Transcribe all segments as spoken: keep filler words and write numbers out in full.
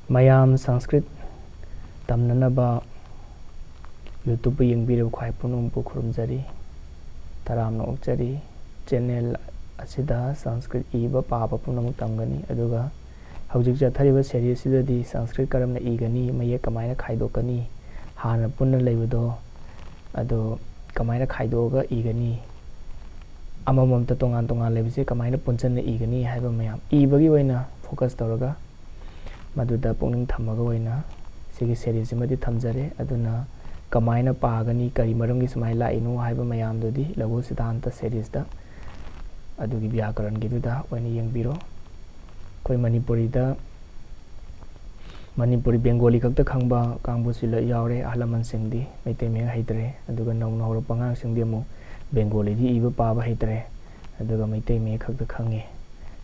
ꯃꯌꯥꯝ ꯁꯪꯁꯀ꯭ꯔꯤꯠ ꯇꯝꯅꯅꯕ YouTube ꯌꯦꯡꯕꯤꯔꯤꯕ ꯈ꯭ꯋꯥꯏ ꯄꯨꯝꯅꯃꯛꯄꯨ ꯈꯨꯔꯨꯝꯖꯔꯤ, ꯇꯔꯥꯝꯅ ꯑꯣꯛꯆꯔꯤ꯫ ꯆꯦꯅꯦꯜ ꯑꯁꯤꯗ ꯁꯪꯁꯀ꯭ꯔꯤꯠ ꯏꯕ ꯄꯥꯕ ꯄꯨꯝꯅꯃꯛ ꯇꯝꯒꯅꯤ, ꯑꯗꯨꯒ ꯍꯧꯖꯤꯛ ꯆꯠꯊꯔꯤꯕ ꯁꯦꯔꯤꯁꯁꯤꯗꯗꯤ ꯁꯪꯁꯀ꯭ꯔꯤꯠ ꯀꯔꯝꯅ ꯏꯒꯅꯤ, ꯃꯌꯦꯛ ꯀꯃꯥꯏꯅ ꯈꯥꯏꯗꯣꯛꯀꯅꯤ, ꯍꯥꯟꯅ ꯄꯨꯟꯅ ꯂꯩꯕꯗꯣ ꯑꯗꯣ ꯀꯃꯥꯏꯅ ꯈꯥꯏꯗꯣꯛꯑꯒ ꯏꯒꯅꯤ, ꯑꯃꯃꯝꯇ ꯇꯣꯉꯥꯟ ꯇꯣꯉꯥꯟ ꯂꯩꯕꯁꯦ ꯀꯃꯥꯏꯅ ꯄꯨꯟꯁꯤꯟꯅ ꯏꯒꯅꯤ ꯍꯥꯏꯕ ꯃꯌꯥꯝ ꯏꯕꯒꯤ ꯑꯣꯏꯅ ꯐꯣꯀꯁ ꯇꯧꯔꯒ ꯃꯗꯨꯗ ꯄꯨꯛꯅꯤꯡ ꯊꯝꯃꯒ ꯑꯣꯏꯅ ꯁꯤꯒꯤ ꯁꯦꯔꯤꯁꯁꯤꯃꯗꯤ ꯊꯝꯖꯔꯦ꯫ ꯑꯗꯨꯅ ꯀꯃꯥꯏꯅ ꯄꯥꯒꯅꯤ, ꯀꯔꯤ ꯃꯔꯝꯒꯤ ꯁꯨꯃꯥꯏꯅ ꯂꯥꯛꯏꯅꯣ ꯍꯥꯏꯕ ꯃꯌꯥꯝꯗꯨꯗꯤ ꯂꯘꯨ ꯁꯤꯗꯥꯟꯇ ꯁꯦꯔꯤꯁꯇ ꯑꯗꯨꯒꯤ ꯕ꯭ꯌꯥꯀꯔꯟꯒꯤꯗꯨꯗ ꯑꯣꯏꯅ ꯌꯦꯡꯕꯤꯔꯣ꯫ ꯑꯩꯈꯣꯏ ꯃꯅꯤꯄꯨꯔꯤꯗ ꯃꯅꯤꯄꯨꯔꯤ ꯕꯦꯡꯒꯣꯂꯤ ꯈꯛꯇ ꯈꯪꯕ ꯀꯥꯡꯕꯨꯁꯨ ꯂꯣꯏ ꯌꯥꯎꯔꯦ꯫ ꯑꯍꯜ ꯂꯃꯟꯁꯤꯡꯗꯤ ꯃꯩꯇꯩ ꯃꯌꯦꯛ ꯍꯩꯇ꯭ꯔꯦ, ꯑꯗꯨꯒ ꯅꯧꯅ ꯍꯧꯔꯛꯄ ꯑꯉꯥꯡꯁꯤꯡꯗꯤ ꯑꯃꯨꯛ ꯕꯦꯡꯒꯣꯂꯤꯗꯤ ꯏꯕ ꯄꯥꯕ ꯍꯩꯇ꯭ꯔꯦ, ꯑꯗꯨꯒ ꯃꯩꯇꯩ ꯃꯌꯦꯛ ꯈꯛꯇ ꯈꯪꯉꯤ꯫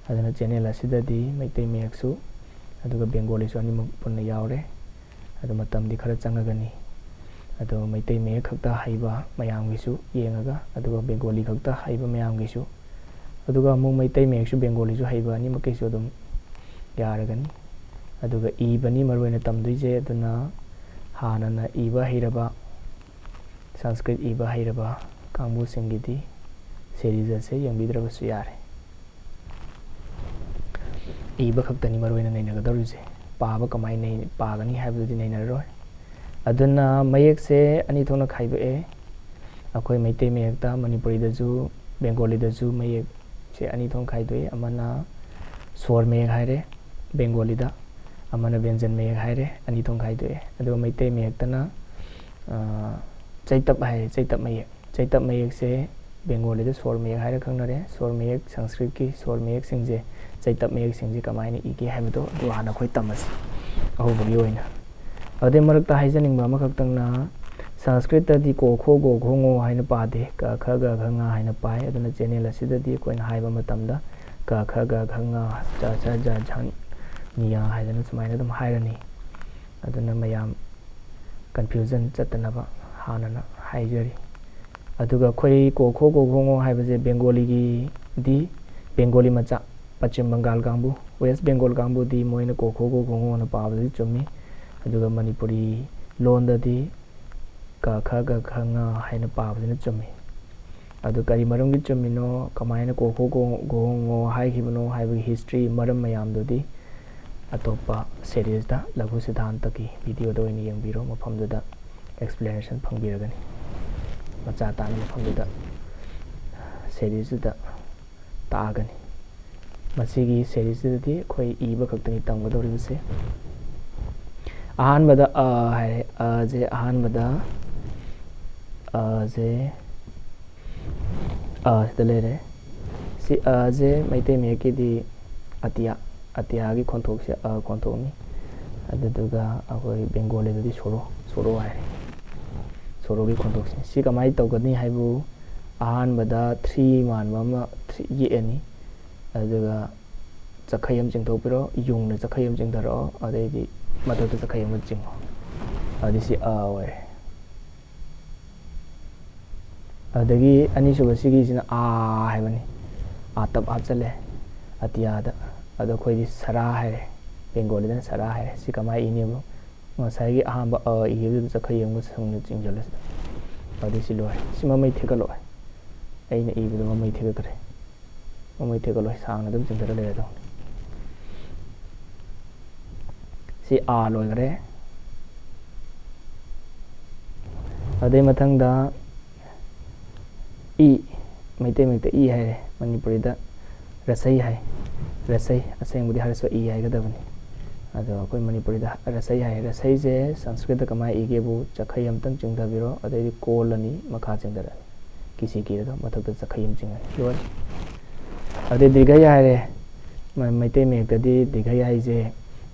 ꯑꯗꯨꯅ ꯆꯦꯅꯦꯜ ꯑꯁꯤꯗꯗꯤ ꯃꯩꯇꯩ ꯃꯌꯦꯛꯁꯨ ꯑꯗꯨꯒ ꯕꯦꯡꯒꯣꯂꯤꯁꯨ ꯑꯅꯤꯃꯛ ꯄꯨꯟꯅ ꯌꯥꯎꯔꯦ꯫ ꯑꯗꯨ ꯃꯇꯝꯗꯤ ꯈꯔ ꯆꯪꯉꯒꯅꯤ꯫ ꯑꯗꯣ ꯃꯩꯇꯩ ꯃꯌꯦꯛ ꯈꯛꯇ ꯍꯩꯕ ꯃꯌꯥꯝꯒꯤꯁꯨ ꯌꯦꯡꯉꯒ, ꯑꯗꯨꯒ ꯕꯦꯡꯒꯣꯂꯤ ꯈꯛꯇ ꯍꯩꯕ ꯃꯌꯥꯝꯒꯤꯁꯨ, ꯑꯗꯨꯒ ꯑꯃꯨꯛ ꯃꯩꯇꯩ ꯃꯌꯦꯛꯁꯨ ꯕꯦꯡꯒꯣꯂꯤꯁꯨ ꯍꯩꯕ ꯑꯅꯤꯃꯛꯀꯤꯁꯨ ꯑꯗꯨꯝ ꯌꯥꯔꯒꯅꯤ꯫ ꯑꯗꯨꯒ ꯏꯕꯅꯤ ꯃꯔꯨꯑꯣꯏꯅ ꯇꯝꯗꯣꯏꯁꯦ, ꯑꯗꯨꯅ ꯍꯥꯟꯅꯅ ꯏꯕ ꯍꯩꯔꯕ, ꯁꯪꯁꯀ꯭ꯔꯤꯠ ꯏꯕ ꯍꯩꯔꯕ ꯀꯥꯡꯕꯨꯁꯤꯡꯒꯤꯗꯤ ꯁꯦꯔꯤꯁ ꯑꯁꯦ ꯌꯦꯡꯕꯤꯗ꯭ꯔꯕꯁꯨ ꯌꯥꯔꯦ꯫ ꯏꯕ ꯈꯛꯇꯅꯤ ꯃꯔꯨꯑꯣꯏꯅ ꯅꯩꯅꯒꯗꯧꯔꯤꯁꯦ, ꯄꯥꯕ ꯀꯃꯥꯏꯅ ꯅꯩ-, ꯄꯥꯒꯅꯤ ꯍꯥꯏꯕꯗꯨꯗꯤ ꯅꯩꯅꯔꯔꯣꯏ꯫ ꯑꯗꯨꯅ ꯃꯌꯦꯛꯁꯦ ꯑꯅꯤ ꯊꯣꯛꯅ ꯈꯥꯏꯗꯣꯛꯑꯦ꯫ ꯑꯩꯈꯣꯏ ꯃꯩꯇꯩ ꯃꯌꯦꯛꯇ, ꯃꯅꯤꯄꯨꯔꯤꯗꯁꯨ ꯕꯦꯡꯒꯣꯂꯤꯗꯁꯨ ꯃꯌꯦꯛꯁꯦ ꯑꯅꯤ ꯊꯣꯛꯅ ꯈꯥꯏꯗꯣꯛꯑꯦ꯫ ꯑꯃꯅ ꯁ꯭ꯋꯔ ꯃꯌꯦꯛ ꯍꯥꯏꯔꯦ ꯕꯦꯡꯒꯣꯂꯤꯗ, ꯑꯃꯅ ꯕ꯭ꯌꯟꯖꯟ ꯃꯌꯦꯛ ꯍꯥꯏꯔꯦ, ꯑꯅꯤ ꯊꯣꯛꯅ ꯈꯥꯏꯗꯣꯛꯑꯦ꯫ ꯑꯗꯨꯒ ꯃꯩꯇꯩ ꯃꯌꯦꯛꯇꯅ, ꯑ, ꯆꯩꯇꯞ ꯍꯥꯏꯔꯦ, ꯆꯩꯇꯞ ꯃꯌꯦꯛ꯫ ꯆꯩꯇꯞ ꯃꯌꯦꯛꯁꯦ ꯕꯦꯡꯒꯣꯂꯤꯗ ꯁ꯭ꯋꯔ ꯃꯌꯦꯛ ꯍꯥꯏꯔ ꯈꯪꯅꯔꯦ꯫ ꯁ꯭ꯋꯔ ꯃꯌꯦꯛ, ꯁꯪꯁꯀ꯭ꯔꯤꯠꯀꯤ ꯁ꯭ꯋꯔ ꯃꯌꯦꯛꯁꯤꯡꯁꯦ, ꯆꯩꯇꯞ ꯃꯌꯦꯛꯁꯤꯡꯁꯦ ꯀꯃꯥꯏꯅ ꯏꯒꯦ ꯍꯥꯏꯕꯗꯣ ꯑꯗꯨ ꯍꯥꯟꯅ ꯑꯩꯈꯣꯏ ꯇꯝꯃꯁꯤ꯫ ꯑꯍꯧꯕꯒꯤ ꯑꯣꯏꯅ꯫ ꯑꯗꯨꯗꯩ ꯃꯔꯛꯇ ꯍꯥꯏꯖꯅꯤꯡꯕ ꯑꯃꯈꯛꯇꯪꯅ, ꯁꯪꯁꯀ꯭ꯔꯤꯠꯇꯗꯤ ꯀꯣ ꯈꯣ ꯒꯣ ꯘꯣ ꯉꯣ ꯍꯥꯏꯅ ꯄꯥꯗꯦ, ꯀ ꯈ ꯒ ꯘ ꯉ ꯍꯥꯏꯅ ꯄꯥꯏ꯫ ꯑꯗꯨꯅ ꯆꯦꯅꯦꯜ ꯑꯁꯤꯗꯗꯤ ꯑꯩꯈꯣꯏꯅ ꯍꯥꯏꯕ ꯃꯇꯝꯗ ꯀ ꯈ ꯒ ꯘ ꯉ ꯆ ꯁ ꯖ ꯖ ꯅꯤꯌꯥ ꯍꯥꯏꯗꯅ ꯁꯨꯃꯥꯏꯅ ꯑꯗꯨꯝ ꯍꯥꯏꯔꯅꯤ꯫ ꯑꯗꯨꯅ ꯃꯌꯥꯝ ꯀꯟꯐ꯭ꯌꯨꯖꯟ ꯆꯠꯇꯅꯕ ꯍꯥꯟꯅꯅ ꯍꯥꯏꯖꯔꯤ꯫ ꯑꯗꯨꯒ ꯑꯩꯈꯣꯏ ꯀꯣ ꯈꯣ ꯒꯣ ꯘꯣ ꯉꯣ ꯍꯥꯏꯕꯁꯦ ꯕꯦꯡꯒꯣꯂꯤꯒꯤꯗꯤ, ꯕꯦꯡꯒꯣꯂꯤ ꯃꯆꯥ, ꯄꯁꯆꯤꯝ ꯕꯪꯒꯥꯜ ꯀꯥꯡꯕꯨ, ꯋꯦꯁ ꯕꯦꯡꯒꯣꯜ ꯀꯥꯡꯕꯨꯗꯤ ꯃꯣꯏꯅ ꯀꯣ ꯈꯣ ꯒꯣ ꯘꯣ ꯉꯣꯅ ꯄꯥꯕꯗꯨꯗꯤ ꯆꯨꯝꯃꯤ꯫ ꯑꯗꯨꯒ ꯃꯅꯤꯄꯨꯔꯤ ꯂꯣꯟꯗꯗꯤ ꯀ ꯈ ꯒ ꯈ ꯉ ꯍꯥꯏꯅ ꯄꯥꯕꯁꯤꯅ ꯆꯨꯝꯃꯤ꯫ ꯑꯗꯨ ꯀꯔꯤ ꯃꯔꯝꯒꯤ ꯆꯨꯝꯃꯤꯅꯣ, ꯀꯃꯥꯏꯅ ꯀꯣ ꯈꯣ ꯒꯣ ꯒꯣ ꯉꯣ ꯍꯥꯏꯈꯤꯕꯅꯣ ꯍꯥꯏꯕꯒꯤ ꯍꯤꯁꯇ꯭ꯔꯤ ꯃꯔꯝ ꯃꯌꯥꯝꯗꯨꯗꯤ ꯑꯇꯣꯞꯄ ꯁꯦꯔꯤꯁꯇ, ꯂꯘꯨ ꯁꯤꯗꯥꯟꯇꯒꯤ ꯚꯤꯗꯤꯑꯣꯗ ꯑꯣꯏꯅ ꯌꯦꯡꯕꯤꯔꯣ꯫ ꯃꯐꯝꯗꯨꯗ ꯑꯦꯛꯁꯄ꯭ꯂꯦꯅꯦꯁꯟ ꯐꯪꯕꯤꯔꯒꯅꯤ꯫ ꯃꯆꯥ ꯇꯥꯅ ꯃꯐꯝꯗꯨꯗ ꯁꯦꯔꯤꯁꯇꯨꯗ ꯇꯥꯛꯑꯒꯅꯤ꯫ ꯃꯁꯤꯒꯤ ꯁꯦꯔꯤꯁꯁꯤꯗꯗꯤ ꯑꯩꯈꯣꯏ ꯏꯕ ꯈꯛꯇꯅꯤ ꯇꯝꯒꯗꯧꯔꯤꯕꯁꯦ꯫ ꯑꯍꯥꯟꯕꯗ ꯑ ꯍꯥꯏꯔꯦ꯫ ꯑꯁꯦ ꯑꯍꯥꯟꯕꯗ, ꯑꯁꯦ, ꯑ ꯁꯤꯗ ꯂꯩꯔꯦ꯫ ꯁꯤ ꯑꯁꯦ ꯃꯩꯇꯩ ꯃꯌꯦꯛꯀꯤꯗꯤ ꯑꯇꯤꯌꯥ, ꯑꯇꯤꯌꯥꯒꯤ ꯈꯣꯟꯊꯣꯛꯁꯦ ꯑ ꯈꯣꯟꯊꯣꯛꯅꯤ꯫ ꯑꯗꯨꯗꯨꯒ ꯑꯩꯈꯣꯏ ꯕꯦꯡꯒꯣꯂꯤꯗꯗꯤ ꯁꯣꯔꯣ, ꯁꯣꯔꯣ ꯍꯥꯏꯔꯦ꯫ ꯁꯣꯔꯣꯒꯤ ꯈꯣꯟꯊꯣꯛꯁꯦ꯫ ꯁꯤ ꯀꯃꯥꯏꯅ ꯇꯧꯒꯅꯤ ꯍꯥꯏꯕꯨ, ꯑꯍꯥꯟꯕꯗ ꯊ꯭ꯔꯤ ꯃꯥꯟꯕ ꯑꯃ ꯊ꯭ꯔꯤ ꯌꯦꯛꯑꯅꯤ꯫ ꯑꯗꯨꯒ ꯆꯈꯩ ꯑꯃ ꯆꯤꯡꯊꯣꯛꯄꯤꯔꯣ, ꯌꯨꯡꯅ ꯆꯈꯩ ꯑꯃ ꯆꯤꯡꯊꯔꯛꯑꯣ, ꯑꯗꯩꯗꯤ ꯃꯊꯛꯇ ꯆꯈꯩ ꯑꯃ ꯆꯤꯡꯉꯣ꯫ ꯑꯗꯨꯗꯤ ꯁꯤ ꯑ ꯑꯣꯏꯔꯦ꯫ ꯑꯗꯒꯤ ꯑꯅꯤꯁꯨꯕ ꯁꯤꯒꯤꯁꯤꯅ ꯑꯥ ꯍꯥꯏꯕꯅꯤ꯫ ꯑꯥ ꯇꯞ ꯍꯥꯞꯆꯜꯂꯦ ꯑꯇꯤꯌꯥꯗ꯫ ꯑꯗꯣ ꯑꯩꯈꯣꯏꯗꯤ ꯁꯔꯥ ꯍꯥꯏꯔꯦ, ꯕꯦꯡꯒꯣꯂꯤꯗꯅ ꯁꯔꯥ ꯍꯥꯏꯔꯦ꯫ ꯁꯤ ꯀꯃꯥꯏꯅ ꯏꯅꯤ ꯑꯃꯨꯛ? ꯉꯁꯥꯏꯒꯤ ꯑꯍꯥꯟꯕ ꯑ ꯏꯈꯤꯕꯗꯨꯗ ꯆꯈꯩ ꯑꯃꯒ ꯁꯪꯅ ꯆꯤꯡꯁꯤꯜꯂꯦ ꯁꯤꯗ꯫ ꯑꯗꯨꯗꯤ ꯁꯤ ꯂꯣꯏꯔꯦ꯫ ꯁꯤ ꯃꯃꯩ ꯊꯦꯛꯀꯠꯂꯣ꯫ ꯑꯩꯅ ꯏꯕꯗꯣ ꯃꯃꯩ ꯊꯦꯛꯀꯠꯈ꯭ꯔꯦ꯫ ꯃꯃꯩ ꯊꯦꯛꯀꯠꯂꯣꯏ, ꯁꯥꯡꯅ ꯑꯗꯨꯝ ꯆꯤꯡꯊꯔ ꯂꯩꯔꯗꯧꯅꯤ꯫ ꯁꯤ ꯑꯥ ꯂꯣꯏꯈꯔꯦ꯫ ꯑꯗꯩ ꯃꯊꯪꯗ ꯏ, ꯃꯩꯇꯩ ꯃꯌꯦꯛꯇ ꯏ ꯍꯥꯏꯔꯦ, ꯃꯅꯤꯄꯨꯔꯤꯗ ꯔꯁꯩ ꯍꯥꯏ꯫ ꯔꯁꯩ, ꯑꯁꯦꯡꯕꯗꯤ ꯍꯔꯁ꯭ꯋ ꯏ ꯍꯥꯏꯒꯗꯕꯅꯤ꯫ ꯑꯗꯣ ꯑꯩꯈꯣꯏ ꯃꯅꯤꯄꯨꯔꯤꯗ ꯔꯁꯩ ꯍꯥꯏ꯫ ꯔꯁꯩꯁꯦ ꯁꯪꯁꯀ꯭ꯔꯤꯠꯇ ꯀꯃꯥꯏꯅ ꯏꯒꯦꯕꯨ, ꯆꯈꯩ ꯑꯃꯇꯪ ꯆꯤꯡꯊꯕꯤꯔꯣ, ꯑꯗꯩꯗꯤ ꯀꯣꯜꯂꯅꯤ, ꯃꯈꯥ ꯆꯤꯡꯊꯔꯛꯑꯅꯤ꯫ ꯀꯤꯁꯤ ꯀꯤꯔꯒ ꯃꯊꯛꯇ ꯆꯈꯩ ꯑꯃ ꯆꯤꯡꯉꯅꯤ꯫ ꯂꯣꯏꯔꯦ꯫ ꯑꯗꯩ ꯗꯤꯔꯒꯌ ꯍꯥꯏꯔꯦ꯫ ꯃ-, ꯃꯩꯇꯩ ꯃꯌꯦꯛꯇꯗꯤ ꯗꯤꯔꯒꯌ ꯍꯥꯏꯁꯦ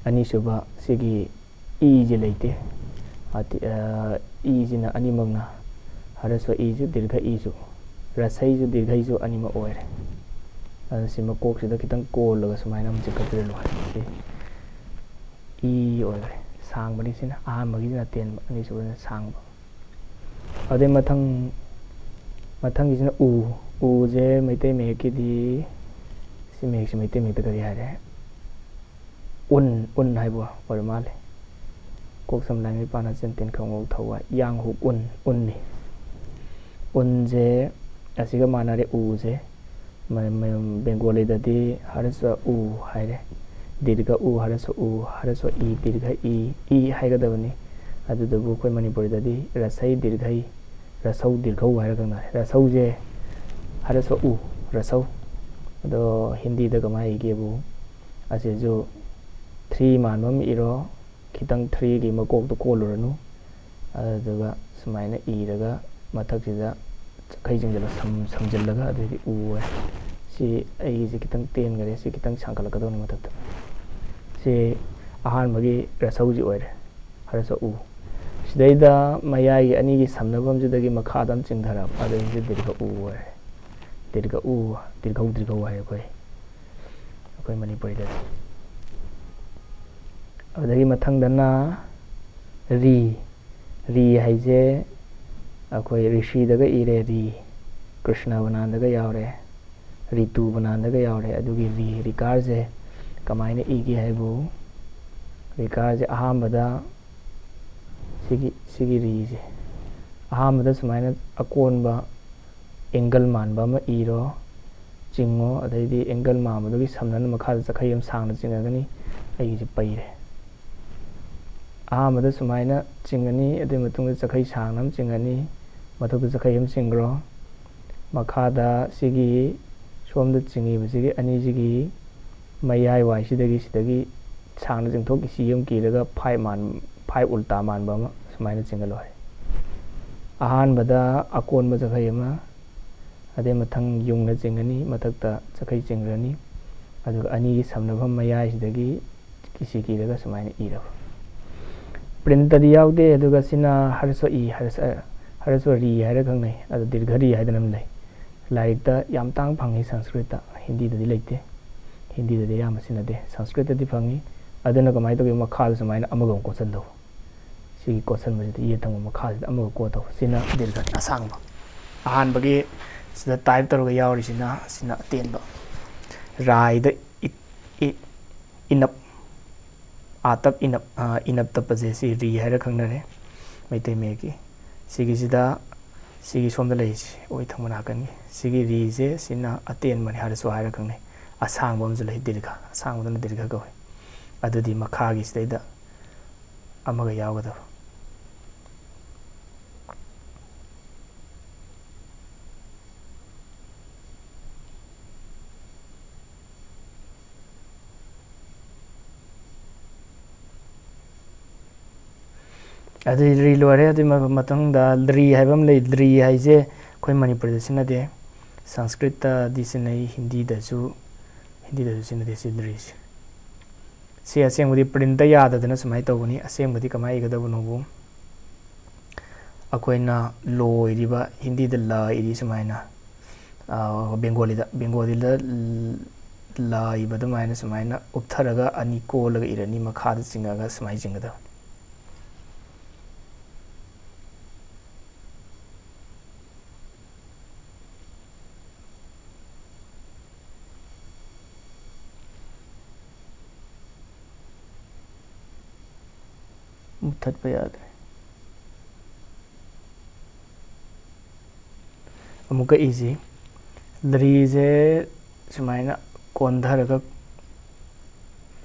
ꯑꯅꯤꯁꯨꯕ ꯁꯤꯒꯤ ꯏꯁꯦ ꯂꯩꯇꯦ꯫ ꯑꯇꯤ-, ꯑ, ꯏꯁꯤꯅ ꯑꯅꯤꯃꯛꯅ ꯍꯔꯁ꯭ꯋ ꯏꯁꯨ, ꯗꯤꯔꯒ ꯏꯁꯨ, ꯔꯁꯩꯁꯨ, ꯗꯤꯔꯒꯩꯁꯨ ꯑꯅꯤꯃꯛ ꯑꯣꯏꯔꯦ꯫ ꯑꯗꯨ ꯁꯤ ꯃꯀꯣꯛꯁꯤꯗ ꯈꯤꯇꯪ ꯀꯣꯜꯂꯒ ꯁꯨꯃꯥꯏꯅ ꯑꯃꯨꯛ ꯆꯤꯡꯈꯠꯄꯤꯔ ꯂꯣꯏꯔꯦ꯫ ꯁꯤ ꯏ ꯑꯣꯏꯈ꯭ꯔꯦ꯫ ꯁꯥꯡꯕꯅꯤ ꯁꯤꯅ꯫ ꯑꯍꯥꯟꯕꯒꯤꯁꯤꯅ ꯑꯇꯦꯟꯕ, ꯑꯅꯤꯁꯨꯕꯁꯤꯅ ꯁꯥꯡꯕ꯫ ꯑꯗꯩ ꯃꯊꯪ, ꯃꯊꯪꯒꯤꯁꯤꯅ ꯎ꯫ ꯎꯁꯦ ꯃꯩꯇꯩ ꯃꯌꯦꯛꯀꯤꯗꯤ ꯁꯤ ꯃꯌꯦꯛꯁꯤ ꯃꯩꯇꯩ ꯃꯌꯦꯛꯇ ꯀꯔꯤ ꯍꯥꯏꯔꯦ? ꯎꯟ, ꯎꯟ ꯍꯥꯏꯕ ꯑꯣꯏꯔ ꯃꯥꯜꯂꯦ꯫ ꯀꯣꯛ ꯁꯝ ꯂꯥꯏ ꯃꯤꯠ ꯄꯥ ꯅꯥ ꯆꯤꯟ ꯇꯤꯟ ꯈꯧ ꯉꯧ ꯊꯧ ꯋꯥꯏ ꯌꯥꯡ ꯍꯨꯛ ꯎꯟ, ꯎꯟꯅꯤ꯫ ꯎꯟꯁꯦ ꯑꯁꯤꯒ ꯃꯥꯟꯅꯔꯦ, ꯎꯁꯦ꯫ ꯃ-, ꯃ-, ꯕꯦꯡꯒꯣꯂꯤꯗꯗꯤ ꯍꯔꯁ ꯎ ꯍꯥꯏꯔꯦ꯫ ꯗꯤꯔꯒ ꯎ, ꯍꯔꯁ ꯎ, ꯍꯔꯁ ꯏ, ꯗꯤꯔꯒ ꯏ, ꯏ ꯍꯥꯏꯒꯗꯕꯅꯤ꯫ ꯑꯗꯨꯗꯨꯕꯨ ꯑꯩꯈꯣꯏ ꯃꯅꯤꯄꯨꯔꯤꯗꯗꯤ ꯔꯁꯩ ꯗꯤꯔꯒꯩ, ꯔꯁꯧ ꯗꯤꯔꯒꯧ ꯍꯥꯏꯔ ꯈꯪꯅꯔꯦ꯫ ꯔꯁꯧꯁꯦ ꯍꯔꯁ ꯎ, ꯔꯁꯧ꯫ ꯑꯗꯣ ꯍꯤꯟꯗꯤꯗ ꯀꯃꯥꯏꯅ ꯏꯒꯦꯕꯨ, ꯑꯁꯤꯁꯨ ꯊ꯭ꯔꯤ ꯃꯥꯟꯕ ꯑꯃ ꯏꯔꯣ, ꯈꯤꯇꯪ ꯊ꯭ꯔꯤꯒꯤ ꯃꯀꯣꯛꯇꯣ ꯀꯣꯜꯂꯨꯔꯅꯨ꯫ ꯑꯗꯨꯗꯨꯒ ꯁꯨꯃꯥꯏꯅ ꯏꯔꯒ ꯃꯊꯛꯁꯤꯗ ꯆꯈꯩ ꯆꯤꯡꯁꯤꯜꯂ ꯁꯝ-, ꯁꯝꯖꯤꯜꯂꯒ ꯑꯗꯨꯗꯤ ꯎ ꯑꯣꯏꯔꯦ꯫ ꯁꯤ ꯑꯩꯒꯤꯁꯦ ꯈꯤꯇꯪ ꯇꯦꯟꯈꯔꯦ, ꯁꯤ ꯈꯤꯇꯪ ꯁꯥꯡꯒꯠꯂꯛꯀꯗꯧꯅꯤ ꯃꯊꯛꯇ꯫ ꯁꯤ ꯑꯍꯥꯟꯕꯒꯤ ꯔꯁꯧꯁꯤ ꯑꯣꯏꯔꯦ, ꯍꯔꯁ ꯎ꯫ ꯁꯤꯗꯩꯗ ꯃꯌꯥꯏꯒꯤ ꯑꯅꯤꯒꯤ ꯁꯝꯅꯐꯝꯁꯤꯗꯒꯤ ꯃꯈꯥꯗ ꯑꯃ ꯆꯤꯡꯊꯔꯛꯄ, ꯑꯗꯨꯗꯤ ꯗꯤꯔꯒ ꯎ ꯑꯣꯏꯔꯦ꯫ ꯗꯤꯔꯒ ꯎ, ꯗꯤꯔꯒꯧ, ꯗꯤꯔꯒꯧ ꯍꯥꯏ ꯑꯩꯈꯣꯏ, ꯑꯩꯈꯣꯏ ꯃꯅꯤꯄꯨꯔꯤꯗꯗꯤ꯫ ꯑꯗꯨꯗꯒꯤ ꯃꯊꯪꯗꯅ ꯔꯤ꯫ ꯔꯤ ꯍꯥꯏꯁꯦ ꯑꯩꯈꯣꯏ ꯔꯤꯁꯤꯗꯒ ꯏꯔꯦ, ꯔꯤ꯫ ꯀ꯭ꯔꯤꯁꯅ ꯕꯅꯥꯟꯗꯒ ꯌꯥꯎꯔꯦ, ꯔꯤꯇꯨ ꯕꯅꯥꯟꯗꯒ ꯌꯥꯎꯔꯦ꯫ ꯑꯗꯨꯒꯤ ꯔꯤ, ꯔꯤꯀꯥꯔꯁꯦ ꯀꯃꯥꯏꯅ ꯏꯒꯦ ꯍꯥꯏꯕꯨ, ꯔꯤꯀꯥꯔꯁꯦ ꯑꯍꯥꯟꯕꯗ ꯁꯤꯒꯤ, ꯁꯤꯒꯤ ꯔꯤꯁꯦ ꯑꯍꯥꯟꯕꯗ ꯁꯨꯃꯥꯏꯅ ꯑꯀꯣꯟꯕ ꯑꯦꯡꯒꯜ ꯃꯥꯟꯕ ꯑꯃ ꯏꯔꯣ, ꯆꯤꯡꯉꯣ꯫ ꯑꯗꯩꯗꯤ ꯑꯦꯡꯒꯜ ꯃꯥꯟꯕꯗꯨꯒꯤ ꯁꯝꯅꯅ ꯃꯈꯥꯗ ꯆꯈꯩ ꯑꯃ ꯁꯥꯡꯅ ꯆꯤꯡꯉꯒꯅꯤ꯫ ꯑꯩꯒꯤꯁꯦ ꯄꯩꯔꯦ꯫ ꯑꯍꯥꯟꯕꯗ ꯁꯨꯃꯥꯏꯅ ꯆꯤꯡꯉꯅꯤ, ꯑꯗꯨꯒꯤ ꯃꯇꯨꯡꯗ ꯆꯈꯩ ꯁꯥꯡꯅ ꯑꯃ ꯆꯤꯡꯉꯅꯤ, ꯃꯊꯛꯇ ꯆꯈꯩ ꯑꯃ ꯆꯤꯡꯈ꯭ꯔꯣ꯫ ꯃꯈꯥꯗ ꯁꯤꯒꯤ ꯁꯣꯝꯗ ꯆꯤꯡꯉꯤꯕꯁꯤꯒꯤ ꯑꯅꯤꯁꯤꯒꯤ ꯃꯌꯥꯏ ꯋꯥꯏꯁꯤꯗꯒꯤ, ꯁꯤꯗꯒꯤ ꯁꯥꯡꯅ ꯆꯤꯡꯊꯣꯛ ꯀꯤꯁꯤ ꯑꯃ ꯀꯤꯔꯒ ꯐꯥꯏꯚ ꯃꯥꯟ-, ꯐꯥꯏꯚ ꯎꯜꯇꯥ ꯃꯥꯟꯕ ꯑꯃ ꯁꯨꯃꯥꯏꯅ ꯆꯤꯡꯍꯜꯂꯣ ꯍꯥꯏ꯫ ꯑꯍꯥꯟꯕꯗ ꯑꯀꯣꯟꯕ ꯆꯈꯩ ꯑꯃ, ꯑꯗꯩ ꯃꯊꯪ ꯌꯨꯡꯅ ꯆꯤꯡꯉꯅꯤ, ꯃꯊꯛꯇ ꯆꯈꯩ ꯆꯤꯡꯈ꯭ꯔꯅꯤ, ꯑꯗꯨꯒ ꯑꯅꯤꯒꯤ ꯁꯝꯅꯐꯝ ꯃꯌꯥꯏꯁꯤꯗꯒꯤ ꯀꯤꯁꯤ ꯀꯤꯔꯒ ꯁꯨꯃꯥꯏꯅ ꯏꯔꯕ꯫ ꯄ꯭ꯔꯤꯟꯇꯗꯤ ꯌꯥꯎꯗꯦ, ꯑꯗꯨꯒ ꯁꯤꯅ ꯍꯔꯁ꯭ꯋ ꯏ, ꯍꯔꯁ꯭ꯋ, ꯍꯔꯁ꯭ꯋ ꯔꯤ ꯍꯥꯏꯔ ꯈꯪꯅꯩ, ꯑꯗꯣ ꯗꯤꯔꯒ ꯔꯤ ꯍꯥꯏꯗꯅ ꯑꯃ ꯂꯩ꯫ ꯂꯥꯏꯔꯤꯛꯇ ꯌꯥꯝ ꯇꯥꯡ ꯐꯪꯉꯤ ꯁꯪꯁꯀ꯭ꯔꯤꯠꯇ, ꯍꯤꯟꯗꯤꯗꯗꯤ ꯂꯩꯇꯦ꯫ ꯍꯤꯟꯗꯤꯗꯗꯤ ꯑꯌꯥꯝꯕ ꯁꯤꯖꯤꯟꯅꯗꯦ, ꯁꯪꯁꯀ꯭ꯔꯤꯠꯇꯗꯤ ꯐꯪꯉꯤ꯫ ꯑꯗꯨꯅ ꯀꯃꯥꯏꯅ ꯇꯧꯒꯦ? ꯃꯈꯥꯗ ꯁꯨꯃꯥꯏꯅ ꯑꯃꯒ ꯑꯃꯨꯛ ꯀꯣꯠꯁꯤꯟꯗꯧꯕ꯫ ꯁꯤꯒꯤ ꯀꯣꯠꯁꯤꯟꯕꯁꯤꯗ ꯌꯦꯠ ꯊꯪꯕ ꯃꯈꯥꯁꯤꯗ ꯑꯃꯒ ꯀꯣꯠꯇꯧꯕ꯫ ꯁꯤꯅ ꯗꯤꯔꯒ ꯑꯁꯥꯡꯕ꯫ ꯑꯍꯥꯟꯕꯒꯤ ꯁꯤꯗ ꯇꯥꯏꯞ ꯇꯧꯔꯒ ꯌꯥꯎꯔꯤꯁꯤꯅ, ꯁꯤꯅ ꯑꯇꯦꯟꯕ꯫ ꯔꯥꯏꯗ ꯏ-, ꯏ-, ꯏꯅꯞ, ꯑꯥꯇꯞ ꯏꯅꯞ, ꯑ, ꯏꯅꯞ ꯇꯞꯄꯁꯦ ꯁꯤ ꯔꯤ ꯍꯥꯏꯔ ꯈꯪꯅꯔꯦ ꯃꯩꯇꯩ ꯃꯌꯦꯛꯀꯤ꯫ ꯁꯤꯒꯤꯁꯤꯗ, ꯁꯤꯒꯤ ꯁꯣꯝꯗ ꯂꯩꯔꯤꯁꯤ ꯑꯣꯏ ꯊꯪꯕ ꯅꯥꯀꯟꯒꯤ ꯁꯤꯒꯤ ꯔꯤꯁꯦ, ꯁꯤꯅ ꯑꯇꯦꯟꯕꯅꯤ ꯍꯥꯏꯔꯁꯨ ꯍꯥꯏꯔ ꯈꯪꯅꯩ꯫ ꯑꯁꯥꯡꯕ ꯑꯃꯁꯨ ꯂꯩ, ꯗꯤꯔꯒ, ꯑꯁꯥꯡꯕꯗꯨꯅ ꯗꯤꯔꯒ ꯀꯧꯏ꯫ ꯑꯗꯨꯗꯤ ꯃꯈꯥꯒꯤ ꯁꯤꯗꯩꯗ ꯑꯃꯒ ꯌꯥꯎꯒꯗꯕ꯫ ꯑꯗꯨꯗꯤ ꯔꯤ ꯂꯣꯏꯔꯦ꯫ ꯑꯗꯨꯒꯤ ꯃ-, ꯃꯇꯨꯡꯗ ꯗ꯭ꯔꯤ ꯍꯥꯏꯕ ꯑꯃ ꯂꯩ꯫ ꯗ꯭ꯔꯤ ꯍꯥꯏꯁꯦ ꯑꯩꯈꯣꯏ ꯃꯅꯤꯄꯨꯔꯗ ꯁꯤꯖꯤꯟꯅꯗꯦ, ꯁꯪꯁꯀ꯭ꯔꯤꯠꯇꯗꯤ ꯁꯤꯖꯤꯟꯅꯩ, ꯍꯤꯟꯗꯤꯗꯁꯨ, ꯍꯤꯟꯗꯤꯗꯁꯨ ꯁꯤꯖꯤꯟꯅꯗꯦ ꯁꯤ ꯗ꯭ꯔꯤꯁꯦ꯫ ꯁꯤ ꯑꯁꯦꯡꯕꯗꯤ ꯄ꯭ꯔꯤꯟꯇ ꯌꯥꯗꯗꯅ ꯁꯨꯃꯥꯏꯅ ꯇꯧꯕꯅꯤ꯫ ꯑꯁꯦꯡꯕꯗꯤ ꯀꯃꯥꯏꯅ ꯏꯒꯗꯕꯅꯣꯕꯨ, ꯑꯩꯈꯣꯏꯅ ꯂꯣꯏꯔꯤꯕ ꯍꯤꯟꯗꯤꯗ ꯂ ꯏꯔꯤ ꯁꯨꯃꯥꯏꯅ, ꯑ, ꯕꯦꯡꯒꯣꯂꯤꯗ, ꯕꯦꯡꯒꯣꯂꯤꯗ ꯂ ꯏꯕ ꯑꯗꯨꯃꯥꯏꯅ ꯁꯨꯃꯥꯏꯅ ꯎꯞꯊꯔꯒ ꯑꯅꯤ ꯀꯣꯜꯂꯒ ꯏꯔꯅꯤ, ꯃꯈꯥꯗ ꯆꯤꯡꯉꯒ ꯁꯨꯃꯥꯏꯅ ꯆꯤꯡꯒꯗꯕꯅꯤ꯫ ꯃꯨꯊꯠꯄ ꯌꯥꯗ꯭ꯔꯦ꯫ ꯑꯃꯨꯛꯀ ꯏꯁꯤ꯫ ꯗ꯭ꯔꯤꯁꯦ ꯁꯨꯃꯥꯏꯅ ꯀꯣꯟꯊꯔꯒ,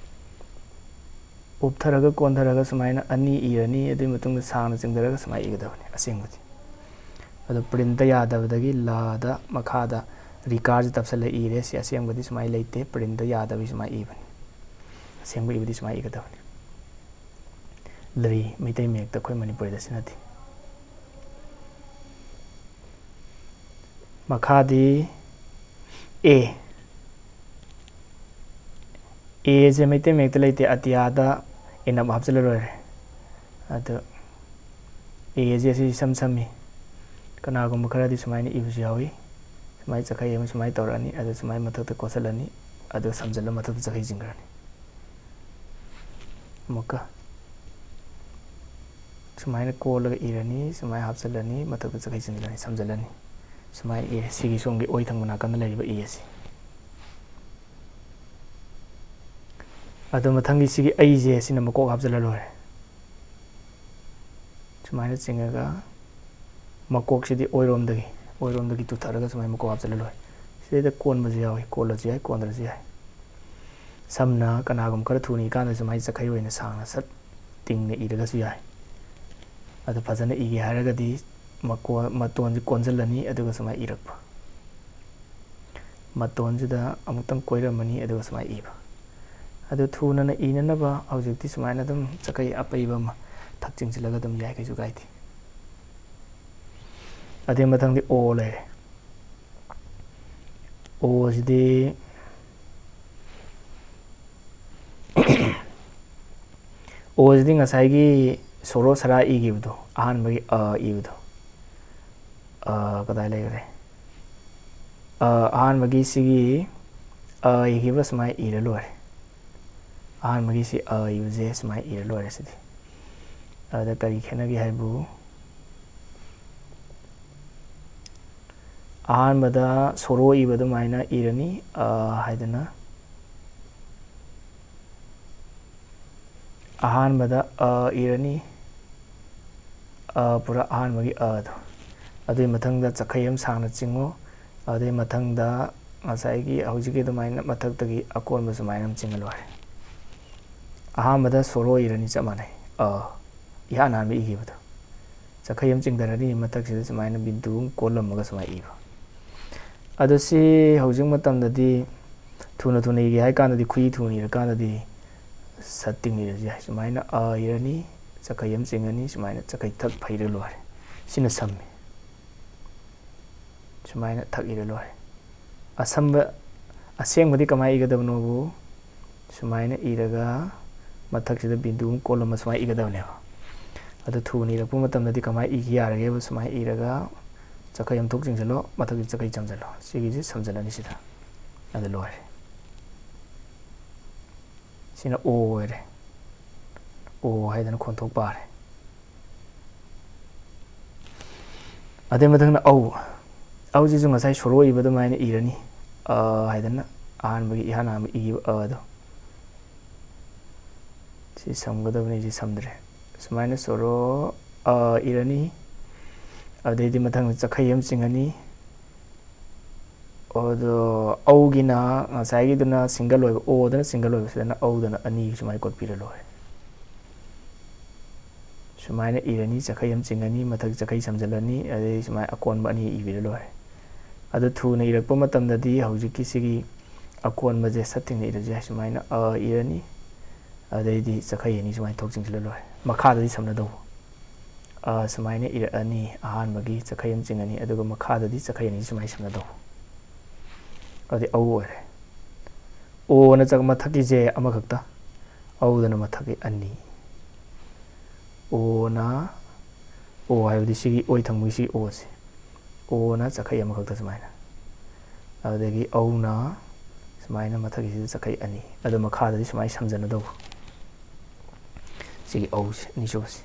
ꯎꯞꯊꯔꯒ ꯀꯣꯟꯊꯔꯒ ꯁꯨꯃꯥꯏꯅ ꯑꯅꯤ ꯏꯔꯅꯤ꯫ ꯑꯗꯨꯒꯤ ꯃꯇꯨꯡꯗ ꯁꯥꯡꯅ ꯆꯤꯡꯊꯔꯒ ꯁꯨꯃꯥꯏꯅ ꯏꯒꯗꯕꯅꯤ ꯑꯁꯦꯡꯕꯗꯤ꯫ ꯑꯗꯣ ꯄ꯭ꯔꯤꯟꯇ ꯌꯥꯗꯕꯗꯒꯤ ꯂꯗ ꯃꯈꯥꯗ ꯔꯤꯀꯥꯔꯁꯦ ꯇꯞꯁꯜꯂ ꯏꯔꯦ꯫ ꯁꯤ ꯑꯁꯦꯡꯕꯗꯤ ꯁꯨꯃꯥꯏꯅ ꯂꯩꯇꯦ, ꯄ꯭ꯔꯤꯟꯇ ꯌꯥꯗꯕꯒꯤ ꯁꯨꯃꯥꯏꯅ ꯏꯕꯅꯤ꯫ ꯑꯁꯦꯡꯕ ꯏꯕꯗꯤ ꯁꯨꯃꯥꯏꯅ ꯏꯒꯗꯕꯅꯤ꯫ ꯂ꯭ꯔꯤ ꯃꯩꯇꯩ ꯃꯌꯦꯛꯇ ꯑꯩꯈꯣꯏ ꯃꯅꯤꯄꯨꯔꯤꯗ ꯁꯤꯖꯤꯟꯅꯗꯦ꯫ ꯃꯈꯥꯗꯤ ꯑꯦ꯫ ꯑꯦꯁꯦ ꯃꯩꯇꯩ ꯃꯌꯦꯛꯇ ꯂꯩꯇꯦ, ꯑꯇꯤꯌꯥꯗ ꯏꯅꯞ ꯍꯥꯞꯆꯤꯜꯂ ꯂꯣꯏꯔꯦ꯫ ꯑꯗꯣ ꯑꯦꯁꯦ ꯑꯁꯤ ꯏꯁꯝ ꯁꯝꯃꯤ꯫ ꯀꯅꯥꯒꯨꯝꯕ ꯈꯔꯗꯤ ꯁꯨꯃꯥꯏꯅ ꯏꯕꯁꯨ ꯌꯥꯎꯏ꯫ ꯁꯨꯃꯥꯏꯅ ꯆꯈꯩ ꯑꯃ ꯁꯨꯃꯥꯏꯅ ꯇꯧꯔꯛꯑꯅꯤ, ꯑꯗꯨ ꯁꯨꯃꯥꯏꯅ ꯃꯊꯛꯇ ꯀꯣꯠꯁꯤꯜꯂꯅꯤ, ꯑꯗꯨꯒ ꯁꯝꯖꯤꯜꯂ ꯃꯊꯛꯇ ꯆꯈꯩ ꯆꯤꯡꯈ꯭ꯔꯅꯤ꯫ ꯑꯃꯨꯛꯀ ꯁꯨꯃꯥꯏꯅ ꯀꯣꯜꯂꯒ ꯏꯔꯅꯤ, ꯁꯨꯃꯥꯏꯅ ꯍꯥꯞꯆꯤꯜꯂꯅꯤ, ꯃꯊꯛꯇ ꯆꯈꯩ ꯆꯤꯡꯁꯤꯜꯂꯅꯤ, ꯁꯝꯖꯤꯜꯂꯅꯤ꯫ ꯁꯨꯃꯥꯏꯅ ꯏꯔꯦ꯫ ꯁꯤꯒꯤ ꯁꯣꯝꯒꯤ ꯑꯣꯏ ꯊꯪꯕ ꯅꯥꯀꯟꯗ ꯂꯩꯔꯤꯕ ꯑꯦ ꯑꯁꯤ꯫ ꯑꯗꯣ ꯃꯊꯪꯒꯤ ꯁꯤꯒꯤ ꯑꯩꯁꯦ ꯁꯤꯅ ꯃꯀꯣꯛ ꯍꯥꯞꯆꯤꯜꯂ ꯂꯣꯏꯔꯦ꯫ ꯁꯨꯃꯥꯏꯅ ꯆꯤꯡꯉꯒ ꯃꯀꯣꯛꯁꯤꯗꯤ ꯑꯣꯏꯔꯣꯝꯗꯒꯤ, ꯑꯣꯏꯔꯣꯝꯗꯒꯤ ꯇꯨꯊꯔꯒ ꯁꯨꯃꯥꯏꯅ ꯃꯀꯣꯛ ꯍꯥꯞꯆꯤꯜꯂ ꯂꯣꯏꯔꯦ꯫ ꯁꯤꯗꯩꯗ ꯀꯣꯟꯕꯁꯨ ꯌꯥꯎꯏ, ꯀꯣꯜꯂꯁꯨ ꯌꯥꯏ, ꯀꯣꯟꯗ꯭ꯔꯁꯨ ꯌꯥꯏ꯫ ꯁꯝꯅ ꯀꯅꯥꯒꯨꯝꯕ ꯈꯔ ꯊꯨꯅ ꯏꯀꯥꯟꯗ ꯁꯨꯃꯥꯏꯅ ꯆꯈꯩ ꯑꯣꯏꯅ ꯁꯥꯡꯅ ꯁꯠ ꯇꯤꯡꯅ ꯏꯔꯒꯁꯨ ꯌꯥꯏ꯫ ꯑꯗꯨ ꯐꯖꯅ ꯏꯒꯦ ꯍꯥꯏꯔꯒꯗꯤ ꯃꯀꯣ-, ꯃꯇꯣꯟꯁꯤ ꯀꯣꯟꯁꯤꯜꯂꯅꯤ, ꯑꯗꯨꯒ ꯁꯨꯃꯥꯏꯅ ꯏꯔꯛꯄ꯫ ꯃꯇꯣꯟꯁꯤꯗ ꯑꯃꯨꯛꯇꯪ ꯀꯣꯏꯔꯝꯃꯅꯤ, ꯑꯗꯨꯒ ꯁꯨꯃꯥꯏꯅ ꯏꯕ꯫ ꯑꯗꯨ ꯊꯨꯅ ꯏꯅꯅꯕ ꯍꯧꯖꯤꯛꯇꯤ ꯁꯨꯃꯥꯏꯅ ꯑꯗꯨꯝ ꯆꯈꯩ ꯑꯄꯩꯕ ꯑꯃ ꯊꯛ ꯆꯤꯡꯁꯤꯜꯂꯒ ꯑꯗꯨꯝ ꯌꯥꯏ, ꯀꯩꯁꯨ ꯀꯥꯏꯗꯦ꯫ ꯑꯗꯩ ꯃꯊꯪꯗꯤ ꯑꯣ ꯂꯩꯔꯦ꯫ ꯑꯣꯁꯤꯗꯤ, ꯑꯣꯁꯤꯗꯤ ꯉꯁꯥꯏꯒꯤ ꯁꯣꯔꯣ ꯁꯔꯥ ꯏꯈꯤꯕꯗꯣ, ꯑꯍꯥꯟꯕꯒꯤ ꯑ ꯏꯕꯗꯣ, ꯑ, ꯀꯗꯥꯏ ꯂꯩꯈ꯭ꯔꯦ? ꯑ, ꯑꯍꯥꯟꯕꯒꯤ ꯁꯤꯒꯤ ꯑ ꯏꯈꯤꯕ ꯁꯨꯃꯥꯏꯅ ꯏꯔ ꯂꯣꯏꯔꯦ꯫ ꯑꯍꯥꯟꯕꯒꯤ ꯁꯤ ꯑ ꯏꯕꯁꯦ ꯁꯨꯃꯥꯏꯅ ꯏꯔ ꯂꯣꯏꯔꯦ ꯁꯤꯗꯤ꯫ ꯑꯗ ꯀꯔꯤ ꯈꯦꯠꯅꯒꯦ ꯍꯥꯏꯕꯨ, ꯑꯍꯥꯟꯕꯗ ꯁꯣꯔꯣ ꯏꯕ ꯑꯗꯨꯃꯥꯏꯅ ꯏꯔꯅꯤ, ꯑ ꯍꯥꯏꯗꯅ꯫ ꯑꯍꯥꯟꯕꯗ ꯑ ꯏꯔꯅꯤ, ꯑ, ꯄꯨꯔꯥ ꯑꯍꯥꯟꯕꯒꯤ ꯑꯗꯣ꯫ ꯑꯗꯨꯒꯤ ꯃꯊꯪꯗ ꯆꯈꯩ ꯑꯃ ꯁꯥꯡꯅ ꯆꯤꯡꯉꯨ꯫ ꯑꯗꯨꯒꯤ ꯃꯊꯪꯗ ꯉꯁꯥꯏꯒꯤ ꯍꯧꯖꯤꯛꯀꯤ ꯑꯗꯨꯃꯥꯏꯅ ꯃꯊꯛꯇꯒꯤ ꯑꯀꯣꯟꯕ ꯁꯨꯃꯥꯏꯅ ꯑꯃ ꯆꯤꯡꯉ ꯂꯣꯏꯔꯦ꯫ ꯑꯍꯥꯟꯕꯗ ꯁꯣꯔꯣ ꯏꯔꯅꯤ, ꯆꯞ ꯃꯥꯟꯅꯩ, ꯑ, ꯏꯍꯥꯟ ꯍꯥꯟꯕ ꯏꯈꯤꯕꯗꯣ꯫ ꯆꯈꯩ ꯑꯃ ꯆꯤꯡꯊꯔꯅꯤ, ꯃꯊꯛꯁꯤꯗ ꯁꯨꯃꯥꯏꯅ ꯕꯤꯟꯗꯨ ꯑꯃ ꯀꯣꯜꯂꯝꯃꯒ ꯁꯨꯃꯥꯏꯅ ꯏꯕ꯫ ꯑꯗꯣ ꯁꯤ ꯍꯧꯖꯤꯛ ꯃꯇꯝꯗꯗꯤ ꯊꯨꯅ ꯊꯨꯅ ꯏꯒꯦ ꯍꯥꯏ ꯀꯥꯟꯗꯗꯤ, ꯈꯨꯏ ꯊꯨꯅ ꯏꯔꯀꯥꯟꯗꯗꯤ ꯁꯠ ꯇꯤꯡꯅ ꯏꯔꯁꯨ ꯌꯥꯏ꯫ ꯁꯨꯃꯥꯏꯅ ꯑ ꯏꯔꯅꯤ, ꯆꯈꯩ ꯑꯃ ꯆꯤꯡꯉꯅꯤ, ꯁꯨꯃꯥꯏꯅ ꯆꯈꯩ ꯊꯛ ꯐꯩꯔ ꯂꯣꯏꯔꯦ꯫ ꯁꯤꯅ ꯁꯝꯃꯤ꯫ ꯁꯨꯃꯥꯏꯅ ꯊꯛ ꯏꯔ ꯂꯣꯏꯔꯦ꯫ ꯑꯁꯝꯕ, ꯑꯁꯦꯡꯕꯗꯤ ꯀꯃꯥꯏꯅ ꯏꯒꯗꯕꯅꯣꯕꯨ, ꯁꯨꯃꯥꯏꯅ ꯏꯔꯒ ꯃꯊꯛꯁꯤꯗ ꯕꯤꯟꯗꯨ ꯑꯃ ꯀꯣꯜꯂꯝꯃ ꯁꯨꯃꯥꯏꯅ ꯏꯒꯗꯕꯅꯦꯕ꯫ ꯑꯗꯨ ꯊꯨꯅ ꯏꯔꯛꯄ ꯃꯇꯝꯗꯗꯤ ꯀꯃꯥꯏꯅ ꯏꯒꯦ ꯌꯥꯔꯒꯦꯕ? ꯁꯨꯃꯥꯏꯅ ꯏꯔꯒ ꯆꯈꯩ ꯑꯃ ꯊꯣꯛ ꯆꯤꯡꯁꯤꯜꯂꯣ, ꯃꯊꯛꯁꯤꯗ ꯆꯈꯩ ꯆꯝꯁꯤꯜꯂꯣ꯫ ꯁꯤꯒꯤꯁꯤ ꯁꯝꯖꯤꯜꯂꯅꯤ ꯁꯤꯗ꯫ ꯑꯗꯨ ꯂꯣꯏꯔꯦ꯫ ꯁꯤꯅ ꯑꯣ ꯑꯣꯏꯔꯦ꯫ ꯑꯣ ꯍꯥꯏꯗꯅ ꯈꯣꯟꯊꯣꯛ ꯄꯥꯔꯦ꯫ ꯑꯗꯩ ꯃꯊꯪꯗ ꯑꯧ꯫ ꯑꯧꯁꯤꯁꯨ ꯉꯁꯥꯏ ꯁꯣꯔꯣ ꯏꯕ ꯑꯗꯨꯃꯥꯏꯅ ꯏꯔꯅꯤ꯫ ꯑ ꯍꯥꯏꯗꯅ ꯑꯍꯥꯟꯕꯒꯤ ꯏꯍꯥꯟ ꯍꯥꯟꯕ ꯏꯈꯤꯕ ꯑ ꯑꯗꯣ꯫ ꯁꯤ ꯁꯝꯒꯗꯕꯅꯤ, ꯁꯤ ꯁꯝꯗ꯭ꯔꯦ꯫ ꯁꯨꯃꯥꯏꯅ ꯁꯣꯔꯣ ꯑ ꯏꯔꯅꯤ꯫ ꯑꯗꯩꯗꯤ ꯃꯊꯪꯗ ꯆꯈꯩ ꯑꯃ ꯆꯤꯡꯉꯅꯤ꯫ ꯑꯗꯣ ꯑꯧꯒꯤꯅ ꯉꯁꯥꯏꯒꯤꯗꯨꯅ single ꯑꯣꯏꯕ, ꯑꯣꯗꯅ single ꯑꯣꯏꯕꯁꯤꯗꯅ ꯑꯧꯗꯅ ꯑꯅꯤ ꯁꯨꯃꯥꯏꯅ ꯀꯣꯠꯄꯤꯔ ꯂꯣꯏꯔꯦ꯫ ꯁꯨꯃꯥꯏꯅ ꯏꯔꯅꯤ, ꯆꯈꯩ ꯑꯃ ꯆꯤꯡꯉꯅꯤ, ꯃꯊꯛ ꯆꯈꯩ ꯁꯝꯖꯤꯜꯂꯅꯤ, ꯑꯗꯩ ꯁꯨꯃꯥꯏꯅ ꯑꯀꯣꯟꯕ ꯑꯅꯤ ꯏꯕꯤꯔ ꯂꯣꯏꯔꯦ꯫ ꯑꯗꯨ ꯊꯨꯅ ꯏꯔꯛꯄ ꯃꯇꯝꯗꯗꯤ ꯍꯧꯖꯤꯛꯀꯤ ꯁꯤꯒꯤ ꯑꯀꯣꯟꯕꯁꯦ ꯁꯠ ꯊꯤꯡꯅ ꯏꯔꯁꯨ ꯌꯥꯏ꯫ ꯁꯨꯃꯥꯏꯅ ꯑ ꯏꯔꯅꯤ, ꯑꯗꯩꯗꯤ ꯆꯈꯩ ꯑꯅꯤ ꯁꯨꯃꯥꯏꯅ ꯊꯣꯛ ꯆꯤꯡꯁꯤꯜꯂ ꯂꯣꯏꯔꯦ꯫ ꯃꯈꯥꯗꯗꯤ ꯁꯝꯅꯗꯧꯕ꯫ ꯑ ꯁꯨꯃꯥꯏꯅ ꯏꯔꯛꯑꯅꯤ, ꯑꯍꯥꯟꯕꯒꯤ ꯆꯈꯩ ꯑꯃ ꯆꯤꯡꯉꯅꯤ, ꯑꯗꯨꯒ ꯃꯈꯥꯗꯗꯤ ꯆꯈꯩ ꯑꯅꯤ ꯁꯨꯃꯥꯏꯅ ꯁꯝꯅꯗꯧꯕ꯫ ꯑꯗꯨꯗꯤ ꯑꯧ ꯑꯣꯏꯔꯦ꯫ ꯑꯣꯅ ꯆ-, ꯃꯊꯛꯀꯤꯁꯦ ꯑꯃꯈꯛꯇ, ꯑꯧꯗꯅ ꯃꯊꯛꯀꯤ ꯑꯅꯤ꯫ ꯑꯣꯅ, ꯑꯣ ꯍꯥꯏꯕꯗꯤ ꯁꯤꯒꯤ ꯑꯣꯏ ꯊꯪꯕꯒꯤ ꯁꯤꯒꯤ ꯑꯣꯁꯦ꯫ ꯑꯣꯅ ꯆꯈꯩ ꯑꯃꯈꯛꯇ ꯁꯨꯃꯥꯏꯅ꯫ ꯑꯗꯨꯗꯒꯤ ꯑꯧꯅ ꯁꯨꯃꯥꯏꯅ ꯃꯊꯛꯀꯤꯁꯤꯗ ꯆꯈꯩ ꯑꯅꯤ꯫ ꯑꯗꯣ ꯃꯈꯥꯗꯗꯤ ꯁꯨꯃꯥꯏꯅ ꯁꯝꯖꯟꯅꯗꯧꯕ꯫ ꯁꯤꯒꯤ ꯑꯧꯁꯦ, ꯑꯅꯤꯁꯨꯕꯁꯦ꯫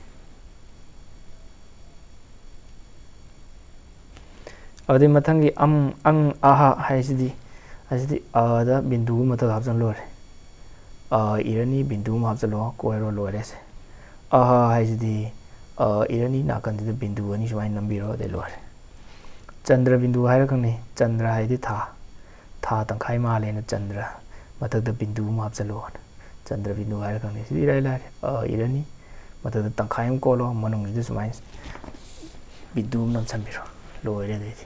ꯑꯗꯨꯗꯩ ꯃꯊꯪꯒꯤ ꯑꯝ, ꯑꯪ, ꯑꯍ ꯍꯥꯏꯁꯤꯗꯤ, ꯑꯁꯤꯗꯤ ꯑꯗ ꯕꯤꯟꯗꯨ ꯑꯃ ꯃꯊꯛ ꯍꯥꯞꯆꯜ ꯂꯣꯏꯔꯦ꯫ ꯑ ꯏꯔꯅꯤ, ꯕꯤꯟꯗꯨ ꯑꯃ ꯍꯥꯞꯆꯜꯂꯣ, ꯀꯣꯏꯔꯣ, ꯂꯣꯏꯔꯦ ꯁꯦ꯫ ꯑꯍ ꯍꯥꯏꯁꯤꯗꯤ, ꯑ ꯏꯔꯅꯤ, ꯅꯥꯀꯟꯁꯤꯗ ꯕꯤꯟꯗꯨ ꯑꯅꯤ ꯁꯨꯃꯥꯏꯅ ꯅꯝꯕꯤꯔꯣ, ꯑꯗꯩ ꯂꯣꯏꯔꯦ꯫ ꯆꯟꯗ꯭ꯔ ꯕꯤꯟꯗꯨ ꯍꯥꯏꯔ ꯈꯪꯅꯩ꯫ ꯆꯟꯗ꯭ꯔ ꯍꯥꯏꯗꯤ ꯊꯥ꯫ ꯊꯥ ꯇꯪꯈꯥꯏ ꯃꯥꯜꯂꯦꯅ ꯆꯟꯗ꯭ꯔ, ꯃꯊꯛꯇ ꯕꯤꯟꯗꯨ ꯑꯃ ꯍꯥꯞꯆꯜꯂꯣꯅ꯫ ꯆꯟꯗ꯭ꯔ ꯕꯤꯟꯗꯨ ꯍꯥꯏꯔ ꯈꯪꯅꯩ꯫ ꯁꯤꯗꯤ ꯏꯔꯥꯏ ꯂꯥꯏꯔꯦ꯫ ꯑ ꯏꯔꯅꯤ, ꯃꯊꯛꯇ ꯇꯪꯈꯥꯏ ꯑꯃ ꯀꯣꯜꯂꯣ, ꯃꯅꯨꯡꯁꯤꯗ ꯁꯨꯃꯥꯏꯅ ꯕꯤꯟꯗꯨ ꯑꯃ ꯅꯝꯁꯟꯕꯤꯔꯣ꯫ ꯂꯣꯏꯔꯦ ꯑꯗꯩꯗꯤ꯫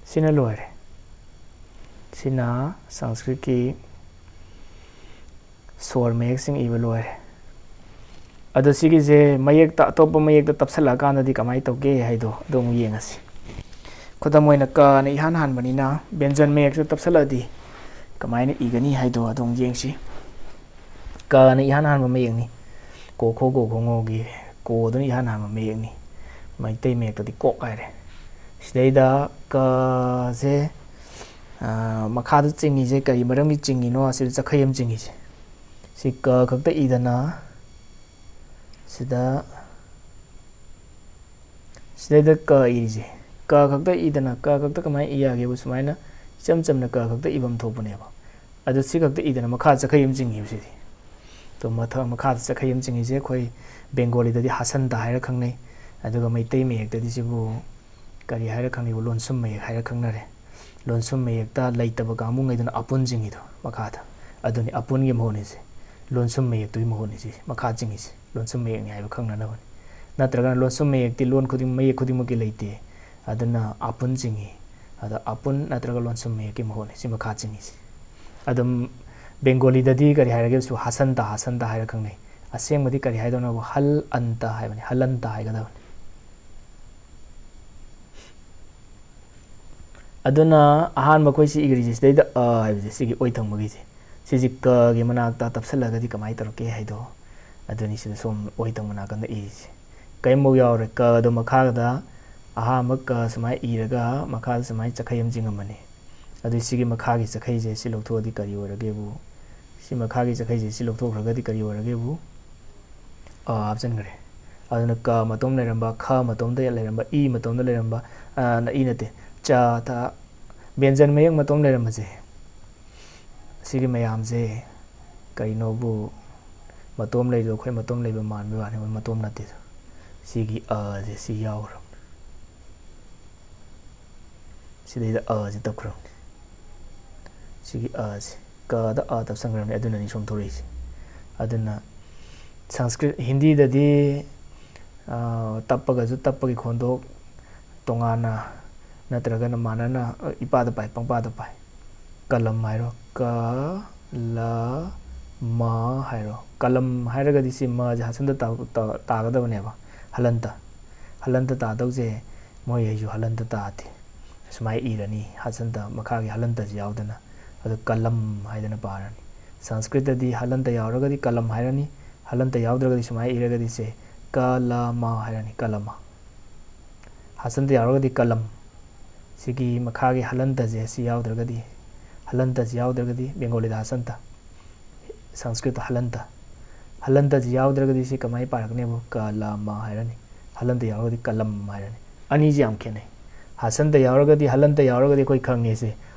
ꯁꯤꯅ ꯂꯣꯏꯔꯦ꯫ ꯁꯤꯅ ꯁꯪꯁꯀ꯭ꯔꯤꯠꯀꯤ ꯁꯣꯔ ꯃꯌꯦꯛꯁꯤꯡ ꯏꯕ ꯂꯣꯏꯔꯦ꯫ ꯑꯗꯣ ꯁꯤꯒꯤꯁꯦ ꯃꯌꯦꯛꯇ, ꯑꯇꯣꯞꯄ ꯃꯌꯦꯛꯇ ꯇꯞꯁꯜꯂꯛꯑꯀꯥꯟꯗꯗꯤ ꯀꯃꯥꯏꯅ ꯇꯧꯒꯦ ꯍꯥꯏꯗꯣ ꯑꯗꯨ ꯑꯃꯨꯛ ꯌꯦꯡꯉꯁꯤ꯫ ꯈꯨꯗꯝ ꯑꯣꯏꯅ ꯀꯅ ꯏꯍꯥꯟ ꯍꯥꯟꯕꯅꯤꯅ ꯕꯦꯟꯖꯟ ꯃꯌꯦꯛꯇ ꯇꯞꯁꯜꯂꯛꯑꯗꯤ ꯀꯃꯥꯏꯅ ꯏꯒꯅꯤ ꯍꯥꯏꯗꯣ ꯑꯗꯨ ꯑꯃꯨꯛ ꯌꯦꯡꯁꯤ꯫ ꯀꯅ ꯏꯍꯥꯟ ꯍꯥꯟꯕ ꯃꯌꯦꯛꯅꯤ꯫ ꯀꯣ ꯈꯣ ꯒꯣ ꯈꯣ ꯉꯣꯒꯤ ꯀꯣꯗꯨꯅ ꯏꯍꯥꯟ ꯍꯥꯟꯕ ꯃꯌꯦꯛꯅꯤ꯫ ꯃꯩꯇꯩ ꯃꯌꯦꯛꯇꯗꯤ ꯀꯣꯛ ꯍꯥꯏꯔꯦ꯫ ꯁꯤꯗꯩꯗ ꯀꯁꯦ, ꯑ, ꯃꯈꯥꯗ ꯆꯤꯡꯉꯤꯁꯦ ꯀꯔꯤ ꯃꯔꯝꯒꯤ ꯆꯤꯡꯉꯤꯅꯣ? ꯑꯁꯤꯗ ꯆꯈꯩ ꯑꯃ ꯆꯤꯡꯉꯤꯁꯦ꯫ ꯁꯤ ꯀ ꯈꯛꯇ ꯏꯗꯅ ꯁꯤꯗ, ꯁꯤꯗꯩꯗ ꯀ ꯏꯔꯤꯁꯦ, ꯀ ꯈꯛꯇ ꯏꯗꯅ, ꯀ ꯈꯛꯇ ꯀꯃꯥꯏꯅ ꯏ ꯌꯥꯒꯦꯕꯨ? ꯁꯨꯃꯥꯏꯅ ꯏꯆꯝ ꯆꯝꯅ ꯀ ꯈꯛꯇ ꯏꯐꯝ ꯊꯣꯛꯄꯅꯦꯕ꯫ ꯑꯗꯣ ꯁꯤ ꯈꯛꯇ ꯏꯗꯅ ꯃꯈꯥ ꯆꯈꯩ ꯑꯃ ꯆꯤꯡꯉꯤꯕ ꯁꯤꯗꯤ꯫ ꯇꯣ ꯃꯊꯛ ꯃꯈꯥꯗ ꯆꯈꯩ ꯑꯃ ꯆꯤꯡꯉꯤꯁꯦ ꯑꯩꯈꯣꯏ ꯕꯦꯡꯒꯣꯂꯤꯗꯗꯤ ꯍꯥꯁꯟꯇ ꯍꯥꯏꯔ ꯈꯪꯅꯩ꯫ ꯑꯗꯨꯒ ꯃꯩꯇꯩ ꯃꯌꯦꯛꯇꯗꯤ ꯁꯤꯕꯨ ꯀꯔꯤ ꯍꯥꯏꯔ ꯈꯪꯅꯩꯕꯨ? ꯂꯣꯟꯁꯨꯝ ꯃꯌꯦꯛ ꯍꯥꯏꯔ ꯈꯪꯅꯔꯦ꯫ ꯂꯣꯟꯁꯨꯝ ꯃꯌꯦꯛꯇ ꯂꯩꯇꯕ ꯀꯥꯡꯕꯨꯉꯩꯗꯨꯅ ꯑꯄꯨꯟ ꯆꯤꯡꯉꯤꯗꯣ ꯃꯈꯥꯗ꯫ ꯑꯗꯨꯅꯤ ꯑꯄꯨꯟꯒꯤ ꯃꯍꯨꯠꯅꯤꯁꯦ꯫ ꯂꯣꯟꯁꯨꯝ ꯃꯌꯦꯛꯇꯨꯒꯤ ꯃꯍꯨꯠꯅꯤꯁꯦ ꯃꯈꯥ ꯆꯤꯡꯉꯤꯁꯦ꯫ ꯂꯣꯟꯁꯨꯝ ꯃꯌꯦꯛꯅꯤ ꯍꯥꯏꯕ ꯈꯪꯅꯅꯕꯅꯤ꯫ ꯅꯠꯇ꯭ꯔꯒꯅ ꯂꯣꯟꯁꯨꯝ ꯃꯌꯦꯛꯇꯤ ꯂꯣꯟ ꯈꯨꯗꯤꯡ-, ꯃꯌꯦꯛ ꯈꯨꯗꯤꯡꯃꯛꯀꯤ ꯂꯩꯇꯦ꯫ ꯑꯗꯨꯅ ꯑꯄꯨꯟ ꯆꯤꯡꯉꯤ꯫ ꯑꯗ ꯑꯄꯨꯟ ꯅꯠꯇ꯭ꯔꯒ ꯂꯣꯟꯁꯨꯝ ꯃꯌꯦꯛꯀꯤ ꯃꯍꯨꯠꯅꯤ ꯁꯤ ꯃꯈꯥ ꯆꯤꯡꯉꯤꯁꯦ꯫ ꯑꯗꯨꯝ ꯕꯦꯡꯒꯣꯂꯤꯗꯗꯤ ꯀꯔꯤ ꯍꯥꯏꯔꯒꯦꯁꯨ ꯍꯥꯁꯟꯇ, ꯍꯥꯁꯟꯇ ꯍꯥꯏꯔ ꯈꯪꯅꯩ꯫ ꯑꯁꯦꯡꯕꯗꯤ ꯀꯔꯤ ꯍꯥꯏꯗꯧꯅꯣꯕꯨ? ꯍꯜ ꯑꯟꯇ ꯍꯥꯏꯕꯅꯤ, ꯍꯜ ꯑꯟꯇ ꯍꯥꯏꯒꯗꯕꯅꯤ꯫ ꯑꯗꯨꯅ ꯑꯍꯥꯟꯕ ꯑꯩꯈꯣꯏ ꯁꯤ ꯏꯔꯤꯁꯦ ꯁꯤꯗꯩꯗ ꯑ ꯍꯥꯏꯕꯁꯦ, ꯁꯤꯒꯤ ꯑꯣꯏ ꯊꯪꯕꯒꯤꯁꯦ, ꯁꯤꯁꯤ ꯀꯒꯤ ꯃꯅꯥꯛꯇ ꯇꯞꯁꯜꯂꯒꯗꯤ ꯀꯃꯥꯏꯅ ꯇꯧꯔꯛꯀꯦ ꯍꯥꯏꯗꯣ, ꯑꯗꯨꯅꯤ ꯁꯤꯗ ꯁꯣꯝ ꯑꯣꯏ ꯊꯪꯕ ꯅꯥꯀꯟꯗ ꯏꯔꯤꯁꯦ꯫ ꯀꯔꯤꯝꯐꯥꯎ ꯌꯥꯎꯔꯦ, ꯀꯗꯣ ꯃꯈꯥꯗ ꯑꯍꯥꯟꯕ ꯀ ꯁꯨꯃꯥꯏꯅ ꯏꯔꯒ ꯃꯈꯥꯗ ꯁꯨꯃꯥꯏꯅ ꯆꯈꯩ ꯑꯃ ꯆꯤꯡꯉꯝꯕꯅꯤ꯫ ꯑꯗꯨ ꯁꯤꯒꯤ ꯃꯈꯥꯒꯤ ꯆꯈꯩꯁꯦ ꯁꯤ ꯂꯧꯊꯣꯛꯑꯗꯤ ꯀꯔꯤ ꯑꯣꯏꯔꯒꯦꯕꯨ? ꯁꯤ ꯃꯈꯥꯒꯤ ꯆꯈꯩꯁꯦ ꯁꯤ ꯂꯧꯊꯣꯛꯈ꯭ꯔꯒꯗꯤ ꯀꯔꯤ ꯑꯣꯏꯔꯒꯦꯕꯨ? ꯑ ꯍꯥꯞꯆꯤꯟꯈ꯭ꯔꯦ꯫ ꯑꯗꯨꯅ ꯀ ꯃꯇꯣꯝ ꯂꯩꯔꯝꯕ, ꯈ ꯃꯇꯣꯝꯗ ꯂꯩꯔꯝꯕ, ꯏ ꯃꯇꯣꯝꯗ ꯂꯩꯔꯝꯕ, ꯑ, ꯅ-, ꯏ ꯅꯠꯇꯦ, ꯆ, ꯊ, ꯕꯦꯟꯖꯟ ꯃꯌꯦꯛ ꯃꯇꯣꯝ ꯂꯩꯔꯝꯕꯁꯦ, ꯁꯤꯒꯤ ꯃꯌꯥꯝꯁꯦ ꯀꯩꯅꯣꯕꯨ ꯃꯇꯣꯝ ꯂꯩꯕꯗꯣ ꯑꯩꯈꯣꯏ ꯃꯇꯣꯝ ꯂꯩꯕ ꯃꯥꯟꯕꯒꯤ ꯋꯥꯅꯤ, ꯃꯣꯏ ꯃꯇꯣꯝ ꯅꯠꯇꯦ꯫ ꯁꯤꯒꯤ ꯑꯁꯦ ꯁꯤ ꯌꯥꯎꯈ꯭ꯔꯕꯅꯤ꯫ ꯁꯤꯗꯩꯗ ꯑꯁꯦ ꯇꯞꯈ꯭ꯔꯕꯅꯤ꯫ ꯁꯤꯒꯤ ꯑꯁꯦ ꯀꯗ ꯑ ꯇꯞꯁꯟꯈ꯭ꯔꯕꯅꯤ, ꯑꯗꯨꯅꯅꯤ ꯁꯣꯝ ꯊꯣꯛꯂꯛꯏꯁꯦ꯫ ꯑꯗꯨꯅ ꯁꯪꯁꯀ꯭ꯔꯤꯠ, ꯍꯤꯟꯗꯤꯗꯗꯤ, ꯑ, ꯇꯞꯄꯒꯁꯨ ꯇꯞꯄꯒꯤ ꯈꯣꯟꯗꯣꯛ ꯇꯣꯉꯥꯟꯅ ꯅꯠꯇ꯭ꯔꯒꯅ ꯃꯥꯟꯅꯅ, ꯑ, ꯏꯄꯥꯗ ꯄꯥꯏ, ꯄꯪꯄꯥꯗ ꯄꯥꯏ꯫ ꯀꯂꯝ ꯍꯥꯏꯔꯣ, ꯀ, ꯂ, ꯃ ꯍꯥꯏꯔꯣ꯫ ꯀꯂꯝ ꯍꯥꯏꯔꯒꯗꯤ ꯁꯤ ꯃꯁꯦ ꯍꯁꯟꯇ ꯇꯥ-, ꯇꯥ-, ꯇꯥꯒꯗꯕꯅꯦꯕ, ꯍꯂꯟꯇ꯫ ꯍꯂꯟꯇ ꯇꯥꯗꯧꯁꯦ ꯃꯣꯏ ꯑꯩꯁꯨ ꯍꯂꯟꯇ ꯇꯥꯗꯦ꯫ ꯁꯨꯃꯥꯏꯅ ꯏꯔꯅꯤ, ꯍꯁꯟꯇ ꯃꯈꯥꯒꯤ ꯍꯂꯟꯇꯁꯤ ꯌꯥꯎꯗꯅ꯫ ꯑꯗꯨ ꯀꯂꯝ ꯍꯥꯏꯗꯅ ꯄꯥꯔꯅꯤ꯫ ꯁꯪꯁꯀ꯭ꯔꯤꯠꯇꯗꯤ ꯍꯂꯟꯇ ꯌꯥꯎꯔꯒꯗꯤ ꯀꯂꯝ ꯍꯥꯏꯔꯅꯤ, ꯍꯂꯟꯇ ꯌꯥꯎꯗ꯭ꯔꯒꯗꯤ ꯁꯨꯃꯥꯏꯅ ꯏꯔꯒꯗꯤ ꯁꯦ ꯀ ꯂ ꯃ ꯍꯥꯏꯔꯅꯤ, ꯀꯂꯃ꯫ ꯍꯁꯟꯇ ꯌꯥꯎꯔꯒꯗꯤ ꯀꯂꯝ꯫ ꯁꯤꯒꯤ ꯃꯈꯥꯒꯤ ꯍꯂꯟꯇꯁꯦ ꯁꯤ ꯌꯥꯎꯗ꯭ꯔꯒꯗꯤ, ꯍꯂꯟꯇꯁꯤ ꯌꯥꯎꯗ꯭ꯔꯒꯗꯤ ꯕꯦꯡꯒꯣꯂꯤꯗ ꯍꯁꯟꯇ, ꯁꯪꯁꯀ꯭ꯔꯤꯠꯇ ꯍꯂꯟꯇ꯫ ꯍꯂꯟꯇꯁꯤ ꯌꯥꯎꯗ꯭ꯔꯒꯗꯤ ꯁꯤ ꯀꯃꯥꯏꯅ ꯄꯥꯔꯛꯀꯅꯦꯕꯨ? ꯀ ꯂ ꯃ ꯍꯥꯏꯔꯅꯤ꯫ ꯍꯂꯟꯇ ꯌꯥꯎꯔꯒꯗꯤ ꯀꯂꯝ ꯍꯥꯏꯔꯅꯤ꯫ ꯑꯅꯤꯁꯤ ꯌꯥꯝ ꯈꯦꯠꯅꯩ꯫ ꯍꯁꯟꯇ ꯌꯥꯎꯔꯒꯗꯤ, ꯍꯂꯟꯇ ꯌꯥꯎꯔꯒꯗꯤ ꯑꯩꯈꯣꯏ ꯈꯪꯉꯦ ꯁꯦ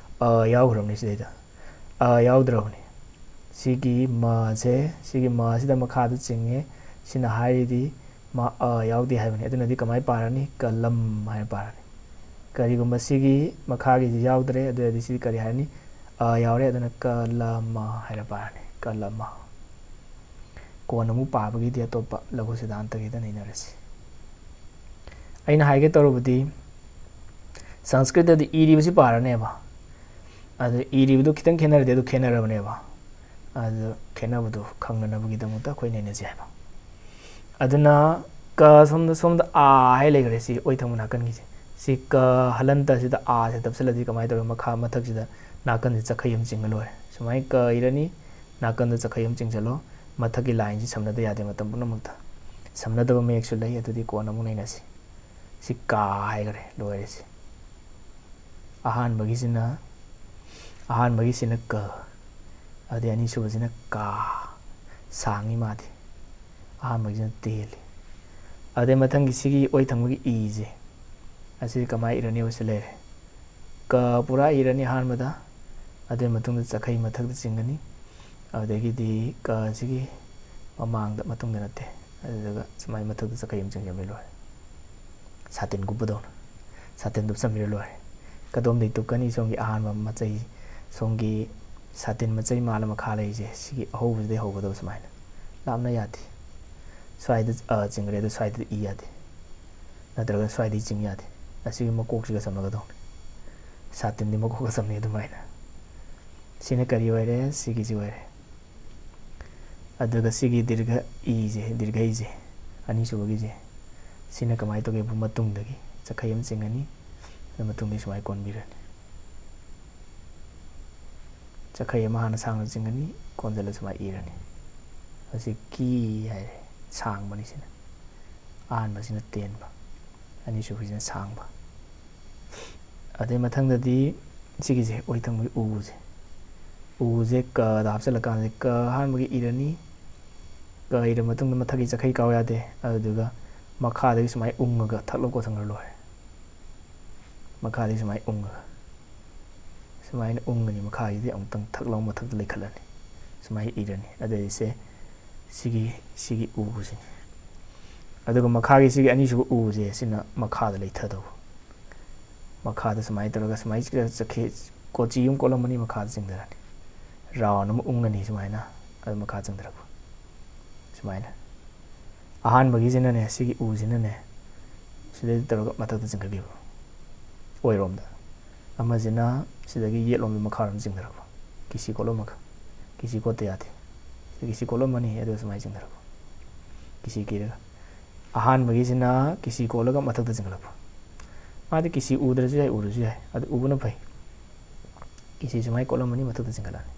ꯑ ꯌꯥꯎꯈ꯭ꯔꯕꯅꯤ ꯁꯤꯗꯩꯗ꯫ ꯑ ꯌꯥꯎꯗ꯭ꯔꯕꯅꯤ꯫ ꯁꯤꯒꯤ ꯃꯁꯦ, ꯁꯤꯒꯤ ꯃꯁꯤꯗ ꯃꯈꯥꯗ ꯆꯤꯡꯉꯦ꯫ ꯁꯤꯅ ꯍꯥꯏꯔꯤꯗꯤ ꯃꯥ ꯑ ꯌꯥꯎꯗꯦ ꯍꯥꯏꯕꯅꯤ꯫ ꯑꯗꯨꯅꯗꯤ ꯀꯃꯥꯏꯅ ꯄꯥꯔꯅꯤ? ꯀꯂꯝ ꯍꯥꯏꯅ ꯄꯥꯔꯅꯤ꯫ ꯀꯔꯤꯒꯨꯝꯕ ꯁꯤꯒꯤ ꯃꯈꯥꯒꯤꯁꯤ ꯌꯥꯎꯗ꯭ꯔꯦ, ꯑꯗꯨ ꯑꯣꯏꯔꯗꯤ ꯁꯤꯗꯤ ꯀꯔꯤ ꯍꯥꯏꯔꯅꯤ? ꯑ ꯌꯥꯎꯔꯦ, ꯑꯗꯨꯅ ꯀꯂꯃ ꯍꯥꯏꯅ ꯄꯥꯔꯅꯤ꯫ ꯀꯂꯃ꯫ ꯀꯣꯟꯅ ꯑꯃꯨꯛ ꯄꯥꯕꯒꯤꯗꯤ ꯑꯇꯣꯞꯄ ꯂꯘꯨ ꯁꯤꯗꯥꯟꯇꯒꯤꯗ ꯅꯩꯅꯔꯁꯤ꯫ ꯑꯩꯅ ꯍꯥꯏꯒꯦ ꯇꯧꯔꯨꯕꯗꯤ, ꯁꯪꯁꯀ꯭ꯔꯤꯠꯇꯗꯤ ꯏꯔꯤꯕꯁꯤ ꯄꯥꯔꯅꯦꯕ, ꯑꯗꯨ ꯏꯔꯤꯕꯗꯨ ꯈꯤꯇꯪ ꯈꯦꯠꯅꯔꯗꯤ ꯑꯗꯨ ꯈꯦꯠꯅꯔꯕꯅꯦꯕ꯫ ꯑꯗꯨ ꯈꯦꯠꯅꯕꯗꯨ ꯈꯪꯅꯅꯕꯒꯤꯗꯃꯛꯇ ꯑꯩꯈꯣꯏ ꯅꯩꯅꯁꯤ ꯍꯥꯏꯕ꯫ ꯑꯗꯨꯅ ꯀ ꯁꯣꯝꯗ, ꯁꯣꯝꯗ ꯑ ꯍꯥꯏ ꯂꯩꯈ꯭ꯔꯦ, ꯁꯤ ꯑꯣꯏ ꯊꯪꯕ ꯅꯥꯀꯟꯒꯤꯁꯦ꯫ ꯁꯤ ꯀ ꯍꯂꯟꯇꯁꯤꯗ ꯑꯁꯦ ꯇꯞꯁꯤꯜꯂꯗꯤ ꯀꯃꯥꯏꯅ ꯇꯧꯔꯦ? ꯃꯈꯥ ꯃꯊꯛꯁꯤꯗ ꯅꯥꯀꯟꯁꯤ ꯆꯈꯩ ꯑꯃ ꯆꯤꯡꯉ ꯂꯣꯏꯔꯦ꯫ ꯁꯨꯃꯥꯏꯅ ꯀ ꯏꯔꯅꯤ, ꯅꯥꯀꯟꯗ ꯆꯈꯩ ꯑꯃ ꯆꯤꯡꯁꯤꯜꯂꯣ꯫ ꯃꯊꯛꯀꯤ ꯂꯥꯏꯟꯁꯤ ꯁꯝꯅꯗ ꯌꯥꯗꯦ ꯃꯇꯝ ꯄꯨꯝꯅꯃꯛꯇ꯫ ꯁꯝꯅꯗꯕ ꯃꯌꯦꯛꯁꯨ ꯂꯩ, ꯑꯗꯨꯗꯤ ꯀꯣꯟꯅ ꯑꯃꯨꯛ ꯅꯩꯅꯁꯤ꯫ ꯁꯤ ꯀ ꯍꯥꯏꯈꯔꯦ, ꯂꯣꯏꯔꯦ ꯁꯤ꯫ ꯑꯍꯥꯟꯕꯒꯤꯁꯤꯅ, ꯑꯍꯥꯟꯕꯒꯤꯁꯤꯅ ꯀ, ꯑꯗꯩ ꯑꯅꯤꯁꯨꯕꯁꯤꯅ ꯀ, ꯁꯥꯡꯉꯤ ꯃꯥꯗꯤ꯫ ꯑꯍꯥꯟꯕꯒꯤꯁꯤꯅ ꯇꯦꯜꯂꯤ꯫ ꯑꯗꯩ ꯃꯊꯪꯒꯤ ꯁꯤꯒꯤ ꯑꯣꯏ ꯊꯪꯕꯒꯤ ꯏꯁꯦ, ꯑꯁꯤ ꯀꯃꯥꯏꯅ ꯏꯔꯅꯤ ꯍꯥꯏꯕꯁꯤ ꯂꯩꯔꯦ꯫ ꯀ ꯄꯨꯔꯥ ꯏꯔꯅꯤ ꯑꯍꯥꯟꯕꯗ, ꯑꯗꯨꯒꯤ ꯃꯇꯨꯡꯗ ꯆꯈꯩ ꯃꯊꯛꯇ ꯆꯤꯡꯒꯅꯤ, ꯑꯗꯨꯗꯒꯤꯗꯤ ꯀꯁꯤꯒꯤ ꯃꯃꯥꯡꯗ, ꯃꯇꯨꯡꯗ ꯅꯠꯇꯦ, ꯑꯗꯨꯗꯨꯒ ꯁꯨꯃꯥꯏꯅ ꯃꯊꯛꯇ ꯆꯈꯩ ꯑꯃ ꯆꯤꯡꯁꯤꯟꯕꯤ ꯂꯣꯏꯔꯦ꯫ ꯁꯥꯇꯤꯟ ꯀꯨꯞꯄꯗꯧꯅ ꯁꯥꯇꯤꯟ ꯇꯨꯞꯁꯟꯕꯤꯔ ꯂꯣꯏꯔꯦ꯫ ꯀꯗꯣꯝꯗꯒꯤ ꯇꯨꯞꯀꯅꯤ? ꯁꯣꯝꯒꯤ ꯑꯍꯥꯟꯕ ꯃꯆꯩ, ꯁꯣꯝꯒꯤ ꯁꯥꯇꯤꯟ ꯃꯆꯩ ꯃꯥꯜꯂ ꯃꯈꯥ ꯂꯩꯔꯤꯁꯦ, ꯁꯤꯒꯤ ꯑꯍꯧꯕꯁꯤꯗꯩ ꯍꯧꯒꯗꯕ ꯁꯨꯃꯥꯏꯅ꯫ ꯂꯥꯞꯅ ꯌꯥꯗꯦ꯫ ꯁ꯭ꯋꯥꯏꯗ ꯑ ꯆꯤꯡꯈ꯭ꯔꯦ, ꯑꯗꯣ ꯁ꯭ꯋꯥꯏꯗꯗꯤ ꯏ ꯌꯥꯗꯦ, ꯅꯠꯇ꯭ꯔꯒ ꯁ꯭ꯋꯥꯏꯗꯩ ꯆꯤꯡ ꯌꯥꯗꯦ꯫ ꯑꯁꯤꯒꯤ ꯃꯀꯣꯛꯁꯤꯒ ꯆꯝꯅꯒꯗꯧꯅꯤ꯫ ꯁꯥꯇꯤꯟꯗꯤ ꯃꯀꯣꯛꯀ ꯆꯝꯅꯩ ꯑꯗꯨꯃꯥꯏꯅ꯫ ꯁꯤꯅ ꯀꯔꯤ ꯑꯣꯏꯔꯦ? ꯁꯤꯒꯤꯁꯤ ꯑꯣꯏꯔꯦ꯫ ꯑꯗꯨꯒ ꯁꯤꯒꯤ ꯗꯤꯔꯒ ꯏꯁꯦ, ꯗꯤꯔꯒ ꯏꯁꯦ, ꯑꯅꯤꯁꯨꯕꯒꯤꯁꯦ, ꯁꯤꯅ ꯀꯃꯥꯏꯅ ꯇꯧꯒꯦꯕꯨ, ꯃꯇꯨꯡꯗꯒꯤ ꯆꯈꯩ ꯑꯃ ꯆꯤꯡꯒꯅꯤ, ꯑꯗꯨ ꯃꯇꯨꯡꯗꯒꯤ ꯁꯨꯃꯥꯏꯅ ꯀꯣꯟꯕꯤꯔꯅꯤ꯫ ꯆꯈꯩ ꯑꯃ ꯍꯥꯟꯅ ꯁꯥꯡꯅ ꯆꯤꯡꯒꯅꯤ, ꯀꯣꯟꯁꯤꯜꯂ ꯁꯨꯃꯥꯏꯅ ꯏꯔꯅꯤ꯫ ꯑꯁꯤ ꯀꯤ ꯍꯥꯏꯔꯦ, ꯁꯥꯡꯕꯅꯤ ꯁꯤꯅ꯫ ꯑꯍꯥꯟꯕꯁꯤꯅ ꯇꯦꯟꯕ, ꯑꯅꯤꯁꯨꯕꯁꯤꯅ ꯁꯥꯡꯕ꯫ ꯑꯗꯩ ꯃꯊꯪꯗꯗꯤ ꯁꯤꯒꯤꯁꯦ, ꯑꯣꯏ ꯊꯪꯕꯒꯤ ꯎꯁꯦ, ꯎꯁꯦ ꯀꯗ ꯍꯥꯞꯆꯤꯜꯂꯀꯥꯟꯗ ꯀ ꯑꯍꯥꯟꯕꯒꯤ ꯏꯔꯅꯤ꯫ ꯀ ꯏꯔ ꯃꯇꯨꯡꯗ ꯃꯊꯛꯀꯤ ꯆꯈꯩ ꯀꯥꯎ ꯌꯥꯗꯦ, ꯑꯗꯨꯗꯨꯒ ꯃꯈꯥꯗꯒꯤ ꯁꯨꯃꯥꯏꯅ ꯎꯪꯉꯒ ꯊꯛ ꯂꯧ ꯀꯣꯟꯁꯟꯈ꯭ꯔ ꯂꯣꯏꯔꯦ꯫ ꯃꯈꯥꯗꯒꯤ ꯁꯨꯃꯥꯏꯅ ꯎꯪꯉꯒ, ꯁꯨꯃꯥꯏꯅ ꯎꯪꯒꯅꯤ꯫ ꯃꯈꯥꯒꯤꯗꯤ ꯑꯃꯨꯛꯇꯪ ꯊꯛ ꯂꯥꯎ ꯃꯊꯛꯇ ꯂꯩꯈꯠꯂꯅꯤ꯫ ꯁꯨꯃꯥꯏꯅ ꯏꯔꯅꯤ꯫ ꯑꯗꯩꯁꯦ ꯁꯤꯒꯤ ꯁꯤꯒꯤ ꯎꯁꯤꯅꯤ꯫ ꯑꯗꯨꯒ ꯃꯈꯥꯒꯤ ꯁꯤꯒꯤ ꯑꯅꯤꯁꯨꯕ ꯎꯁꯦ ꯁꯤꯅ ꯃꯈꯥꯗ ꯂꯩꯊꯗꯧꯕ꯫ ꯃꯈꯥꯗ ꯁꯨꯃꯥꯏꯅ ꯇꯧꯔꯒ ꯁꯨꯃꯥꯏꯅ ꯆꯠꯈꯤ꯫ ꯀꯣꯆꯤ ꯑꯃ ꯀꯣꯠꯂꯝꯃꯅꯤ, ꯃꯈꯥꯗ ꯆꯤꯡꯊꯔꯅꯤ꯫ ꯔꯥꯎꯟ ꯑꯃ ꯎꯪꯉꯅꯤ ꯁꯨꯃꯥꯏꯅ, ꯑꯗꯨ ꯃꯈꯥ ꯆꯤꯡꯊꯔꯛꯄ꯫ ꯁꯨꯃꯥꯏꯅ ꯑꯍꯥꯟꯕꯒꯤꯁꯤꯅꯅꯦ, ꯁꯤꯒꯤ ꯎꯁꯤꯅꯅꯦ ꯁꯤꯗꯩꯗ ꯇꯧꯔꯒ ꯃꯊꯛꯇ ꯆꯤꯡꯈꯠꯈꯤꯕ ꯑꯣꯏꯔꯣꯝꯗ꯫ ꯑꯃꯁꯤꯅ ꯁꯤꯗꯒꯤ ꯌꯦꯠꯂꯣꯝꯗ ꯃꯈꯥꯔꯣꯝꯗ ꯆꯤꯡꯊꯔꯛꯄ꯫ ꯀꯤꯁꯤ ꯀꯣꯠꯂꯝꯃꯒ, ꯀꯤꯁꯤ ꯀꯣꯠꯇ ꯌꯥꯗꯦ꯫ ꯁꯤ ꯀꯤꯁꯤ ꯀꯣꯠꯂꯝꯃꯅꯤ, ꯑꯗꯨꯒ ꯁꯨꯃꯥꯏꯅ ꯆꯤꯡꯊꯔꯛꯄ꯫ ꯀꯤꯁꯤ ꯀꯤꯔꯒ ꯑꯍꯥꯟꯕꯒꯤꯁꯤꯅ ꯀꯤꯁꯤ ꯀꯣꯠꯂꯒ ꯃꯊꯛꯇ ꯆꯤꯡꯈꯠꯂꯛꯄ꯫ ꯃꯥꯗꯤ ꯀꯤꯁꯤ ꯎꯗ꯭ꯔꯁꯨ ꯌꯥꯏ, ꯎꯔꯁꯨ ꯌꯥꯏ, ꯑꯗꯨ ꯎꯕꯅ ꯐꯩ꯫ ꯀꯤꯁꯤ ꯁꯨꯃꯥꯏꯅ ꯀꯣꯠꯂꯝꯃꯅꯤ, ꯃꯊꯛꯇ ꯆꯤꯡꯈꯠꯂꯛꯑꯅꯤ꯫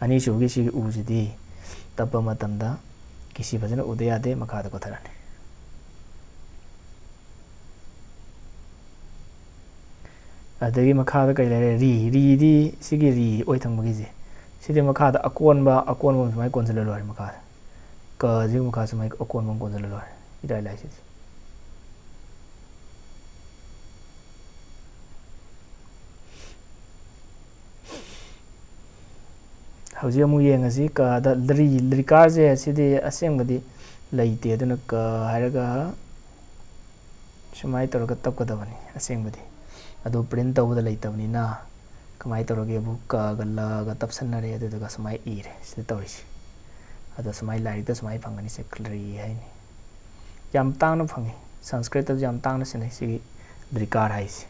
ꯑꯅꯤꯁꯨꯕꯒꯤ ꯁꯤꯒꯤ ꯎꯁꯤꯗꯤ ꯇꯞꯄ ꯃꯇꯝꯗ ꯀꯤꯁꯤ ꯐꯖꯅ ꯎꯗ ꯌꯥꯗꯦ, ꯃꯈꯥꯗ ꯀꯣꯠꯊꯔꯅꯤ꯫ ꯑꯗꯒꯤ ꯃꯈꯥꯗ ꯀꯩ ꯂꯩꯔꯦ? ꯔꯤ꯫ ꯔꯤꯗꯤ ꯁꯤꯒꯤ ꯔꯤ ꯑꯣꯏ ꯊꯪꯕꯒꯤꯁꯦ, ꯁꯤꯗꯤ ꯃꯈꯥꯗ ꯑꯀꯣꯟꯕ, ꯑꯀꯣꯟꯕ ꯑꯃ ꯁꯨꯃꯥꯏꯅ ꯀꯣꯟꯁꯤꯜꯂ ꯂꯣꯏꯔꯦ꯫ ꯃꯈꯥꯗ ꯀꯁꯤꯒꯤ ꯃꯈꯥ ꯁꯨꯃꯥꯏꯅ ꯑꯀꯣꯟꯕ ꯑꯃ ꯀꯣꯟꯁꯤꯜꯂ ꯂꯣꯏꯔꯦ꯫ ꯏꯔꯥꯏ ꯂꯥꯏꯁꯤꯗꯤ꯫ ꯍꯧꯖꯤꯛ ꯑꯃꯨꯛ ꯌꯦꯡꯉꯁꯤ꯫ ꯀꯗ ꯂ꯭ꯔꯤ, ꯂ꯭ꯔꯤꯀꯥꯔꯁꯦ ꯁꯤꯗꯤ ꯑꯁꯦꯡꯕꯗꯤ ꯂꯩꯇꯦ, ꯑꯗꯨꯅ ꯀ ꯍꯥꯏꯔꯒ ꯁꯨꯃꯥꯏꯅ ꯇꯧꯔꯒ ꯇꯞꯀꯗꯕꯅꯤ ꯑꯁꯦꯡꯕꯗꯤ꯫ ꯑꯗꯨ ꯄ꯭ꯔꯤꯟ ꯇꯧꯕꯗ ꯂꯩꯇꯕꯅꯤꯅ ꯀꯃꯥꯏꯅ ꯇꯧꯔꯒꯦꯕꯨ, ꯀꯒ ꯂꯒ ꯇꯞꯁꯟꯅꯔꯦ, ꯑꯗꯨꯗꯨꯒ ꯁꯨꯃꯥꯏꯅ ꯏꯔꯦ꯫ ꯁꯤꯗ ꯇꯧꯔꯤꯁꯦ꯫ ꯑꯗꯣ ꯁꯨꯃꯥꯏꯅ ꯂꯥꯏꯔꯤꯛꯇ ꯁꯨꯃꯥꯏꯅ ꯐꯪꯒꯅꯤ, ꯁꯦ ꯀ꯭ꯂ꯭ꯔꯤ ꯍꯥꯏꯅꯤ꯫ ꯌꯥꯝ ꯇꯥꯡꯅ ꯐꯪꯉꯤ꯫ ꯁꯪꯁꯀ꯭ꯔꯤꯠꯇꯁꯨ ꯌꯥꯝ ꯇꯥꯡꯅ ꯁꯤꯖꯤꯟꯅꯩ ꯁꯤꯒꯤ ꯗ꯭ꯔꯤꯀꯥꯔ ꯍꯥꯏꯁꯦ꯫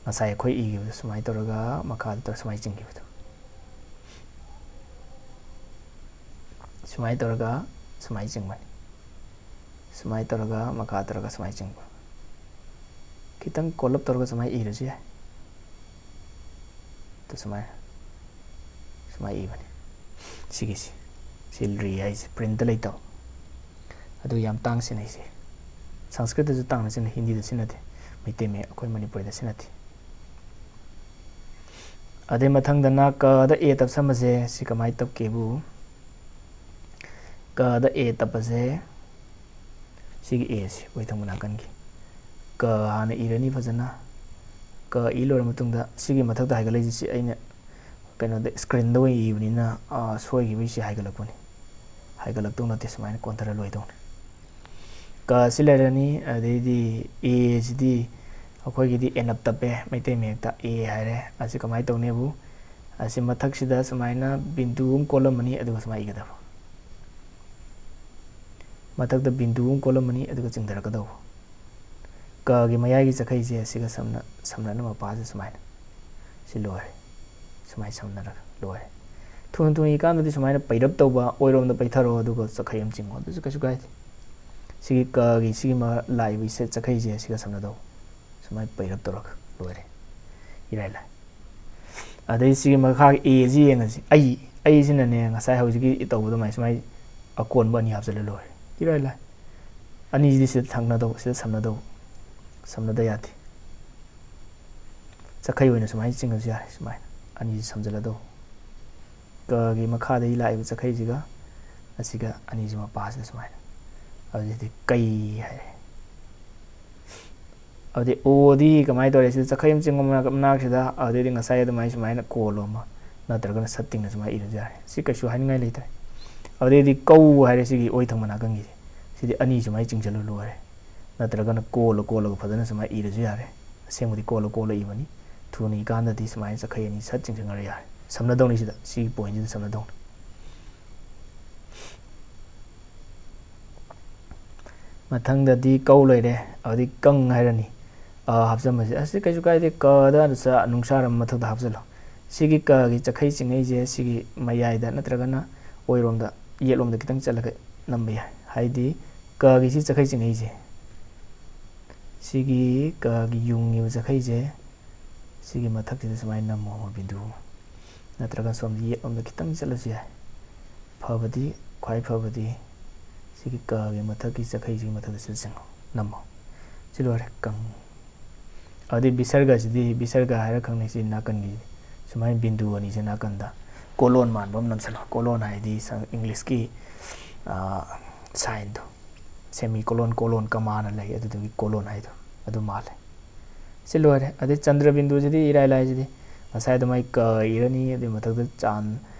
ꯉꯁꯥꯏ ꯑꯩꯈꯣꯏ ꯏꯈꯤꯕꯗꯣ ꯁꯨꯃꯥꯏꯅ ꯇꯧꯔꯒ ꯃꯈꯥꯗ ꯇꯧꯔ ꯁꯨꯃꯥꯏꯅ ꯆꯤꯡꯈꯤꯕꯗꯣ꯫ ꯁꯨꯃꯥꯏꯅ ꯇꯧꯔꯒ ꯁꯨꯃꯥꯏꯅ ꯆꯤꯡꯕꯅꯤ꯫ ꯁꯨꯃꯥꯏꯅ ꯇꯧꯔꯒ ꯃꯈꯥ ꯇꯧꯔꯒ ꯁꯨꯃꯥꯏꯅ ꯆꯤꯡꯕ꯫ ꯈꯤꯇꯪ ꯀꯣꯜꯂꯞ ꯇꯧꯔꯒ ꯁꯨꯃꯥꯏꯅ ꯏꯔꯁꯨ ꯌꯥꯏ꯫ ꯑꯗꯨ ꯁꯨꯃꯥꯏꯅ, ꯁꯨꯃꯥꯏꯅ ꯏꯕꯅꯤ꯫ ꯁꯤꯒꯤꯁꯤ, ꯁꯤ ꯂ꯭ꯔꯤ ꯍꯥꯏꯁꯦ ꯄ꯭ꯔꯤꯟꯇ ꯂꯩꯇꯕ꯫ ꯑꯗꯨ ꯌꯥꯝ ꯇꯥꯡꯅ ꯁꯤꯖꯤꯟꯅꯩꯁꯦ꯫ ꯁꯪꯁꯀ꯭ꯔꯤꯠꯇꯁꯨ ꯇꯥꯡꯅ ꯁꯤꯖꯤꯟꯅꯩ, ꯍꯤꯟꯗꯤꯗ ꯁꯤꯖꯤꯟꯅꯗꯦ꯫ ꯃꯩꯇꯩ ꯃꯌꯦꯛ ꯑꯩꯈꯣꯏ ꯃꯅꯤꯄꯨꯔꯤꯗ ꯁꯤꯖꯤꯟꯅꯗꯦ꯫ ꯑꯗꯩ ꯃꯊꯪꯗꯅ ꯀꯗ ꯑꯦ ꯇꯞꯁꯟꯕꯁꯦ, ꯁꯤ ꯀꯃꯥꯏꯅ ꯇꯞꯀꯦꯕꯨ, ꯀꯗ ꯑꯦ ꯇꯞꯄꯁꯦ, ꯁꯤꯒꯤ ꯑꯦꯁꯦ ꯑꯣꯏ ꯊꯪꯕ ꯅꯥꯀꯟꯒꯤ ꯀ ꯍꯥꯟꯅ ꯏꯔꯅꯤ ꯐꯖꯅ꯫ ꯀ ꯏ ꯂꯣꯏꯔ ꯃꯇꯨꯡꯗ ꯁꯤꯒꯤ ꯃꯊꯛꯇ ꯍꯥꯏꯒꯠꯂꯛꯏꯁꯦ, ꯁꯤ ꯑꯩꯅ ꯀꯩꯅꯣꯗ screenꯗ ꯑꯣꯏꯅ ꯏꯕꯅꯤꯅ ꯁꯣꯏꯈꯤꯕꯩꯁꯤ ꯍꯥꯏꯒꯠꯂꯛꯄꯅꯤ꯫ ꯍꯥꯏꯒꯠꯂꯛꯇꯧ ꯅꯠꯇꯦ, ꯁꯨꯃꯥꯏꯅ ꯀꯣꯟꯊꯔ ꯂꯣꯏꯗꯧꯅꯤ꯫ ꯀ ꯑꯁꯤ ꯂꯩꯔꯅꯤ꯫ ꯑꯗꯩꯗꯤ ꯑꯦ ꯁꯤꯗꯤ ꯑꯩꯈꯣꯏꯒꯤꯗꯤ ꯑꯦꯅꯞ ꯇꯞꯄꯦ, ꯃꯩꯇꯩ ꯃꯌꯦꯛꯇ ꯑꯦ ꯍꯥꯏꯔꯦ꯫ ꯑꯁꯤ ꯀꯃꯥꯏꯅ ꯇꯧꯅꯤꯕꯨ, ꯑꯁꯤ ꯃꯊꯛꯁꯤꯗ ꯁꯨꯃꯥꯏꯅ ꯕꯤꯟꯗꯨ ꯑꯃ ꯀꯣꯜꯂꯝꯃꯅꯤ, ꯑꯗꯨꯒ ꯁꯨꯃꯥꯏꯅ ꯏꯒꯗꯕ꯫ ꯃꯊꯛꯇ ꯕꯤꯟꯗꯨ ꯑꯃ ꯀꯣꯜꯂꯝꯃꯅꯤ, ꯑꯗꯨꯒ ꯆꯤꯡꯊꯔꯛꯀꯗꯧꯕ꯫ ꯀꯒꯤ ꯃꯌꯥꯏꯒꯤ ꯆꯈꯩꯁꯦ ꯑꯁꯤꯒ ꯁꯝꯅ ꯁꯝꯅꯅ ꯃꯄꯥꯁꯦ ꯁꯨꯃꯥꯏꯅ꯫ ꯁꯤ ꯂꯣꯏꯔꯦ꯫ ꯁꯨꯃꯥꯏꯅ ꯁꯝꯅꯔꯒ ꯂꯣꯏꯔꯦ꯫ ꯊꯨꯅ ꯊꯨꯅ ꯏꯀꯥꯟꯗꯗꯤ ꯁꯨꯃꯥꯏꯅ ꯄꯩꯔꯞ ꯇꯧꯕ, ꯑꯣꯏꯔꯣꯝꯗ ꯄꯩꯊꯔꯛꯑꯣ, ꯑꯗꯨꯒ ꯆꯈꯩ ꯑꯃ ꯆꯤꯡꯉꯣ, ꯑꯗꯨꯁꯨ ꯀꯩꯁꯨ ꯀꯥꯏꯗꯦ꯫ ꯁꯤꯒꯤ ꯀꯒꯤ ꯁꯤꯒꯤ ꯃ- ꯂꯥꯛꯏꯕ ꯁꯦ- ꯆꯈꯩꯁꯦ ꯑꯁꯤꯒ ꯁꯝꯅꯗꯧꯕ꯫ ꯁꯨꯃꯥꯏꯅ ꯄꯩꯔꯞ ꯇꯧꯔꯒ ꯂꯣꯏꯔꯦ꯫ ꯏꯔꯥꯏ ꯂꯥꯏ꯫ ꯑꯗꯩ ꯁꯤꯒꯤ ꯃꯈꯥꯒꯤ ꯑꯦꯁꯤ ꯌꯦꯡꯉꯁꯤ꯫ ꯑꯩ ꯑꯩꯁꯤꯅꯅꯦ, ꯉꯁꯥꯏ ꯍꯧꯖꯤꯛꯀꯤ ꯇꯧꯕ ꯑꯗꯨꯃꯥꯏꯅ ꯁꯨꯃꯥꯏꯅ ꯑꯀꯣꯟꯕ ꯑꯅꯤ ꯍꯥꯞꯆꯤꯜꯂ ꯂꯣꯏꯔꯦ꯫ ꯏꯔꯥꯏ ꯂꯥꯏ꯫ ꯑꯅꯤꯁꯤꯗꯤ ꯁꯤꯗ ꯊꯪꯅꯗꯧꯕ, ꯁꯤꯗ ꯁꯝꯅꯗꯧꯕ꯫ ꯁꯝꯅꯗ ꯌꯥꯗꯦ꯫ ꯆꯈꯩ ꯑꯣꯏꯅ ꯁꯨꯃꯥꯏꯅ ꯆꯤꯡꯉꯁꯨ ꯌꯥꯔꯦ꯫ ꯁꯨꯃꯥꯏꯅ ꯑꯅꯤꯁꯤ ꯁꯝꯖꯤꯜꯂꯗꯧꯕ꯫ ꯀꯒꯤ ꯃꯈꯥꯗꯒꯤ ꯂꯥꯛꯏꯕ ꯆꯈꯩꯁꯤꯒ ꯑꯁꯤꯒ ꯑꯅꯤꯁꯤ ꯃꯄꯥꯁꯤꯗ ꯁꯨꯃꯥꯏꯅ꯫ ꯑꯗꯨꯗꯤ ꯀꯩ ꯍꯥꯏꯔꯦ꯫ ꯑꯗꯨꯗꯤ ꯑꯣꯗꯤ ꯀꯃꯥꯏꯅ ꯇꯧꯔꯦ? ꯁꯤꯗ ꯆꯈꯩ ꯑꯃ ꯆꯤꯡꯕ ꯃꯅꯥꯛ- ꯃꯅꯥꯛꯁꯤꯗ, ꯑꯗꯨꯗꯩꯗꯤ ꯉꯁꯥꯏ ꯑꯗꯨꯃꯥꯏꯅ ꯁꯨꯃꯥꯏꯅ ꯀꯣꯜꯂꯣ ꯑꯃ, ꯅꯠꯇ꯭ꯔꯒꯅ ꯁꯠ ꯇꯤꯡꯅ ꯁꯨꯃꯥꯏꯅ ꯏꯔꯁꯨ ꯌꯥꯔꯦ꯫ ꯁꯤ ꯀꯩꯁꯨ ꯍꯥꯏꯅꯤꯡꯉꯥꯏ ꯂꯩꯇ꯭ꯔꯦ꯫ ꯑꯗꯨꯗꯩꯗꯤ ꯀꯧ ꯍꯥꯏꯔꯦ, ꯁꯤꯒꯤ ꯑꯣꯏ ꯊꯪꯕ ꯅꯥꯀꯟꯒꯤꯁꯦ꯫ ꯁꯤꯗꯤ ꯑꯅꯤ ꯁꯨꯃꯥꯏꯅ ꯆꯤꯡꯁꯤꯜꯂ ꯂꯣꯏꯔꯦ꯫ ꯅꯠꯇ꯭ꯔꯒꯅ ꯀꯣꯜꯂ ꯀꯣꯜꯂꯒ ꯐꯖꯅ ꯁꯨꯃꯥꯏꯅ ꯏꯔꯁꯨ ꯌꯥꯔꯦ꯫ ꯑꯁꯦꯡꯕꯗꯤ ꯀꯣꯜꯂ ꯀꯣꯜꯂ ꯏꯕꯅꯤ꯫ ꯊꯨꯅ ꯏꯀꯥꯟꯗꯗꯤ ꯁꯨꯃꯥꯏꯅ ꯆꯈꯩ ꯑꯅꯤ ꯁꯠ ꯆꯤꯡꯁꯤꯟꯈ꯭ꯔ ꯌꯥꯔꯦ꯫ ꯁꯝꯅꯗꯧꯅꯤ ꯁꯤꯗ, ꯁꯤꯒꯤ ꯄꯣꯏꯟꯁꯤꯗ ꯁꯝꯅꯗꯧꯅꯤ꯫ ꯃꯊꯪꯗꯗꯤ ꯀꯧ ꯂꯩꯔꯦ, ꯑꯗꯨꯗꯤ ꯀꯪ ꯍꯥꯏꯔꯅꯤ꯫ ꯑ ꯍꯥꯞꯆꯟꯕꯁꯦ ꯑꯁꯤ ꯀꯩꯁꯨ ꯀꯥꯏꯗꯦ꯫ ꯀꯗ ꯆ ꯅꯨꯡꯁꯥꯔ ꯑꯃ ꯃꯊꯛꯇ ꯍꯥꯞꯆꯜꯂꯣ꯫ ꯁꯤꯒꯤ ꯀꯒꯤ ꯆꯈꯩ ꯆꯤꯡꯉꯩꯁꯦ ꯁꯤꯒꯤ ꯃꯌꯥꯏꯗ ꯅꯠꯇ꯭ꯔꯒꯅ ꯑꯣꯏꯔꯣꯝꯗ, ꯌꯦꯠꯂꯣꯝꯗ ꯈꯤꯇꯪ ꯆꯠꯂꯒ ꯅꯝꯕ ꯌꯥꯏ꯫ ꯍꯥꯏꯗꯤ ꯀꯒꯤꯁꯤ ꯆꯈꯩ ꯆꯤꯡꯉꯩꯁꯦ, ꯁꯤꯒꯤ ꯀꯒꯤ ꯌꯨꯡꯉꯤꯕ ꯆꯈꯩꯁꯦ ꯁꯤꯒꯤ ꯃꯊꯛꯁꯤꯗ ꯁꯨꯃꯥꯏꯅ ꯅꯝꯃꯣ ꯕꯤꯟꯗꯨ ꯑꯃ꯫ ꯅꯠꯇ꯭ꯔꯒ ꯁꯣꯝꯗ ꯌꯦꯠꯂꯣꯝꯗ ꯈꯤꯇꯪ ꯆꯠꯂꯁꯨ ꯌꯥꯏ꯫ ꯐꯕꯗꯤ, ꯈ꯭ꯋꯥꯏ ꯐꯕꯗꯤ ꯁꯤꯒꯤ ꯀꯒꯤ ꯃꯊꯛꯀꯤ ꯆꯈꯩꯁꯤꯒꯤ ꯃꯊꯛꯇ ꯁꯤꯗ ꯆꯤꯡꯉꯣ, ꯅꯝꯃꯣ꯫ ꯁꯤ ꯂꯣꯏꯔꯦ, ꯀꯪ꯫ ꯑꯗꯨꯗꯩ ꯕꯤꯁꯔꯒꯁꯤꯗꯤ, ꯕꯤꯁꯔꯒ ꯍꯥꯏꯔ ꯈꯪꯅꯩ, ꯁꯤ ꯅꯥꯀꯟꯒꯤ ꯁꯨꯃꯥꯏꯅ ꯕꯤꯟꯗꯨ ꯑꯅꯤꯁꯦ ꯅꯥꯀꯟꯗ ꯀꯣꯂꯣꯟ ꯃꯥꯟꯕ ꯑꯃ ꯅꯝꯁꯜꯂꯣ꯫ ꯀꯣꯂꯣꯟ ꯍꯥꯏꯗꯤ ꯁꯪ- ꯏꯪꯂꯤꯁꯀꯤ, ꯑꯥ, ꯁꯥꯏꯟꯗꯣ, ꯁꯦꯃꯤ ꯀꯣꯂꯣꯟ, ꯀꯣꯂꯣꯟ, ꯀꯃꯥꯅ ꯂꯩ, ꯑꯗꯨꯗꯨꯒꯤ ꯀꯣꯂꯣꯟ ꯍꯥꯏꯗꯣ ꯑꯗꯨ ꯃꯥꯜꯂꯦ꯫ ꯁꯤ ꯂꯣꯏꯔꯦ꯫ ꯑꯗꯩ ꯆꯟꯗ꯭ꯔ ꯕꯤꯟꯗꯨꯁꯤꯗꯤ ꯏꯔꯥꯏ ꯂꯥꯏꯁꯤꯗꯤ ꯉꯁꯥꯏ ꯑꯗꯨꯃꯥꯏ ꯀ ꯏꯔꯅꯤ, ꯑꯗꯨꯒꯤ ꯃꯊꯛꯇ ꯆꯥꯟ,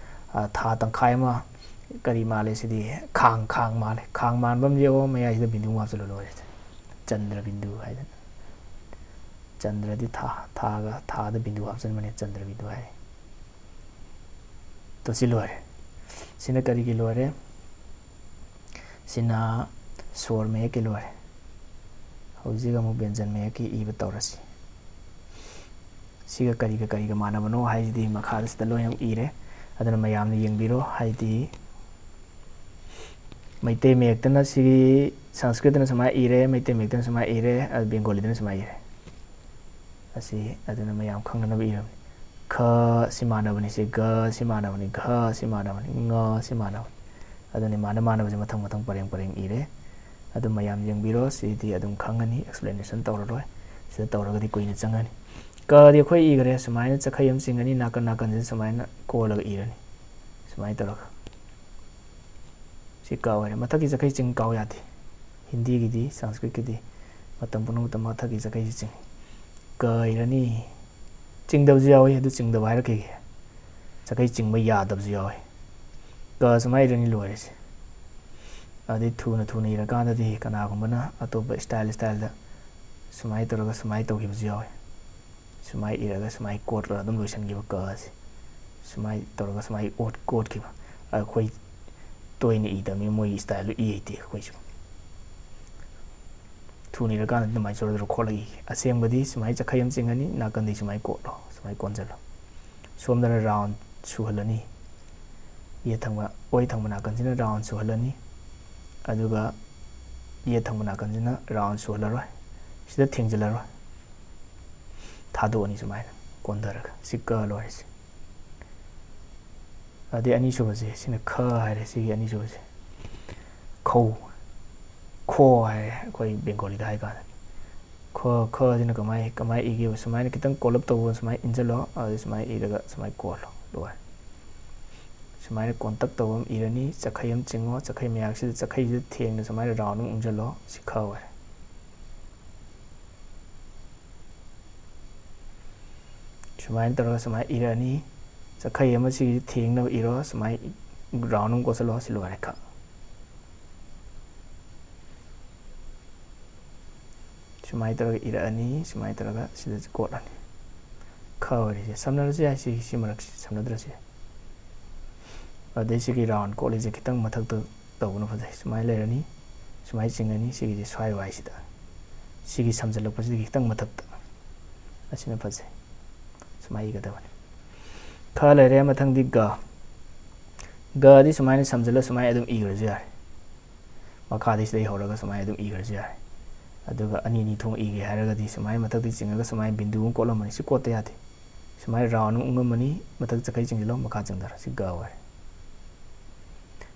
ꯑ, ꯊꯥ ꯇꯪꯈꯥꯏ ꯑꯃ, ꯀꯔꯤ ꯃꯥꯜꯂꯦ ꯁꯤꯗꯤ? ꯈꯥꯡ, ꯈꯥꯡ ꯃꯥꯜꯂꯦ꯫ ꯈꯥꯡ ꯃꯥꯟꯕ ꯑꯃ ꯌꯦꯛꯑꯣ, ꯃꯌꯥꯏꯁꯤꯗ ꯕꯤꯟꯗꯨ ꯑꯃ ꯍꯥꯞꯆꯤꯜꯂꯣ, ꯂꯣꯏꯔꯦ꯫ ꯆꯟꯗ꯭ꯔ ꯕꯤꯟꯗꯨ ꯍꯥꯏꯗꯅ꯫ ꯆꯟꯗ꯭ꯔꯗꯤ ꯊꯥ, ꯊꯥꯒ, ꯊꯥꯗ ꯕꯤꯟꯗꯨ ꯍꯥꯞꯆꯤꯟꯕꯅꯦ, ꯆꯟꯗ꯭ꯔ ꯕꯤꯟꯗꯨ ꯍꯥꯏ꯫ ꯇꯣ, ꯁꯤ ꯂꯣꯏꯔꯦ꯫ ꯁꯤꯅ ꯀꯔꯤꯒꯤ ꯂꯣꯏꯔꯦ? ꯁꯤꯅ ꯁꯣꯔ ꯃꯌꯦꯛꯀꯤ ꯂꯣꯏꯔꯦ꯫ ꯍꯧꯖꯤꯛ ꯑꯃꯨꯛ ꯕꯦꯟꯖꯟ ꯃꯌꯦꯛꯀꯤ ꯏꯕ ꯇꯧꯔꯁꯤ꯫ ꯁꯤꯒ ꯀꯔꯤꯒ ꯀꯔꯤꯒ ꯃꯥꯟꯅꯕꯅꯣ ꯍꯥꯏꯁꯤꯗꯤ ꯃꯈꯥꯗ ꯁꯤꯗ ꯂꯣꯏꯅ ꯏꯔꯦ꯫ ꯑꯗꯨꯅ ꯃꯌꯥꯝꯅ ꯌꯦꯡꯕꯤꯔꯣ, ꯍꯥꯏꯗꯤ ꯃꯩꯇꯩ ꯃꯌꯦꯛꯇꯅ ꯁꯤꯒꯤ ꯁꯪꯁꯀ꯭ꯔꯤꯠꯇꯅ ꯁꯨꯃꯥꯏꯅ ꯏꯔꯦ, ꯃꯩꯇꯩ ꯃꯌꯦꯛꯇꯅ ꯁꯨꯃꯥꯏꯅ ꯏꯔꯦ, ꯑꯗꯨ ꯕꯦꯡꯒꯣꯂꯤꯗꯅ ꯁꯨꯃꯥꯏꯅ ꯏꯔꯦ꯫ ꯑꯁꯤ ꯑꯗꯨꯅ ꯃꯌꯥꯝ ꯈꯪꯅꯅꯕ ꯏꯔꯕꯅꯤ꯫ ꯈ ꯁꯤ ꯃꯥꯟꯅꯕꯅꯤ, ꯁꯤ ꯒ ꯁꯤ ꯃꯥꯟꯅꯕꯅꯤ, ꯘ ꯁꯤ ꯃꯥꯟꯅꯕꯅꯤ, ꯉ ꯁꯤ ꯃꯥꯟꯅꯕꯅꯤ꯫ ꯑꯗꯨꯅꯤ ꯃꯥꯟꯅ ꯃꯥꯟꯅꯕꯁꯦ ꯃꯊꯪ ꯃꯊꯪ ꯄꯔꯦꯡ ꯄꯔꯦꯡ ꯏꯔꯦ꯫ ꯑꯗꯨ ꯃꯌꯥꯝ ꯌꯦꯡꯕꯤꯔꯣ, ꯁꯤꯗꯤ ꯑꯗꯨꯝ ꯈꯪꯉꯅꯤ, explanation ꯇꯧꯔꯔꯣꯏ꯫ ꯁꯤꯗ ꯇꯧꯔꯒꯗꯤ ꯀꯨꯏꯅ ꯆꯪꯉꯅꯤ꯫ ꯀꯗꯤ ꯑꯩꯈꯣꯏ ꯏꯈ꯭ꯔꯦ, ꯁꯨꯃꯥꯏꯅ ꯆꯈꯩ ꯑꯃ ꯆꯤꯡꯉꯅꯤ, ꯅꯥꯀꯟ ꯅꯥꯀꯟꯁꯤꯗ ꯁꯨꯃꯥꯏꯅ ꯀꯣꯜꯂꯒ ꯏꯔꯅꯤ, ꯁꯨꯃꯥꯏꯅ ꯇꯧꯔꯒ꯫ ꯁꯤ ꯀ ꯑꯣꯏꯔꯦ꯫ ꯃꯊꯛꯀꯤ ꯆꯈꯩ ꯆꯤꯡ ꯀꯥꯎ ꯌꯥꯗꯦ꯫ ꯍꯤꯟꯗꯤꯒꯤꯗꯤ, ꯁꯪꯁꯀ꯭ꯔꯤꯠꯀꯤꯗꯤ ꯃꯇꯝ ꯄꯨꯝꯅꯃꯛꯇ ꯃꯊꯛꯀꯤ ꯆꯈꯩꯁꯤ ꯆꯤꯡꯏ꯫ ꯀ ꯏꯔꯅꯤ꯫ ꯆꯤꯡꯗꯕꯁꯨ ꯌꯥꯎꯏ, ꯑꯗꯨ ꯆꯤꯡꯗꯕ ꯍꯥꯏꯔꯛꯈꯤꯒꯦ꯫ ꯆꯈꯩ ꯆꯤꯡꯕ ꯌꯥꯗꯕꯁꯨ ꯌꯥꯎꯏ꯫ ꯀ ꯁꯨꯃꯥꯏꯅ ꯏꯔꯅꯤ, ꯂꯣꯏꯔꯦ ꯁꯤ꯫ ꯑꯗꯩ ꯊꯨꯅ ꯊꯨꯅ ꯏꯔꯀꯥꯟꯗꯗꯤ ꯀꯅꯥꯒꯨꯝꯕꯅ ꯑꯇꯣꯞꯄ style styleꯗ ꯁꯨꯃꯥꯏꯅ ꯇꯧꯔꯒ ꯁꯨꯃꯥꯏꯅ ꯇꯧꯈꯤꯕꯁꯨ ꯌꯥꯎꯏ꯫ ꯁꯨꯃꯥꯏꯅ ꯏꯔꯒ ꯁꯨꯃꯥꯏꯅ ꯀꯣꯠꯂꯒ ꯑꯗꯨꯝ ꯂꯣꯏꯁꯤꯟꯈꯤꯕ ꯀ ꯑꯁꯤ꯫ ꯁꯨꯃꯥꯏꯅ ꯇꯧꯔꯒ ꯁꯨꯃꯥꯏꯅ ꯑꯣꯠ-, ꯀꯣꯠꯈꯤꯕ꯫ ꯑꯩꯈꯣꯏ ꯇꯣꯏꯅ ꯏꯗꯕꯅꯤ, ꯃꯣꯏꯒꯤ styleꯗꯨ ꯏ ꯍꯩꯇꯦ ꯑꯩꯈꯣꯏꯁꯨ꯫ ꯊꯨꯅ ꯏꯔꯀꯥꯟꯗ ꯑꯗꯨꯃꯥꯏꯅ ꯖꯣꯔꯣ ꯖꯣꯔꯣ ꯈꯣꯠꯂꯒ ꯏꯒꯦ꯫ ꯑꯁꯦꯡꯕꯗꯤ ꯁꯨꯃꯥꯏꯅ ꯆꯈꯩ ꯑꯃ ꯆꯤꯡꯉꯅꯤ, ꯅꯥꯀꯟꯗꯤ ꯁꯨꯃꯥꯏꯅ ꯀꯣꯠꯂꯣ, ꯁꯨꯃꯥꯏꯅ ꯀꯣꯟꯁꯤꯜꯂꯣ꯫ ꯁꯣꯝꯗꯅ round ꯁꯨꯍꯜꯂꯅꯤ꯫ ꯌꯦꯠ ꯊꯪꯕ, ꯑꯣꯏ ꯊꯪꯕ ꯅꯥꯀꯟꯁꯤꯅ round ꯁꯨꯍꯜꯂꯅꯤ꯫ ꯑꯗꯨꯒ ꯌꯦꯠ ꯊꯪꯕ ꯅꯥꯀꯟꯁꯤꯅ round ꯁꯨꯍꯜꯂꯔꯣꯏ꯫ ꯁꯤꯗ ꯊꯦꯡꯖꯤꯜꯂꯔꯣꯏ꯫ ꯊꯥꯗꯣꯛꯑꯅꯤ ꯁꯨꯃꯥꯏꯅ ꯀꯣꯟꯊꯔꯒ꯫ ꯁꯤ ꯀ ꯂꯣꯏꯔꯦ ꯁꯤ꯫ ꯑꯗꯩ ꯑꯅꯤꯁꯨꯕꯁꯦ, ꯁꯤꯅ ꯈ ꯍꯥꯏꯔꯦ, ꯁꯤꯒꯤ ꯑꯅꯤꯁꯨꯕꯁꯦ꯫ ꯈꯧ, ꯈꯣ ꯍꯥꯏꯔꯦ ꯑꯩꯈꯣꯏ ꯕꯦꯡꯒꯣꯂꯤꯗ ꯍꯥꯏꯀꯥꯟꯗ꯫ ꯈ, ꯈ ꯁꯤꯅ ꯀꯃꯥꯏ, ꯀꯃꯥꯏ ꯏꯒꯦꯕ? ꯁꯨꯃꯥꯏꯅ ꯈꯤꯇꯪ ꯀꯣꯜꯂꯞ ꯇꯧꯕ, ꯁꯨꯃꯥꯏꯅ ꯏꯟꯁꯤꯜꯂꯣ, ꯑꯗꯨ ꯁꯨꯃꯥꯏꯅ ꯏꯔꯒ ꯁꯨꯃꯥꯏꯅ ꯀꯣꯜꯂꯣ, ꯂꯣꯏꯔꯦ꯫ ꯁꯨꯃꯥꯏꯅ ꯀꯣꯟꯇꯛ ꯇꯧꯕ ꯑꯃ ꯏꯔꯅꯤ, ꯆꯈꯩ ꯑꯃ ꯆꯤꯡꯉꯣ, ꯆꯈꯩ ꯃꯌꯥꯛꯁꯤꯗ, ꯆꯈꯩꯁꯤꯗ ꯊꯦꯡꯅ ꯁꯨꯃꯥꯏꯅ round ꯑꯃ ꯎꯪꯁꯤꯜꯂꯣ, ꯁꯤ ꯈ ꯑꯣꯏꯔꯦ꯫ ꯁꯨꯃꯥꯏꯅ ꯇꯧꯔꯒ ꯁꯨꯃꯥꯏꯅ ꯏꯔꯛꯑꯅꯤ꯫ ꯆꯈꯩ ꯑꯃ ꯁꯤꯒꯤꯁꯤ ꯊꯦꯡꯅꯕ ꯏꯔꯣ꯫ ꯁꯨꯃꯥꯏꯅ ꯔꯥꯎꯟ ꯑꯃ ꯀꯣꯠꯁꯤꯜꯂꯣ꯫ ꯁꯤ ꯂꯣꯏꯔꯦ꯫ ꯈ ꯁꯨꯃꯥꯏꯅ ꯇꯧꯔꯒ ꯏꯔꯛꯑꯅꯤ꯫ ꯁꯨꯃꯥꯏꯅ ꯇꯧꯔꯒ ꯁꯤꯗ ꯀꯣꯠꯂꯅꯤ꯫ ꯈ ꯑꯣꯏꯔꯤꯁꯦ ꯁꯝꯅꯔꯁꯨ ꯌꯥꯏ꯫ ꯁꯤ ꯁꯤ ꯃꯔꯛꯁꯤ ꯁꯝꯅꯗ꯭ꯔꯁꯨ ꯌꯥꯏ꯫ ꯑꯗꯩ ꯁꯤꯒꯤ ꯔꯥꯎꯟ ꯀꯣꯠꯂꯤꯁꯦ ꯈꯤꯇꯪ ꯃꯊꯛꯇ ꯇꯧꯕꯅ ꯐꯖꯩ꯫ ꯁꯨꯃꯥꯏꯅ ꯂꯩꯔꯅꯤ꯫ ꯁꯨꯃꯥꯏꯅ ꯆꯤꯡꯉꯅꯤ꯫ ꯁꯤꯒꯤꯁꯦ ꯁ꯭ꯋꯥꯏ ꯋꯥꯏꯁꯤꯗ, ꯁꯤꯒꯤ ꯁꯝꯖꯜꯂꯛꯄꯁꯤꯗꯒꯤ ꯈꯤꯇꯪ ꯃꯊꯛꯇ꯫ ꯑꯁꯤꯅ ꯐꯖꯩ꯫ ꯁꯨꯃꯥꯏꯅ ꯏꯒꯗꯕꯅꯤ꯫ ꯈ ꯂꯩꯔꯦ꯫ ꯃꯊꯪꯗꯤ ꯒ꯫ ꯒꯗꯤ ꯁꯨꯃꯥꯏꯅ ꯁꯝꯖꯜꯂ ꯁꯨꯃꯥꯏꯅ ꯑꯗꯨꯝ ꯏꯈ꯭ꯔꯁꯨ ꯌꯥꯔꯦ꯫ ꯃꯈꯥꯗꯤ ꯁꯤꯗꯩ ꯍꯧꯔꯒ ꯁꯨꯃꯥꯏꯅ ꯑꯗꯨꯝ ꯏꯈ꯭ꯔꯁꯨ ꯌꯥꯔꯦ꯫ ꯑꯗꯨꯒ ꯑꯅꯤ ꯑꯅꯤ ꯊꯣꯛꯅ ꯏꯒꯦ ꯍꯥꯏꯔꯒꯗꯤ ꯁꯨꯃꯥꯏꯅ ꯃꯊꯛꯇꯒꯤ ꯆꯤꯡꯉꯒ ꯁꯨꯃꯥꯏꯅ ꯕꯤꯟꯗꯨ ꯑꯃ ꯀꯣꯠꯂꯝꯃꯅꯤ꯫ ꯁꯤ ꯀꯣꯠꯇ ꯌꯥꯗꯦ꯫ ꯁꯨꯃꯥꯏꯅ ꯔꯥꯎꯟ ꯑꯃ ꯎꯪꯉꯝꯃꯅꯤ꯫ ꯃꯊꯛ ꯆꯈꯩ ꯆꯤꯡꯁꯤꯜꯂꯣ꯫ ꯃꯈꯥ ꯆꯪꯊꯔꯣ꯫ ꯁꯤ ꯒ ꯑꯣꯏꯔꯦ꯫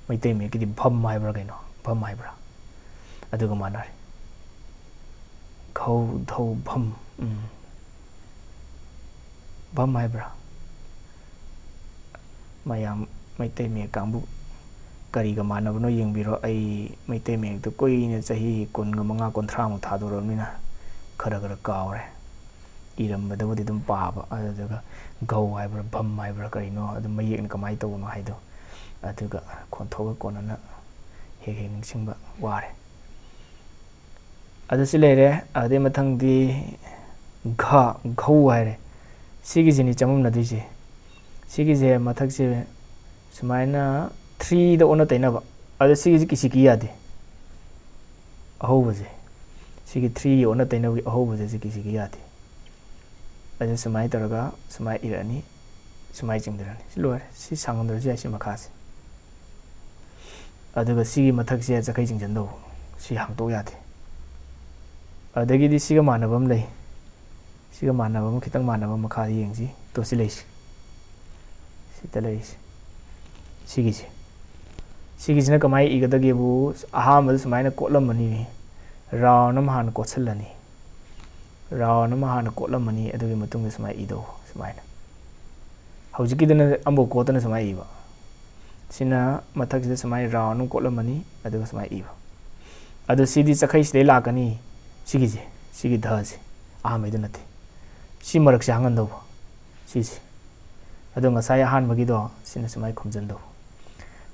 ꯃꯩꯇꯩ ꯃꯌꯦꯛꯀꯤꯗꯤ ꯚꯝ ꯍꯥꯏꯕ꯭ꯔꯥ ꯀꯩꯅꯣ? ꯚꯝ ꯍꯥꯏꯕ꯭ꯔꯥ? ꯑꯗꯨꯒ ꯃꯥꯟꯅꯔꯦ꯫ ꯘꯧ, ꯙꯧ, ꯚꯝ꯫ ꯎꯝ꯫ ꯚꯝ ꯍꯥꯏꯕ꯭ꯔꯥ? ꯃꯌꯥꯝ ꯃꯩꯇꯩ ꯃꯌꯦꯛ ꯀꯥꯡꯕꯨ ꯀꯔꯤꯒ ꯃꯥꯟꯅꯕꯅꯣ ꯌꯦꯡꯕꯤꯔꯣ꯫ ꯑꯩ ꯃꯩꯇꯩ ꯃꯌꯦꯛꯇꯨ ꯀꯨꯏꯅ, ꯆꯍꯤ ꯀꯨꯟꯒ ꯃꯉꯥ, ꯀꯨꯟꯊ꯭ꯔꯥꯃꯨꯛ ꯊꯥꯗꯣꯔꯕꯅꯤꯅ ꯈꯔ ꯈꯔ ꯀꯥꯎꯔꯦ꯫ ꯏꯔꯝꯕꯗꯕꯨꯗꯤ ꯑꯗꯨꯝ ꯄꯥꯕ, ꯑꯗꯨꯗꯨꯒ ꯘꯧ ꯍꯥꯏꯕ꯭ꯔꯥ, ꯚꯝ ꯍꯥꯏꯕ꯭ꯔꯥ ꯀꯔꯤꯅꯣ, ꯑꯗꯨ ꯃꯌꯦꯛꯅ ꯀꯃꯥꯏꯅ ꯇꯧꯕꯅꯣ ꯍꯥꯏꯗꯣ, ꯑꯗꯨꯒ ꯈꯣꯟꯊꯣꯛꯀ ꯀꯣꯟꯅꯅ ꯍꯦꯛ ꯍꯦꯛ ꯅꯤꯡꯁꯤꯡꯕ ꯋꯥꯔꯦ꯫ ꯑꯗꯨ ꯁꯤ ꯂꯩꯔꯦ꯫ ꯑꯗꯨꯗꯩ ꯃꯊꯪꯗꯤ ꯘ, ꯘꯧ ꯍꯥꯏꯔꯦ꯫ ꯁꯤꯒꯤꯁꯤꯅꯤ ꯆꯃꯝꯅꯗꯣꯏꯁꯦ꯫ ꯁꯤꯒꯤꯁꯦ ꯃꯊꯛꯁꯦ ꯁꯨꯃꯥꯏꯅ ꯊ꯭ꯔꯤꯗ ꯑꯣꯟꯅ ꯇꯩꯅꯕ꯫ ꯑꯗꯣ ꯁꯤꯒꯤꯁꯦ ꯀꯤꯁꯤ ꯀꯤ ꯌꯥꯗꯦ꯫ ꯑꯍꯧꯕꯁꯦ, ꯁꯤꯒꯤ ꯊ꯭ꯔꯤꯒꯤ ꯑꯣꯟꯅ ꯇꯩꯅꯕꯒꯤ ꯑꯍꯧꯕꯁꯦ ꯁꯤ ꯀꯤꯁꯤ ꯀꯤ ꯌꯥꯗꯦ꯫ ꯑꯗꯨ ꯁꯨꯃꯥꯏꯅ ꯇꯧꯔꯒ ꯁꯨꯃꯥꯏꯅ ꯏꯔꯛꯑꯅꯤ, ꯁꯨꯃꯥꯏꯅ ꯆꯤꯡꯊꯔꯅꯤ꯫ ꯁꯤ ꯂꯣꯏꯔꯦ꯫ ꯁꯤ ꯁꯥꯡꯍꯟꯗ꯭ꯔꯁꯨ ꯌꯥꯏ, ꯁꯤ ꯃꯈꯥꯁꯦ꯫ ꯑꯗꯨꯒ ꯁꯤꯒꯤ ꯃꯊꯛꯁꯦ ꯆꯈꯩ ꯆꯤꯡꯁꯤꯟꯗꯧꯕ, ꯁꯤ ꯍꯥꯡꯇꯣꯛ ꯌꯥꯗꯦ꯫ ꯑꯗꯒꯤꯗꯤ ꯁꯤꯒ ꯃꯥꯟꯅꯕ ꯑꯃ ꯂꯩ, ꯁꯤꯒ ꯃꯥꯟꯅꯕ ꯑꯃ, ꯈꯤꯇꯪ ꯃꯥꯟꯅꯕ ꯑꯃ ꯃꯈꯥꯗ ꯌꯦꯡꯁꯤ꯫ ꯇꯣ ꯁꯤ ꯂꯩꯁꯤ, ꯁꯤꯗ ꯂꯩꯔꯤꯁꯦ, ꯁꯤꯒꯤꯁꯦ꯫ ꯁꯤꯒꯤꯁꯤꯅ ꯀꯃꯥꯏꯅ ꯏꯒꯗꯒꯦꯕꯨ, ꯑꯍꯥꯟꯕꯗ ꯁꯨꯃꯥꯏꯅ ꯀꯣꯠꯂꯝꯃꯅꯤ, ꯔꯥꯎꯟ ꯑꯃ ꯍꯥꯟꯅ ꯀꯣꯠꯁꯤꯜꯂꯅꯤ꯫ ꯔꯥꯎꯟ ꯑꯃ ꯍꯥꯟꯅ ꯀꯣꯠꯂꯝꯃꯅꯤ, ꯑꯗꯨꯒꯤ ꯃꯇꯨꯡꯗ ꯁꯨꯃꯥꯏꯅ ꯏꯗꯧꯕ, ꯁꯨꯃꯥꯏꯅ꯫ ꯍꯧꯖꯤꯛꯀꯤꯗꯨꯅ ꯑꯃꯐꯥꯎ ꯀꯣꯠꯇꯅ ꯁꯨꯃꯥꯏꯅ ꯏꯕ꯫ ꯁꯤꯅ ꯃꯊꯛꯁꯤꯗ ꯁꯨꯃꯥꯏꯅ ꯔꯥꯎꯟ ꯑꯃ ꯀꯣꯠꯂꯝꯃꯅꯤ, ꯑꯗꯨꯒ ꯁꯨꯃꯥꯏꯅ ꯏꯕ꯫ ꯑꯗꯨ ꯁꯤꯗꯤ ꯆꯈꯩꯁꯤꯗꯩ ꯂꯥꯛꯀꯅꯤ, ꯁꯤꯒꯤꯁꯦ, ꯁꯤꯒꯤ ꯙꯁꯦ, ꯑꯍꯥꯟꯕꯩꯗꯨ ꯅꯠꯇꯦ꯫ ꯁꯤ ꯃꯔꯛꯁꯦ ꯍꯥꯡꯍꯟꯗꯧꯕ꯫ ꯁꯤꯁꯦ꯫ ꯑꯗꯣ ꯉꯁꯥꯏ ꯑꯍꯥꯟꯕꯒꯤꯗꯣ ꯁꯤꯅ ꯁꯨꯃꯥꯏꯅ ꯈꯨꯝꯖꯟꯗꯧꯕ,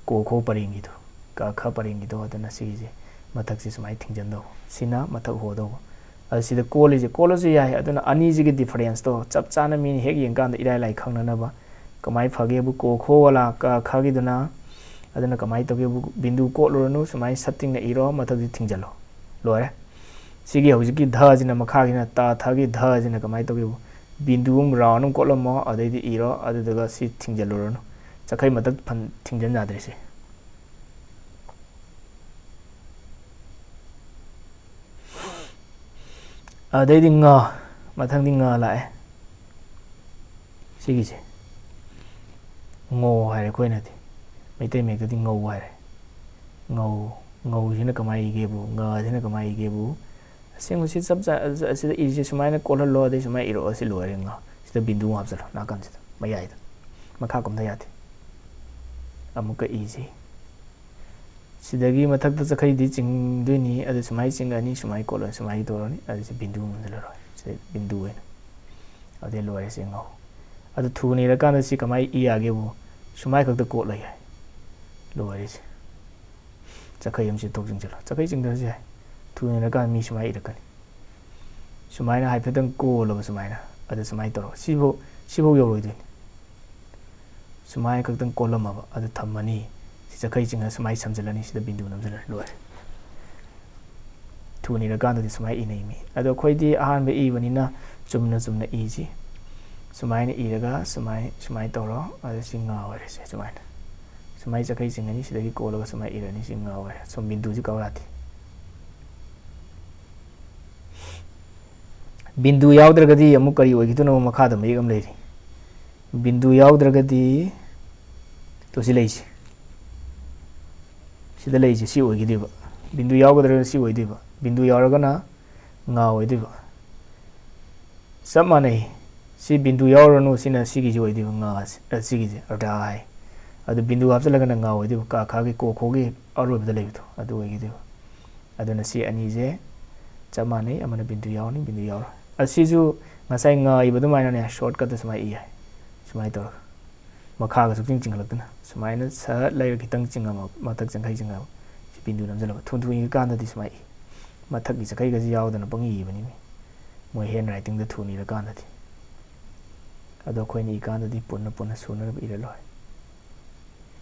ꯀꯣ ꯈꯣ ꯄꯔꯦꯡꯒꯤꯗꯣ, ꯀ ꯈ ꯄꯔꯦꯡꯒꯤꯗꯣ, ꯑꯗꯨꯅ ꯁꯤꯒꯤꯁꯦ ꯃꯊꯛꯁꯦ ꯁꯨꯃꯥꯏꯅ ꯊꯤꯡꯖꯟꯗꯧꯕ, ꯁꯤꯅ ꯃꯊꯛ ꯍꯣꯗꯧꯕ꯫ ꯑꯗꯨ ꯁꯤꯗ ꯀꯣꯜꯂꯤꯁꯦ, ꯀꯣꯜꯂꯁꯨ ꯌꯥꯏ꯫ ꯑꯗꯨꯅ ꯑꯅꯤꯁꯤꯒꯤ differenceꯇꯣ ꯆꯞ ꯆꯥꯅ ꯃꯤꯅ ꯍꯦꯛ ꯌꯦꯡꯀꯥꯟꯗ ꯏꯔꯥꯏ ꯂꯥꯏ ꯈꯪꯅꯅꯕ꯫ ꯀꯃꯥꯏꯅ ꯐꯒꯦꯕꯨ, ꯀꯣ ꯈꯣ ꯋꯥꯂꯥ ꯀ ꯈꯒꯤꯗꯨꯅ, ꯑꯗꯨꯅ ꯀꯃꯥꯏꯅ ꯇꯧꯒꯦꯕꯨ, ꯕꯤꯟꯗꯨ ꯀꯣꯠꯂꯨꯔꯅꯨ, ꯁꯨꯃꯥꯏꯅ ꯁꯠꯇꯤꯡꯅ ꯏꯔꯣ, ꯃꯊꯛꯁꯤ ꯊꯤꯡꯖꯜꯂꯣ, ꯂꯣꯏꯔꯦ꯫ ꯁꯤꯒꯤ ꯍꯧꯖꯤꯛꯀꯤ ꯙꯁꯤꯅ, ꯃꯈꯥꯒꯤꯅ ꯇ ꯊꯒꯤ ꯙꯁꯤꯅ ꯀꯃꯥꯏꯅ ꯇꯧꯒꯦꯕꯨ, ꯕꯤꯟꯗꯨ ꯑꯃ round ꯑꯃ ꯀꯣꯠꯂꯝꯃꯣ, ꯑꯗꯩꯗꯤ ꯏꯔꯣ, ꯑꯗꯨꯗꯨꯒ ꯁꯤ ꯊꯤꯡꯖꯜꯂꯨꯔꯅꯨ꯫ ꯆꯈꯩ ꯃꯊꯛ ꯐꯟ ꯊꯤꯡꯖꯟ ꯌꯥꯗ꯭ꯔꯦ ꯁꯤ꯫ ꯑꯗꯩꯗꯤ ꯉ, ꯃꯊꯪꯗꯤ ꯉ ꯂꯥꯛꯑꯦ꯫ ꯁꯤꯒꯤꯁꯦ ꯉꯣ ꯍꯥꯏꯔꯦ ꯑꯩꯈꯣꯏꯅꯗꯤ, ꯃꯩꯇꯩ ꯃꯌꯦꯛꯇꯗꯤ ꯉꯧ ꯍꯥꯏꯔꯦ꯫ ꯉꯧ, ꯉꯧꯁꯤꯅ ꯀꯃꯥꯏꯅ ꯏꯒꯦꯕꯨ, ꯉꯁꯤꯅ ꯀꯃꯥꯏꯅ ꯏꯒꯦꯕꯨ, ꯑꯁꯦꯡꯕꯁꯤ ꯆꯞ ꯆꯥ-, ꯑꯁꯤꯗ ꯏꯁꯦ ꯁꯨꯃꯥꯏꯅ ꯀꯣꯜꯍꯜꯂꯣ, ꯑꯗꯩ ꯁꯨꯃꯥꯏꯅ ꯏꯔꯛꯑꯣ, ꯁꯤ ꯂꯣꯏꯔꯦ ꯉ꯫ ꯁꯤꯗ ꯕꯤꯟꯗꯨ ꯑꯃ ꯍꯥꯞꯆꯜꯂꯣ ꯅꯥꯀꯟꯁꯤꯗ, ꯃꯌꯥꯏꯗ, ꯃꯈꯥ ꯀꯨꯝꯊ ꯌꯥꯗꯦ꯫ ꯑꯃꯨꯛꯀ ꯏꯁꯤ꯫ ꯁꯤꯗꯒꯤ ꯃꯊꯛꯇ ꯆꯈꯩꯗꯤ ꯆꯤꯡꯗꯣꯏꯅꯤ, ꯑꯗꯨ ꯁꯨꯃꯥꯏꯅ ꯆꯤꯡꯉꯅꯤ, ꯁꯨꯃꯥꯏꯅ ꯀꯣꯠꯂꯅꯤ, ꯁꯨꯃꯥꯏꯅ ꯇꯧꯔꯅꯤ, ꯑꯗꯨ ꯁꯤ ꯕꯤꯟꯗꯨ ꯑꯃ ꯍꯥꯞꯆꯜꯂꯔꯣꯏ, ꯁꯤ ꯕꯤꯟꯗꯨ ꯑꯣꯏꯅ꯫ ꯑꯗꯩ ꯂꯣꯏꯔꯦ, ꯁꯤ ꯉꯧ꯫ ꯑꯗꯨ ꯊꯨꯅ ꯏꯔꯀꯥꯟꯗ ꯁꯤ ꯀꯃꯥꯏꯅ ꯏ ꯌꯥꯒꯦꯕꯨ, ꯁꯨꯃꯥꯏ ꯈꯛꯇ ꯀꯣꯠꯂ ꯌꯥꯏ꯫ ꯂꯣꯏꯔꯦ ꯁꯤ꯫ ꯆꯈꯩ ꯑꯃ ꯆꯤꯡꯊꯣꯛ ꯆꯤꯡꯁꯤꯜꯂꯣ꯫ ꯆꯈꯩ ꯆꯤꯡꯗ꯭ꯔꯁꯨ ꯌꯥꯏ꯫ ꯊꯨꯅ ꯏꯔꯀꯥꯟꯗ ꯃꯤ ꯁꯨꯃꯥꯏꯅ ꯏꯔꯛꯀꯅꯤ꯫ ꯁꯨꯃꯥꯏꯅ ꯍꯥꯏꯐꯦꯠꯇꯪ ꯀꯣꯜꯂꯕ ꯁꯨꯃꯥꯏꯅ꯫ ꯑꯗ ꯁꯨꯃꯥꯏꯅ ꯇꯧꯔꯣ꯫ ꯁꯤꯐꯧ, ꯁꯤꯐꯧ ꯌꯧꯔꯣꯏꯗꯣꯏꯅꯤ꯫ ꯁꯨꯃꯥꯏꯅ ꯈꯛꯇꯪ ꯀꯣꯜꯂꯝꯃꯕ꯫ ꯑꯗꯨ ꯊꯝꯃꯅꯤ꯫ ꯁꯤ ꯆꯈꯩ ꯆꯤꯡꯉ ꯁꯨꯃꯥꯏꯅ ꯁꯝꯖꯤꯜꯂꯅꯤ꯫ ꯁꯤꯗ ꯕꯤꯟꯗꯨ ꯅꯝꯁꯤꯜꯂꯅꯤ꯫ ꯂꯣꯏꯔꯦ꯫ ꯊꯨꯅ ꯏꯔꯀꯥꯟꯗꯗꯤ ꯁꯨꯃꯥꯏꯅ ꯏꯅꯩ ꯃꯤ꯫ ꯑꯗꯣ ꯑꯩꯈꯣꯏꯗꯤ ꯑꯍꯥꯟꯕ ꯏꯕꯅꯤꯅ ꯆꯨꯝꯅ ꯆꯨꯝꯅ ꯏꯁꯤ꯫ ꯁꯨꯃꯥꯏꯅ ꯏꯔꯒ ꯁꯨꯃꯥꯏ-, ꯁꯨꯃꯥꯏꯅ ꯇꯧꯔꯣ꯫ ꯑꯗ ꯁꯤ ꯉ ꯑꯣꯏꯔꯦ꯫ ꯁꯤ ꯁꯨꯃꯥꯏꯅ꯫ ꯁꯨꯃꯥꯏꯅ ꯆꯈꯩ ꯆꯤꯡꯉꯅꯤ꯫ ꯁꯤꯗꯒꯤ ꯀꯣꯜꯂꯒ ꯁꯨꯃꯥꯏꯅ ꯏꯔꯅꯤ꯫ ꯁꯤ ꯉ ꯑꯣꯏꯔꯦ꯫ ꯁꯨꯝ ꯕꯤꯟꯗꯨꯁꯤ ꯀꯥꯎ ꯌꯥꯗꯦ꯫ ꯕꯤꯟꯗꯨ ꯌꯥꯎꯗ꯭ꯔꯒꯗꯤ ꯑꯃꯨꯛ ꯀꯔꯤ ꯑꯣꯏꯈꯤꯗꯣꯏꯅꯣ? ꯃꯈꯥꯗ ꯃꯌꯦꯛ ꯑꯃ ꯂꯩꯔꯤ꯫ ꯕꯤꯟꯗꯨ ꯌꯥꯎꯗ꯭ꯔꯒꯗꯤ, ꯇꯣ ꯁꯤ ꯂꯩꯁꯤ, ꯁꯤꯗ ꯂꯩꯁꯤ, ꯁꯤ ꯑꯣꯏꯈꯤꯗꯣꯏꯕ꯫ ꯕꯤꯟꯗꯨ ꯌꯥꯎꯒꯗ꯭ꯔꯒꯅ ꯁꯤ ꯑꯣꯏꯗꯣꯏꯕ, ꯕꯤꯟꯗꯨ ꯌꯥꯎꯔꯒꯅ ꯉꯥ ꯑꯣꯏꯗꯣꯏꯕ꯫ ꯆꯞ ꯃꯥꯟꯅꯩ꯫ ꯁꯤ ꯕꯤꯟꯗꯨ ꯌꯥꯎꯔꯅꯨ, ꯁꯤꯅ ꯁꯤꯒꯤꯁꯤ ꯑꯣꯏꯗꯣꯏꯕ, ꯉꯥ ꯑꯁꯤ-, ꯑ, ꯁꯤꯒꯤꯁꯦ ꯑꯔꯗꯥ ꯍꯥꯏ꯫ ꯑꯗꯨ ꯕꯤꯟꯗꯨ ꯍꯥꯞꯆꯤꯜꯂꯒꯅ ꯉꯥ ꯑꯣꯏꯗꯣꯏꯕ, ꯀ ꯈꯒꯤ ꯀꯣ ꯈꯣꯒꯤ ꯑꯔꯣꯏꯕꯗ ꯂꯩꯕꯗꯣ ꯑꯗꯨ ꯑꯣꯏꯈꯤꯗꯣꯏꯕ꯫ ꯑꯗꯨꯅ ꯁꯤ ꯑꯅꯤꯁꯦ ꯆꯞ ꯃꯥꯟꯅꯩ, ꯑꯃꯅ ꯕꯤꯟꯗꯨ ꯌꯥꯎꯔꯅꯤ, ꯕꯤꯟꯗꯨ ꯌꯥꯎꯔꯣꯏ꯫ ꯑꯁꯤꯁꯨ ꯉꯁꯥꯏ ꯉꯥ ꯏꯕ ꯑꯗꯨꯃꯥꯏꯅꯅꯦ, shortcutꯇ ꯁꯨꯃꯥꯏꯅ ꯏ ꯌꯥꯏ꯫ ꯁꯨꯃꯥꯏꯅ ꯇꯧꯔꯒ ꯃꯈꯥꯒ ꯁꯨꯛꯆꯤꯡ ꯆꯤꯡꯈꯠꯂꯛꯇꯅ ꯁꯨꯃꯥꯏꯅ ꯁꯠ ꯂꯩꯔ ꯈꯤꯇꯪ ꯆꯤꯡꯉꯝꯃ ꯃꯊꯛ ꯆꯪꯈꯩ ꯆꯤꯡꯉꯝꯃ ꯁꯤ ꯕꯤꯟꯗꯨ ꯅꯝꯁꯤꯜꯂꯕ꯫ ꯊꯨ ꯊꯨ ꯏꯔꯀꯥꯟꯗꯗꯤ ꯁꯨꯃꯥꯏꯅ ꯏ꯫ ꯃꯊꯛꯀꯤ ꯆꯈꯩꯒꯁꯤ ꯌꯥꯎꯗꯅ ꯄꯪꯏ ꯏꯕꯅꯤ ꯃꯤ꯫ ꯃꯣꯏ handwritingꯗ ꯊꯨꯅ ꯏꯔꯀꯥꯟꯗꯗꯤ꯫ ꯑꯗꯣ ꯑꯩꯈꯣꯏꯅ ꯏꯀꯥꯟꯗꯗꯤ ꯄꯨꯟꯅ ꯄꯨꯟꯅ ꯁꯨꯅꯅꯕ ꯏꯔ ꯂꯣꯏꯔꯦ꯫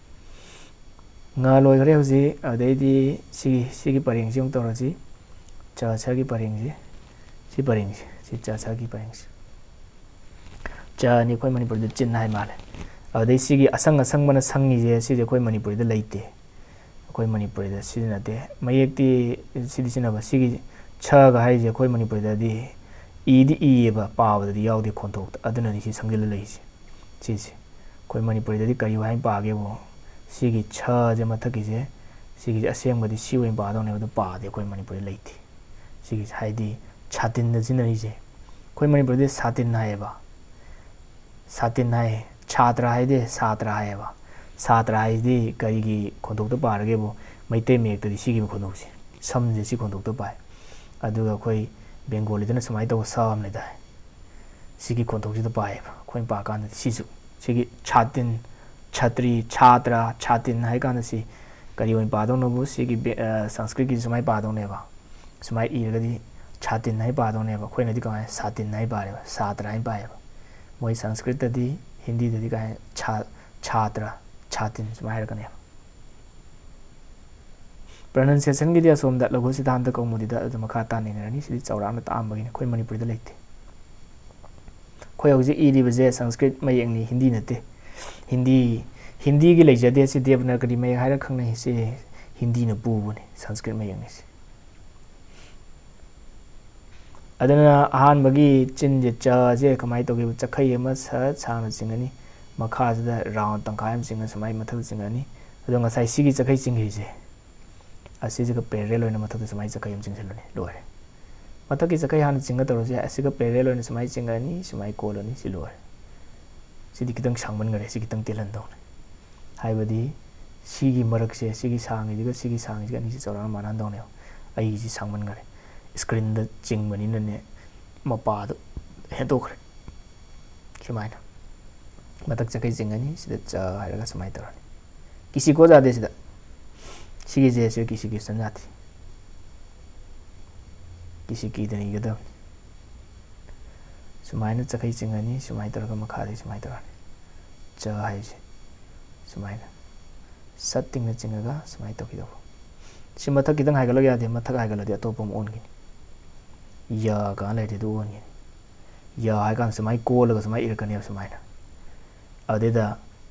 ꯉꯥ ꯂꯣꯏꯈ꯭ꯔꯦ ꯍꯧꯖꯤꯛ꯫ ꯑꯗꯩꯗꯤ ꯁꯤꯒꯤ, ꯁꯤꯒꯤ ꯄꯔꯦꯡꯁꯤ ꯑꯃꯨꯛ ꯇꯧꯔꯁꯤ꯫ ꯆ ꯁꯒꯤ ꯄꯔꯦꯡꯁꯤ꯫ ꯁꯤ ꯄꯔꯦꯡꯁꯤ꯫ ꯁꯤ ꯆ ꯁꯒꯤ ꯄꯔꯦꯡꯁꯤ꯫ ꯆꯅꯤ ꯑꯩꯈꯣꯏ ꯃꯅꯤꯄꯨꯔꯤꯗ ꯆꯤꯟ ꯍꯥꯏ ꯃꯥꯜꯂꯦ꯫ ꯑꯗꯩ ꯁꯤꯒꯤ ꯑꯁꯪ ꯑꯁꯪꯕꯅ ꯁꯪꯉꯤꯁꯦ, ꯁꯤꯁꯦ ꯑꯩꯈꯣꯏ ꯃꯅꯤꯄꯨꯔꯤꯗ ꯂꯩꯇꯦ꯫ ꯑꯩꯈꯣꯏ ꯃꯅꯤꯄꯨꯔꯤꯗ ꯁꯤꯖꯤꯟꯅꯗꯦ꯫ ꯃꯌꯦꯛꯇꯤ ꯁꯤꯗꯤ ꯁꯤꯖꯤꯟꯅꯕ꯫ ꯁꯤꯒꯤ ꯁꯒ ꯍꯥꯏꯔꯤꯁꯦ ꯑꯩꯈꯣꯏ ꯃꯅꯤꯄꯨꯔꯤꯗꯗꯤ ꯏꯗꯤ ꯏꯌꯦꯕ, ꯄꯥꯕꯗꯗꯤ ꯌꯥꯎꯗꯦ ꯈꯣꯟꯊꯣꯛꯇ꯫ ꯑꯗꯨꯅꯅꯤ ꯁꯤ ꯁꯪꯖꯤꯜꯂ ꯂꯩꯔꯤꯁꯦ꯫ ꯁꯤꯁꯦ ꯑꯩꯈꯣꯏ ꯃꯅꯤꯄꯨꯔꯤꯗꯗꯤ ꯀꯔꯤ ꯍꯥꯏꯅ ꯄꯥꯒꯦꯕꯨ? ꯁꯤꯒꯤ ꯁꯁꯦ ꯃꯊꯛꯀꯤꯁꯦ, ꯁꯤꯒꯤꯁꯦ ꯑꯁꯦꯡꯕꯗꯤ ꯁꯤ ꯑꯣꯏꯅ ꯄꯥꯗꯧꯅꯦꯕ, ꯑꯗꯨ ꯄꯥꯗꯦ ꯑꯩꯈꯣꯏ ꯃꯅꯤꯄꯨꯔꯤꯗ ꯂꯩꯇꯦ꯫ ꯁꯤꯒꯤꯁꯦ ꯍꯥꯏꯗꯤ ꯁꯥꯇꯤꯟꯗ ꯁꯤꯖꯤꯟꯅꯔꯤꯁꯦ꯫ ꯑꯩꯈꯣꯏ ꯃꯅꯤꯄꯨꯔꯗꯤ ꯁꯥꯇꯤꯟ ꯍꯥꯏꯌꯦꯕ꯫ ꯁꯥꯇꯤꯟ ꯍꯥꯏ, ꯁꯥꯇ꯭ꯔ ꯍꯥꯏꯗꯦ, ꯁꯥꯇ꯭ꯔ ꯍꯥꯏꯌꯦꯕ꯫ ꯁꯥꯇ꯭ꯔ ꯍꯥꯏꯁꯤꯗꯤ ꯀꯔꯤꯒꯤ ꯈꯣꯟꯊꯣꯛꯇ ꯄꯥꯔꯒꯦꯕꯨ? ꯃꯩꯇꯩ ꯃꯌꯦꯛꯇꯗꯤ ꯁꯤꯒꯤ ꯈꯣꯟꯊꯣꯛꯁꯦ, ꯁꯝꯁꯦ ꯁꯤ ꯈꯣꯟꯊꯣꯛꯇ ꯄꯥꯏ꯫ ꯑꯗꯨꯒ ꯑꯩꯈꯣꯏ ꯕꯦꯡꯒꯣꯂꯤꯗꯅ ꯁꯨꯃꯥꯏꯅ ꯇꯧꯕ ꯁ ꯑꯃ ꯂꯩꯗꯥꯏ? ꯁꯤꯒꯤ ꯈꯣꯟꯊꯣꯛꯁꯤꯗ ꯄꯥꯏꯌꯦꯕ ꯑꯩꯈꯣꯏꯅ ꯄꯥꯀꯥꯟꯗꯗꯤ꯫ ꯁꯤꯁꯨ, ꯁꯤꯒꯤ ꯁꯥꯇꯤꯟ, ꯁꯇ꯭ꯔꯤ, ꯁꯥꯇ꯭ꯔ, ꯁꯥꯇꯤꯟ ꯍꯥꯏ ꯀꯥꯟꯗ ꯁꯤ ꯀꯔꯤ ꯑꯣꯏꯅ ꯄꯥꯗꯧꯅꯣꯕꯨ? ꯁꯤꯒꯤ ꯕꯦ-, ꯑ, ꯁꯪꯁꯀ꯭ꯔꯤꯠꯀꯤꯁꯤ ꯁꯨꯃꯥꯏꯅ ꯄꯥꯗꯧꯅꯦꯕ꯫ ꯁꯨꯃꯥꯏꯅ ꯏꯔꯒꯗꯤ ꯁꯥꯇꯤꯟ ꯍꯥꯏ ꯄꯥꯗꯧꯅꯦꯕ꯫ ꯑꯩꯈꯣꯏꯅꯗꯤ ꯀꯃꯥꯏꯅ ꯁꯥꯇꯤꯟ ꯍꯥꯏ ꯄꯥꯔꯦꯕ? ꯁꯥꯇ꯭ꯔ ꯍꯥꯏꯅ ꯄꯥꯏꯌꯦꯕ꯫ ꯃꯣꯏ ꯁꯪꯁꯀ꯭ꯔꯤꯠꯇꯗꯤ, ꯍꯤꯟꯗꯤꯗꯗꯤ ꯀꯃꯥꯏꯅ ꯁꯥ-, ꯁꯥꯇ꯭ꯔ, ꯁꯥꯇꯤꯟ ꯁꯨꯃꯥꯏꯅ ꯍꯥꯏꯔꯛꯀꯅꯦꯕ꯫ Pronunciationꯒꯤꯗꯤ ꯑꯁꯣꯝꯗ ꯂꯘꯨ ꯁꯤꯗꯥꯟꯇ ꯀꯧꯃꯨꯗꯤꯗ ꯑꯗꯨ ꯃꯈꯥ ꯇꯥꯅ ꯅꯩꯅꯔꯅꯤ꯫ ꯁꯤꯗꯤ ꯆꯥꯎꯔꯥꯛꯅ ꯇꯥꯛꯑꯝꯕꯒꯤꯅꯤ, ꯑꯩꯈꯣꯏ ꯃꯅꯤꯄꯨꯔꯤꯗ ꯂꯩꯇꯦ꯫ ꯑꯩꯈꯣꯏ ꯍꯧꯖꯤꯛ ꯏꯔꯤꯕꯁꯦ ꯁꯪꯁꯀ꯭ꯔꯤꯠ ꯃꯌꯦꯛꯅꯤ, ꯍꯤꯟꯗꯤ ꯅꯠꯇꯦ꯫ ꯍꯤꯟꯗꯤ, ꯍꯤꯟꯗꯤꯒꯤ ꯂꯩꯖꯗꯦ꯫ ꯁꯤ ꯗꯦꯕꯅꯥꯒꯔꯤ ꯃꯌꯦꯛ ꯍꯥꯏꯔ ꯈꯪꯅꯩ꯫ ꯁꯤ ꯍꯤꯟꯗꯤꯅ ꯄꯨꯕꯅꯤ, ꯁꯪꯁꯀ꯭ꯔꯤꯠ ꯃꯌꯦꯛꯅꯤ ꯁꯤ꯫ ꯑꯗꯨꯅ ꯑꯍꯥꯟꯕꯒꯤ ꯆꯤꯟꯁꯦ, ꯆꯁꯦ ꯀꯃꯥꯏꯅ ꯇꯧꯒꯦꯕ? ꯆꯈꯩ ꯑꯃ ꯁꯠ ꯁꯥꯡꯅ ꯆꯤꯡꯉꯅꯤ, ꯃꯈꯥꯁꯤꯗ round ꯇꯪꯈꯥꯏ ꯑꯃ ꯆꯤꯡꯉ ꯁꯨꯃꯥꯏꯅ ꯃꯊꯛꯇ ꯆꯤꯡꯉꯅꯤ꯫ ꯑꯗꯣ ꯉꯁꯥꯏ ꯁꯤꯒꯤ ꯆꯈꯩ ꯆꯤꯡꯈ꯭ꯔꯤꯁꯦ, ꯑꯁꯤꯁꯤꯒ parallel ꯑꯣꯏꯅ ꯃꯊꯛꯇ ꯁꯨꯃꯥꯏꯅ ꯆꯈꯩ ꯑꯃ ꯆꯤꯡꯁꯤꯜꯂꯅꯤ, ꯂꯣꯏꯔꯦ꯫ ꯃꯊꯛꯀꯤ ꯆꯈꯩ ꯍꯥꯟꯅ ꯆꯤꯡꯉ ꯇꯧꯔꯁꯨ ꯌꯥꯏ꯫ ꯑꯁꯤꯒ parallel ꯑꯣꯏꯅ ꯁꯨꯃꯥꯏꯅ ꯆꯤꯡꯉꯅꯤ, ꯁꯨꯃꯥꯏꯅ ꯀꯣꯜꯂꯅꯤ, ꯁꯤ ꯂꯣꯏꯔꯦ꯫ ꯁꯤꯗꯤ ꯈꯤꯇꯪ ꯁꯥꯡꯃꯟꯈꯔꯦ, ꯁꯤ ꯈꯤꯇꯪ ꯇꯦꯜꯍꯟꯗꯧꯅꯤ꯫ ꯍꯥꯏꯕꯗꯤ ꯁꯤꯒꯤ ꯃꯔꯛꯁꯦ, ꯁꯤꯒꯤ ꯁꯥꯡꯉꯤꯁꯤꯒ ꯁꯤꯒꯤ ꯁꯥꯡꯉꯤꯁꯤꯒ ꯑꯅꯤꯁꯤ ꯆꯥꯎꯔꯥꯛꯅ ꯃꯥꯟꯅꯍꯟꯗꯧꯅꯦꯕ꯫ ꯑꯩꯒꯤꯁꯤ ꯁꯥꯡꯃꯟꯈꯔꯦ, screenꯗ ꯆꯤꯡꯕꯅꯤꯅꯅꯦ꯫ ꯃꯄꯥꯗꯨ ꯍꯦꯟꯗꯣꯛꯈ꯭ꯔꯦ꯫ ꯁꯨꯃꯥꯏꯅ ꯃꯊꯛ ꯆꯈꯩ ꯆꯤꯡꯉꯅꯤ, ꯁꯤꯗ ꯆ ꯍꯥꯏꯔꯒ ꯁꯨꯃꯥꯏꯅ ꯇꯧꯔꯅꯤ꯫ ꯀꯤꯁꯤ ꯀꯣ ꯌꯥꯗꯦ ꯁꯤꯗ꯫ ꯁꯤꯒꯤ ꯖꯦꯁꯤ ꯀꯤꯁꯤ ꯀꯤꯁꯟ ꯌꯥꯗꯦ꯫ ꯀꯤꯁꯤ ꯀꯤꯗꯅ ꯏꯒꯗꯕꯅꯤ꯫ ꯁꯨꯃꯥꯏꯅ ꯆꯈꯩ ꯆꯤꯡꯉꯅꯤ, ꯁꯨꯃꯥꯏꯅ ꯇꯧꯔꯒ ꯃꯈꯥꯗꯩ ꯁꯨꯃꯥꯏꯅ ꯇꯧꯔꯅꯤ꯫ ꯆ ꯍꯥꯏꯁꯦ ꯁꯨꯃꯥꯏꯅ ꯁꯠ ꯇꯤꯡꯅ ꯆꯤꯡꯉꯒ ꯁꯨꯃꯥꯏꯅ ꯇꯧꯈꯤꯗꯧꯕ꯫ ꯁꯤ ꯃꯊꯛ ꯈꯤꯇꯪ ꯍꯥꯏꯒꯠꯂꯒ ꯌꯥꯗꯦ, ꯃꯊꯛ ꯍꯥꯏꯒꯠꯂꯗꯤ ꯑꯇꯣꯞꯄ ꯑꯃ ꯑꯣꯟꯈꯤꯅꯤ꯫ ꯌ ꯀꯥꯟ ꯂꯩꯔꯗꯤ ꯑꯗꯨ ꯑꯣꯟꯈꯤꯅꯤ꯫ ꯌ ꯍꯥꯏ ꯀꯥꯟꯗ ꯁꯨꯃꯥꯏꯅ ꯀꯣꯜꯂꯒ ꯁꯨꯃꯥꯏꯅ ꯏꯔꯛꯀꯅꯦꯕ ꯁꯨꯃꯥꯏꯅ꯫ ꯑꯗꯨꯗꯩꯗ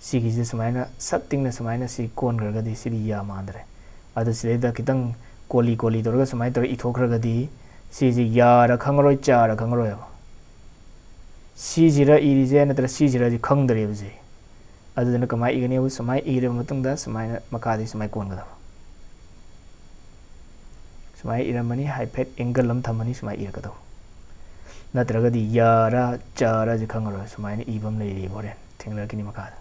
ꯁꯤꯒꯤꯁꯤꯗ ꯁꯨꯃꯥꯏꯅ ꯁꯠ ꯇꯤꯡꯅ ꯁꯨꯃꯥꯏꯅ ꯁꯤ ꯀꯣꯟꯈ꯭ꯔꯒꯗꯤ ꯁꯤꯗꯤ ꯌ ꯃꯥꯟꯗ꯭ꯔꯦ꯫ ꯑꯗꯨ ꯁꯤꯗꯩꯗ ꯈꯤꯇꯪ ꯀꯣꯂꯤ ꯀꯣꯂꯤ ꯇꯧꯔꯒ ꯁꯨꯃꯥꯏꯅ ꯇꯧꯔꯒ ꯏꯊꯣꯛꯈ꯭ꯔꯒꯗꯤ ꯁꯤꯁꯤ ꯌꯥꯔ ꯈꯪꯉꯔꯣꯏ, ꯆꯥꯔ ꯈꯪꯉꯔꯣꯏꯕ꯫ ꯁꯤꯁꯤꯔ ꯏꯔꯤꯁꯦ ꯅꯠꯇ꯭ꯔ ꯁꯤꯁꯤꯔꯁꯤ ꯈꯪꯗ꯭ꯔꯦꯕ ꯁꯤ꯫ ꯑꯗꯨꯗꯨꯅ ꯀꯃꯥꯏꯅ ꯏꯒꯅꯤ? ꯁꯨꯃꯥꯏꯅ ꯏꯔꯕ ꯃꯇꯨꯡꯗ ꯁꯨꯃꯥꯏꯅ ꯃꯈꯥꯗꯤ ꯁꯨꯃꯥꯏꯅ ꯀꯣꯟꯒꯗꯕ꯫ ꯁꯨꯃꯥꯏꯅ ꯏꯔꯝꯃꯅꯤ, ꯍꯥꯏꯐꯦꯠ ꯑꯦꯡꯒꯜ ꯑꯃ ꯊꯝꯃꯅꯤ, ꯁꯨꯃꯥꯏꯅ ꯏꯔꯛꯀꯗꯧꯕ꯫ ꯅꯠꯇ꯭ꯔꯒꯗꯤ ꯌꯥꯔ ꯆꯥꯔꯁꯤ ꯈꯪꯉꯔꯣꯏ, ꯁꯨꯃꯥꯏꯅ ꯏꯕ ꯑꯃ ꯂꯩꯔꯤꯕ ꯍꯣꯔꯦꯟ ꯊꯦꯡꯅꯔꯛꯈꯤꯅꯤ ꯃꯈꯥꯗ꯫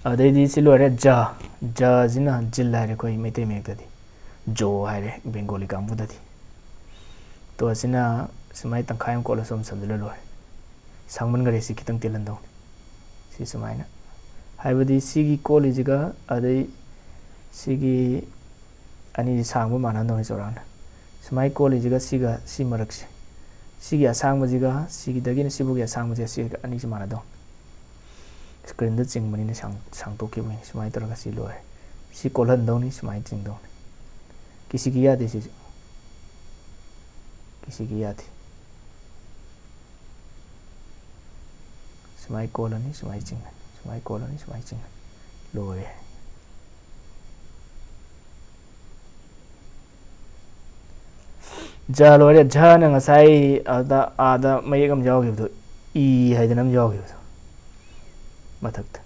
ꯑꯗꯩꯗꯤ ꯁꯤ ꯂꯣꯏꯔꯦ, ꯖ꯫ ꯖꯁꯤꯅ ꯖꯤꯜ ꯍꯥꯏꯔꯦ ꯑꯩꯈꯣꯏ ꯃꯩꯇꯩ ꯃꯌꯦꯛꯇꯗꯤ, ꯖꯣ ꯍꯥꯏꯔꯦ ꯕꯦꯡꯒꯣꯂꯤ ꯀꯥꯡꯕꯨꯗꯗꯤ꯫ ꯇꯣ ꯑꯁꯤꯅ ꯁꯨꯃꯥꯏꯅ ꯇꯪꯈꯥꯏ ꯑꯃ ꯀꯣꯠꯂꯁꯨ ꯑꯗꯨꯝ ꯁꯝꯖꯤꯜꯂ ꯂꯣꯏꯔꯦ꯫ ꯁꯥꯡꯃꯟꯈꯔꯦ, ꯁꯤ ꯈꯤꯇꯪ ꯇꯦꯜꯍꯟꯗꯧꯅꯤ꯫ ꯁꯤ ꯁꯨꯃꯥꯏꯅ, ꯍꯥꯏꯕꯗꯤ ꯁꯤꯒꯤ ꯀꯣꯜꯂꯤꯁꯤꯒ ꯑꯗꯩ ꯁꯤꯒꯤ ꯑꯅꯤꯁꯤ ꯁꯥꯡꯕ ꯃꯥꯟꯅꯍꯟꯗꯧꯅꯤ ꯆꯧꯔꯥꯛꯅ꯫ ꯁꯨꯃꯥꯏꯅ ꯀꯣꯜꯂꯤꯁꯤꯒ ꯁꯤꯒ ꯁꯤ ꯃꯔꯛꯁꯦ, ꯁꯤꯒꯤ ꯑꯁꯥꯡꯕꯁꯤꯒ ꯁꯤꯒꯤꯗꯒꯤꯅ ꯁꯤꯐꯥꯎꯒꯤ ꯑꯁꯥꯡꯕꯁꯦ, ꯁꯤ ꯑꯅꯤꯁꯤ ꯃꯥꯟꯅꯗꯧꯅꯤ꯫ ꯁ꯭ꯀ꯭ꯔꯤꯟꯗ ꯆꯤꯡꯕꯅꯤꯅ ꯁꯥꯡ-, ꯁꯥꯡꯗꯣꯛꯈꯤꯕꯅꯤ꯫ ꯁꯨꯃꯥꯏꯅ ꯇꯧꯔꯒ ꯁꯤ ꯂꯣꯏꯔꯦ꯫ ꯁꯤ ꯀꯣꯜꯍꯟꯗꯧꯅꯤ, ꯁꯨꯃꯥꯏꯅ ꯆꯤꯡꯗꯧꯅꯤ꯫ ꯀꯤꯁꯤꯒꯤ ꯌꯥꯗꯦ ꯁꯤꯁꯨ, ꯀꯤꯁꯤꯒꯤ ꯌꯥꯗꯦ꯫ ꯁꯨꯃꯥꯏ ꯀꯣꯜꯂꯅꯤ, ꯁꯨꯃꯥꯏ ꯆꯤꯡꯉꯅꯤ, ꯁꯨꯃꯥꯏ ꯀꯣꯜꯂꯅꯤ, ꯁꯨꯃꯥꯏ ꯆꯤꯡꯉꯅꯤ꯫ ꯂꯣꯏꯔꯦ꯫ ꯖ ꯂꯣꯏꯔꯦ꯫ ꯖꯅ ꯉꯁꯥꯏ ꯑꯗ, ꯑꯥꯗ ꯃꯌꯦꯛ ꯑꯃ ꯌꯥꯎꯈꯤꯕꯗꯣ, ꯏ ꯍꯥꯏꯗꯅ ꯑꯃ ꯌꯥꯎꯈꯤꯕꯗꯣ, ꯃꯊꯛꯇ,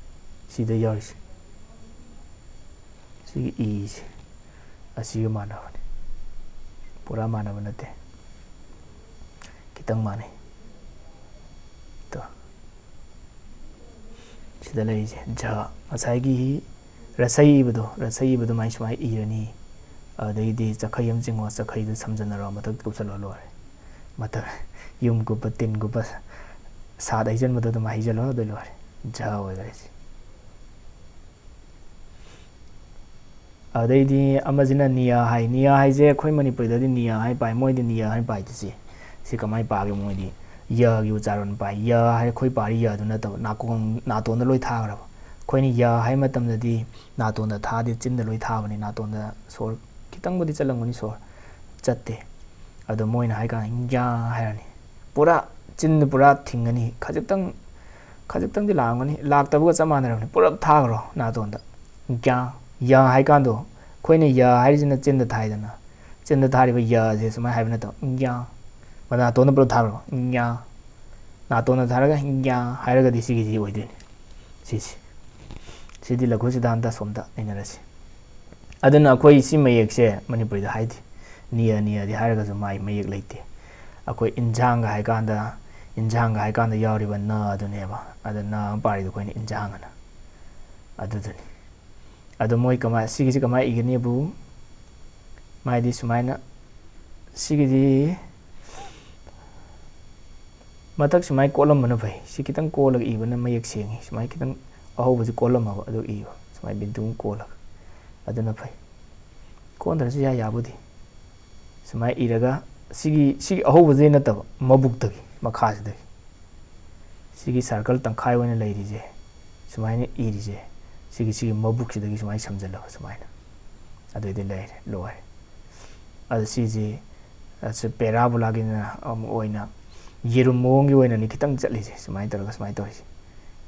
ꯁꯤꯗ ꯌꯥꯎꯔꯤꯁꯦ꯫ ꯁꯤꯒꯤ ꯏꯁꯦ ꯑꯁꯤꯒ ꯃꯥꯟꯅꯕꯅꯤ꯫ ꯄꯨꯔꯥ ꯃꯥꯟꯅꯕ ꯅꯠꯇꯦ, ꯈꯤꯇꯪ ꯃꯥꯟꯅꯩ꯫ ꯇꯣ, ꯁꯤꯗ ꯂꯩꯔꯤꯁꯦ ꯖ꯫ ꯉꯁꯥꯏꯒꯤ ꯔꯁꯩ ꯏꯕꯗꯣ, ꯔꯁꯩ ꯏꯕꯗꯣ ꯃꯥꯏ ꯁꯨꯃꯥꯏꯅ ꯏꯔꯅꯤ꯫ ꯑꯗꯩꯗꯤ ꯆꯈꯩ ꯑꯃ ꯆꯤꯡꯉꯣ, ꯆꯈꯩꯗꯨ ꯁꯝꯖꯟꯅꯔꯣ, ꯃꯊꯛ ꯀꯨꯞꯁꯜꯂꯣ, ꯂꯣꯏꯔꯦ꯫ ꯃꯊꯛ ꯌꯨꯝ ꯀꯨꯞꯄ, ꯇꯤꯟ ꯀꯨꯞꯄ, ꯁꯥꯠ ꯍꯩꯖꯟꯕꯗꯣ ꯑꯗꯨꯝ ꯍꯩꯖꯜꯂꯣ, ꯑꯗꯨ ꯂꯣꯏꯔꯦ꯫ ꯖ ꯑꯣꯏꯈ꯭ꯔꯦ ꯁꯤ꯫ ꯑꯗꯩꯗꯤ ꯑꯃꯁꯤꯅ ꯅꯤꯌꯥ ꯍꯥꯏ꯫ ꯅꯤꯌꯥ ꯍꯥꯏꯁꯦ ꯑꯩꯈꯣꯏ ꯃꯅꯤꯄꯨꯔꯤꯗꯗꯤ ꯅꯤꯌꯥ ꯍꯥꯏ ꯄꯥꯏ, ꯃꯣꯏꯗꯤ ꯅꯤꯌꯥ ꯍꯥꯏ ꯄꯥꯏꯗꯦ꯫ ꯁꯤ ꯁꯤ ꯀꯃꯥꯏꯅ ꯄꯥꯒꯦ? ꯃꯣꯏꯗꯤ ꯌꯒꯤ ꯎꯆꯥꯔꯣꯟ ꯄꯥꯏ꯫ ꯌ ꯍꯥꯏ ꯑꯩꯈꯣꯏ ꯄꯥꯔꯤ ꯌꯗꯨ ꯅꯠꯇꯕ, ꯅꯥꯀꯣꯡ, ꯅꯥꯇꯣꯟꯗ ꯂꯣꯏ ꯊꯥꯈ꯭ꯔꯕ꯫ ꯑꯩꯈꯣꯏꯅ ꯌ ꯍꯥꯏ ꯃꯇꯝꯗꯗꯤ ꯅꯥꯇꯣꯟꯗ ꯊꯥꯗꯦ, ꯆꯤꯟꯗ ꯂꯣꯏ ꯊꯥꯕꯅꯤ꯫ ꯅꯥꯇꯣꯟꯗ ꯁꯣꯔ ꯈꯤꯇꯪꯕꯨꯗꯤ ꯆꯠꯂꯝꯒꯅꯤ, ꯁꯣꯔ ꯆꯠꯇꯦ꯫ ꯑꯗꯣ ꯃꯣꯏꯅ ꯍꯥꯏ ꯀꯥꯟꯗ ꯌꯥ ꯍꯥꯏꯔꯅꯤ, ꯄꯨꯔꯥ ꯆꯤꯟꯗ ꯄꯨꯔꯥ ꯊꯤꯡꯒꯅꯤ꯫ ꯈꯖꯤꯛꯇꯪ, ꯈꯖꯤꯛꯇꯪꯗꯤ ꯂꯥꯛꯑꯝꯒꯅꯤ, ꯂꯥꯛꯇꯕꯒ ꯆꯞ ꯃꯥꯟꯅꯔꯕꯅꯤ꯫ ꯄꯨꯔꯞ ꯊꯥꯈ꯭ꯔꯣ ꯅꯥꯇꯣꯟꯗ꯫ ꯌꯥ, ꯌꯥ ꯍꯥꯏ ꯀꯥꯟꯗꯣ, ꯑꯩꯈꯣꯏꯅ ꯌꯥ ꯍꯥꯏꯔꯤꯁꯤꯅ ꯆꯤꯟꯗ ꯊꯥꯏꯗꯅ, ꯆꯤꯟꯗ ꯊꯥꯔꯤꯕ ꯌꯥꯁꯦ ꯁꯨꯃꯥꯏꯅ ꯍꯥꯏꯕ ꯅꯠꯇꯕ, ꯌꯥ, ꯅꯥꯇꯣꯟꯗ ꯄꯨꯂꯞ ꯊꯥꯈ꯭ꯔꯣ, ꯌꯥ꯫ ꯅꯥꯇꯣꯟꯗ ꯊꯥꯔꯒ ꯌꯥ ꯍꯥꯏꯔꯒꯗꯤ ꯁꯤꯒꯤꯁꯤ ꯑꯣꯏꯗꯣꯏꯅꯤ꯫ ꯁꯤꯁꯤ, ꯁꯤꯗꯤ ꯂꯘꯨ ꯁꯤꯗꯥꯟꯇ ꯁꯣꯝꯗ ꯅꯩꯅꯔꯁꯤ꯫ ꯑꯗꯨꯅ ꯑꯩꯈꯣꯏ ꯁꯤ ꯃꯌꯦꯛꯁꯦ ꯃꯅꯤꯄꯨꯔꯤꯗ ꯍꯥꯏꯗꯦ꯫ ꯅꯤꯌ, ꯅꯤꯌꯗꯤ ꯍꯥꯏꯔꯒꯁꯨ ꯃꯥꯒꯤ ꯃꯌꯦꯛ ꯂꯩꯇꯦ꯫ ꯑꯩꯈꯣꯏ ꯏꯟꯖꯥꯡꯒ ꯍꯥꯏꯀꯥꯟꯗ, ꯏꯟꯖꯥꯡꯒ ꯍꯥꯏꯀꯥꯟꯗ ꯌꯥꯎꯔꯤꯕ ꯅ ꯑꯗꯨꯅꯦꯕ꯫ ꯑꯗ ꯅ ꯑꯃ ꯄꯥꯔꯤꯗꯣ ꯑꯩꯈꯣꯏꯅ ꯏꯟꯖꯥꯡ ꯑꯅ꯫ ꯑꯗꯨꯗꯨꯅꯤ꯫ ꯑꯗꯣ ꯃꯣꯏ ꯀꯃꯥꯏ, ꯁꯤꯒꯤꯁꯤ ꯀꯃꯥꯏꯅ ꯏꯒꯅꯤꯕꯨ? ꯃꯥꯏꯗꯤ ꯁꯨꯃꯥꯏꯅ, ꯁꯤꯒꯤꯗꯤ ꯃꯊꯛ ꯁꯨꯃꯥꯏꯅ ꯀꯣꯠꯂꯝꯕꯅ ꯐꯩ꯫ ꯁꯤ ꯈꯤꯇꯪ ꯀꯣꯜꯂꯒ ꯏꯕꯅ ꯃꯌꯦꯛ ꯁꯦꯡꯉꯤ꯫ ꯁꯨꯃꯥꯏꯅ ꯈꯤꯇꯪ ꯑꯍꯧꯕꯁꯤ ꯀꯣꯜꯂꯝꯃꯕ, ꯑꯗꯨ ꯏꯕ꯫ ꯁꯨꯃꯥꯏꯅ ꯕꯤꯟꯗꯨ ꯑꯃ ꯀꯣꯜꯂꯒ꯫ ꯑꯗꯨꯅ ꯐꯩ꯫ ꯀꯣꯟꯗ꯭ꯔꯁꯨ ꯌꯥꯏ, ꯌꯥꯕꯨꯗꯤ꯫ ꯁꯨꯃꯥꯏꯅ ꯏꯔꯒ, ꯁꯤꯒꯤ, ꯁꯤꯒꯤ ꯑꯍꯧꯕꯁꯤꯗꯩ ꯅꯠꯇꯕ, ꯃꯕꯨꯛꯇꯒꯤ, ꯃꯈꯥꯁꯤꯗꯒꯤ꯫ ꯁꯤꯒꯤ circle ꯇꯪꯈꯥꯏ ꯑꯣꯏꯅ ꯂꯩꯔꯤꯁꯦ, ꯁꯨꯃꯥꯏꯅ ꯏꯔꯤꯁꯦ, ꯁꯤꯒꯤ, ꯁꯤꯒꯤ ꯃꯕꯨꯛꯁꯤꯗꯒꯤ ꯁꯨꯃꯥꯏꯅ ꯁꯝꯖꯜꯂꯕ, ꯁꯨꯃꯥꯏꯅ꯫ ꯑꯗꯨꯏꯗꯤ ꯂꯩꯔꯦ, ꯂꯣꯏꯔꯦ꯫ ꯑꯗꯨ ꯁꯤꯁꯦ, ꯑꯁꯤ parabola ꯒꯤꯅ ꯑꯃꯨꯛ ꯑꯣꯏꯅ ꯌꯦꯔꯨꯝ ꯃꯑꯣꯡꯒꯤ ꯑꯣꯏꯅꯅꯤ ꯈꯤꯇꯪ ꯆꯠꯂꯤꯁꯦ, ꯁꯨꯃꯥꯏꯅ ꯇꯧꯔꯒ, ꯁꯨꯃꯥꯏꯅ ꯇꯧꯔꯤꯁꯦ꯫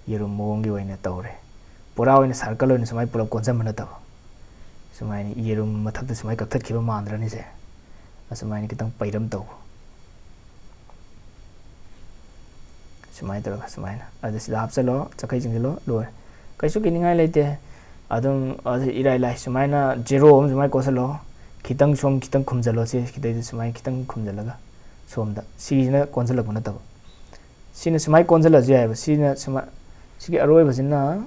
ꯌꯦꯔꯨꯝ ꯃꯑꯣꯡꯒꯤ ꯑꯣꯏꯅ ꯇꯧꯔꯦ꯫ ꯄꯨꯔꯥ ꯑꯣꯏꯅ circle ꯑꯣꯏꯅ ꯁꯨꯃꯥꯏꯅ ꯄꯨꯂꯞ ꯀꯣꯟꯁꯤꯟꯕ ꯅꯠꯇꯕ, ꯁꯨꯃꯥꯏꯅ ꯌꯦꯔꯨꯝ ꯃꯊꯛꯇ ꯁꯨꯃꯥꯏꯅ ꯀꯛꯊꯠꯈꯤꯕ ꯃꯥꯟꯗ꯭ꯔꯅꯤꯁꯦ? ꯑꯁꯨꯃꯥꯏꯅ ꯈꯤꯇꯪ ꯄꯩꯔꯝ ꯇꯧꯕ꯫ ꯁꯨꯃꯥꯏꯅ ꯇꯧꯔꯒ ꯁꯨꯃꯥꯏꯅ꯫ ꯑꯗ ꯁꯤꯗ ꯍꯥꯞꯆꯜꯂꯣ, ꯆꯈꯩ ꯆꯤꯡꯁꯤꯜꯂꯣ, ꯂꯣꯏꯔꯦ꯫ ꯀꯩꯁꯨ ꯀꯤꯅꯤꯡꯉꯥꯏ ꯂꯩꯇꯦ꯫ ꯑꯗꯨꯝ ꯑꯗꯨ ꯏꯔꯥꯏ ꯂꯥꯏ꯫ ꯁꯨꯃꯥꯏꯅ zero ꯑꯃ ꯁꯨꯃꯥꯏꯅ ꯀꯣꯠꯁꯜꯂꯣ꯫ ꯈꯤꯇꯪ ꯁꯣꯝ ꯈꯤꯇꯪ ꯈꯨꯝꯖꯜꯂꯣ꯫ ꯁꯤ ꯈꯤꯇꯪꯗ ꯁꯨꯃꯥꯏꯅ ꯈꯤꯇꯪ ꯈꯨꯝꯖꯜꯂꯒ ꯁꯣꯝꯗ꯫ ꯁꯤꯁꯤꯅ ꯀꯣꯟꯁꯤꯜꯂꯛꯄ ꯅꯠꯇꯕ꯫ ꯁꯤꯅ ꯁꯨꯃꯥꯏꯅ ꯀꯣꯟꯁꯤꯜꯂꯁꯨ ꯌꯥꯏꯑꯕ꯫ ꯁꯤꯅ ꯁꯨꯃꯥꯏ-, ꯁꯤꯒꯤ ꯑꯔꯣꯏꯕꯁꯤꯅ,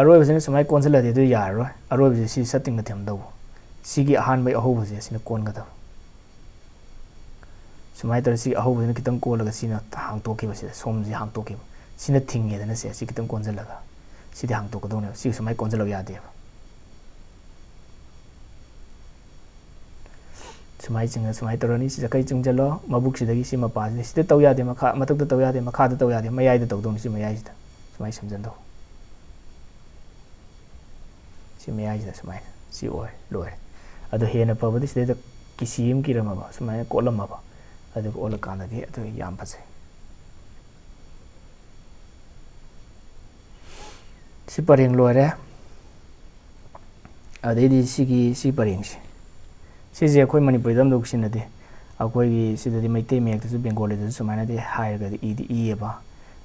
ꯑꯔꯣꯏꯕꯁꯤꯅ ꯁꯨꯃꯥꯏꯅ ꯀꯣꯟꯁꯤꯜꯂꯗꯤ ꯑꯗꯨ ꯌꯥꯔꯔꯣꯏ꯫ ꯑꯔꯣꯏꯕꯁꯤ ꯁꯤ ꯁꯠꯇꯤꯡꯅ ꯊꯝꯗꯧꯕ꯫ ꯁꯤꯒꯤ ꯑꯍꯥꯟꯕꯒꯤ ꯑꯍꯧꯕꯁꯦ ꯁꯤꯅ ꯀꯣꯟꯒꯗꯕ꯫ ꯁꯨꯃꯥꯏꯅ ꯇꯧꯔ ꯁꯤꯒꯤ ꯑꯍꯧꯕꯁꯤꯅ ꯈꯤꯇꯪ ꯀꯣꯜꯂꯒ ꯁꯤꯅ ꯍꯥꯡꯇꯣꯛꯈꯤꯕ, ꯁꯤꯗ ꯁꯣꯝꯁꯤ ꯍꯥꯡꯇꯣꯛꯈꯤꯕ꯫ ꯁꯤꯅ ꯊꯤꯡꯉꯦꯗꯅ ꯁꯦ, ꯁꯤ ꯈꯤꯇꯪ ꯀꯣꯟꯁꯤꯜꯂꯒ ꯁꯤꯗꯤ ꯍꯥꯡꯇꯣꯛꯀꯗꯧꯅꯦꯕ꯫ ꯁꯤ ꯁꯨꯃꯥꯏꯅ ꯀꯣꯟꯁꯤꯜꯂꯒ ꯌꯥꯗꯦꯕ꯫ ꯁꯨꯃꯥꯏꯅ ꯆꯤꯡꯉ ꯁꯨꯃꯥꯏꯅ ꯇꯧꯔꯅꯤ꯫ ꯁꯤ ꯆꯈꯩ ꯆꯤꯡꯁꯤꯜꯂꯣ꯫ ꯃꯕꯨꯛꯁꯤꯗꯒꯤ ꯁꯤ ꯃꯄꯥꯁꯤꯗ, ꯁꯤꯗ ꯇꯧ ꯌꯥꯗꯦ, ꯃꯈꯥ, ꯃꯊꯛꯇ ꯇꯧ ꯌꯥꯗꯦ, ꯃꯈꯥꯗ ꯇꯧ ꯌꯥꯗꯦ, ꯃꯌꯥꯏꯗ ꯇꯧꯗꯧꯅꯤ꯫ ꯁꯤ ꯃꯌꯥꯏꯁꯤꯗ ꯁꯨꯃꯥꯏꯅ ꯁꯝꯖꯟꯗꯧ꯫ ꯁꯤ ꯃꯌꯥꯏꯁꯤꯗ ꯁꯨꯃꯥꯏꯅ ꯁꯤ ꯑꯣꯏꯔꯦ, ꯂꯣꯏꯔꯦ꯫ ꯑꯗꯣ ꯍꯦꯟꯅ ꯐꯕꯗꯤ ꯁꯤꯗꯩꯗ ꯀꯤꯁꯤ ꯑꯃ ꯀꯤꯔꯝꯃꯕ, ꯁꯨꯃꯥꯏꯅ ꯀꯣꯠꯂꯝꯃꯕ, ꯑꯗꯨꯒ ꯑꯣꯠꯂꯀꯥꯟꯗꯗꯤ ꯑꯗꯨ ꯌꯥꯝ ꯐꯖꯩ꯫ ꯁꯤ ꯄꯔꯦꯡ ꯂꯣꯏꯔꯦ꯫ ꯑꯗꯩꯗꯤ ꯁꯤꯒꯤ, ꯁꯤ ꯄꯔꯦꯡꯁꯦ, ꯁꯤꯁꯦ ꯑꯩꯈꯣꯏ ꯃꯅꯤꯄꯨꯔꯤꯗ ꯑꯃꯗꯧ ꯁꯤꯖꯤꯟꯅꯗꯦ꯫ ꯑꯩꯈꯣꯏꯒꯤ ꯁꯤꯗꯗꯤ ꯃꯩꯇꯩ ꯃꯌꯦꯛꯇꯁꯨ ꯕꯦꯡꯒꯣꯂꯤꯗꯁꯨ ꯁꯨꯃꯥꯏꯅꯗꯤ ꯍꯥꯏꯔꯒꯗꯤ ꯏꯗꯤ ꯏꯌꯦꯕ꯫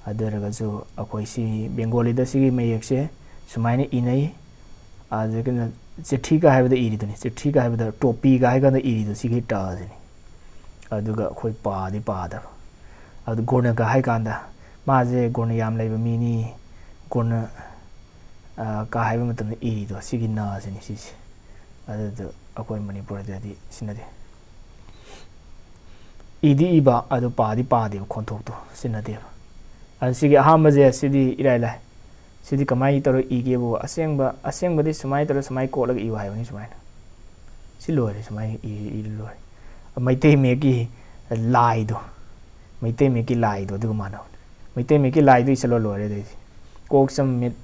ꯑꯗꯨ ꯑꯣꯏꯔꯒꯁꯨ ꯑꯩꯈꯣꯏ ꯁꯤ ꯕꯦꯡꯒꯣꯂꯤꯗ ꯁꯤꯒꯤ ꯃꯌꯦꯛꯁꯦ ꯁꯨꯃꯥꯏꯅ ꯏꯅꯩ꯫ ꯑꯗꯨꯗꯒꯤ ꯆꯤꯊꯤꯒ ꯍꯥꯏꯕꯗ ꯏꯔꯤꯗꯨꯅꯤ꯫ ꯆꯤꯊꯤꯒ ꯍꯥꯏꯕꯗ ꯇꯣꯄꯤꯒ ꯍꯥꯏꯀꯥꯟꯗ ꯏꯔꯤꯗꯣ ꯁꯤꯒꯤ ꯇꯁꯤꯅꯤ꯫ ꯑꯗꯨꯒ ꯑꯩꯈꯣꯏ ꯄꯥꯗꯤ ꯄꯥꯗꯕ꯫ ꯑꯗꯨ ꯒꯨꯔꯅꯒ ꯍꯥꯏꯀꯥꯟꯗ ꯃꯥꯁꯦ ꯒꯨꯔꯅ ꯌꯥꯝ ꯂꯩꯕ ꯃꯤꯅꯤ꯫ ꯒꯨꯔꯅ, ꯑ, ꯀ ꯍꯥꯏꯕ ꯃꯇꯝꯗ ꯏꯔꯤꯗꯣ ꯁꯤꯒꯤ ꯅꯁꯤꯅꯤ ꯁꯤꯁꯦ꯫ ꯑꯗꯨꯗꯣ ꯑꯩꯈꯣꯏ ꯃꯅꯤꯄꯨꯔꯗꯗꯤ ꯁꯤꯟꯅꯗꯦ꯫ ꯏꯗꯤ ꯏꯕ, ꯑꯗꯨ ꯄꯥꯗꯤ ꯄꯥꯗꯦꯕ, ꯈꯣꯟꯊꯣꯛꯇꯣ ꯁꯤꯟꯅꯗꯦꯕ꯫ ꯑꯗꯨ ꯁꯤꯒꯤ ꯑꯍꯥꯟꯕꯁꯦ ꯁꯤꯗꯤ ꯏꯔꯥꯏ ꯂꯥꯏ꯫ ꯁꯤꯗꯤ ꯀꯃꯥꯏꯅ ꯇꯧꯔꯒ ꯏꯒꯦꯕꯨ, ꯑꯁꯦꯡꯕ, ꯑꯁꯦꯡꯕꯗꯤ ꯁꯨꯃꯥꯏꯅ ꯇꯧꯔꯒ ꯁꯨꯃꯥꯏꯅ ꯀꯣꯠꯂꯒ ꯏꯌꯨ ꯍꯥꯏꯕꯅꯤ, ꯁꯨꯃꯥꯏꯅ꯫ ꯁꯤ ꯂꯣꯏꯔꯦ, ꯁꯨꯃꯥꯏꯅ ꯏ-, ꯏ ꯂꯣꯏꯔꯦ꯫ ꯃꯩꯇꯩ ꯃꯌꯦꯛꯀꯤ ꯂꯥꯏꯗꯣ, ꯃꯩꯇꯩ ꯃꯌꯦꯛꯀꯤ ꯂꯥꯏꯗꯣ ꯑꯗꯨꯒ ꯃꯥꯟꯅꯕꯅꯤ꯫ ꯃꯩꯇꯩ ꯃꯌꯦꯛꯀꯤ ꯂꯥꯏꯗꯣ ꯏꯁꯜꯂꯣ, ꯂꯣꯏꯔꯦ ꯑꯗꯩꯗꯤ꯫ ꯀꯣꯛ ꯁꯝ ꯃꯤꯠ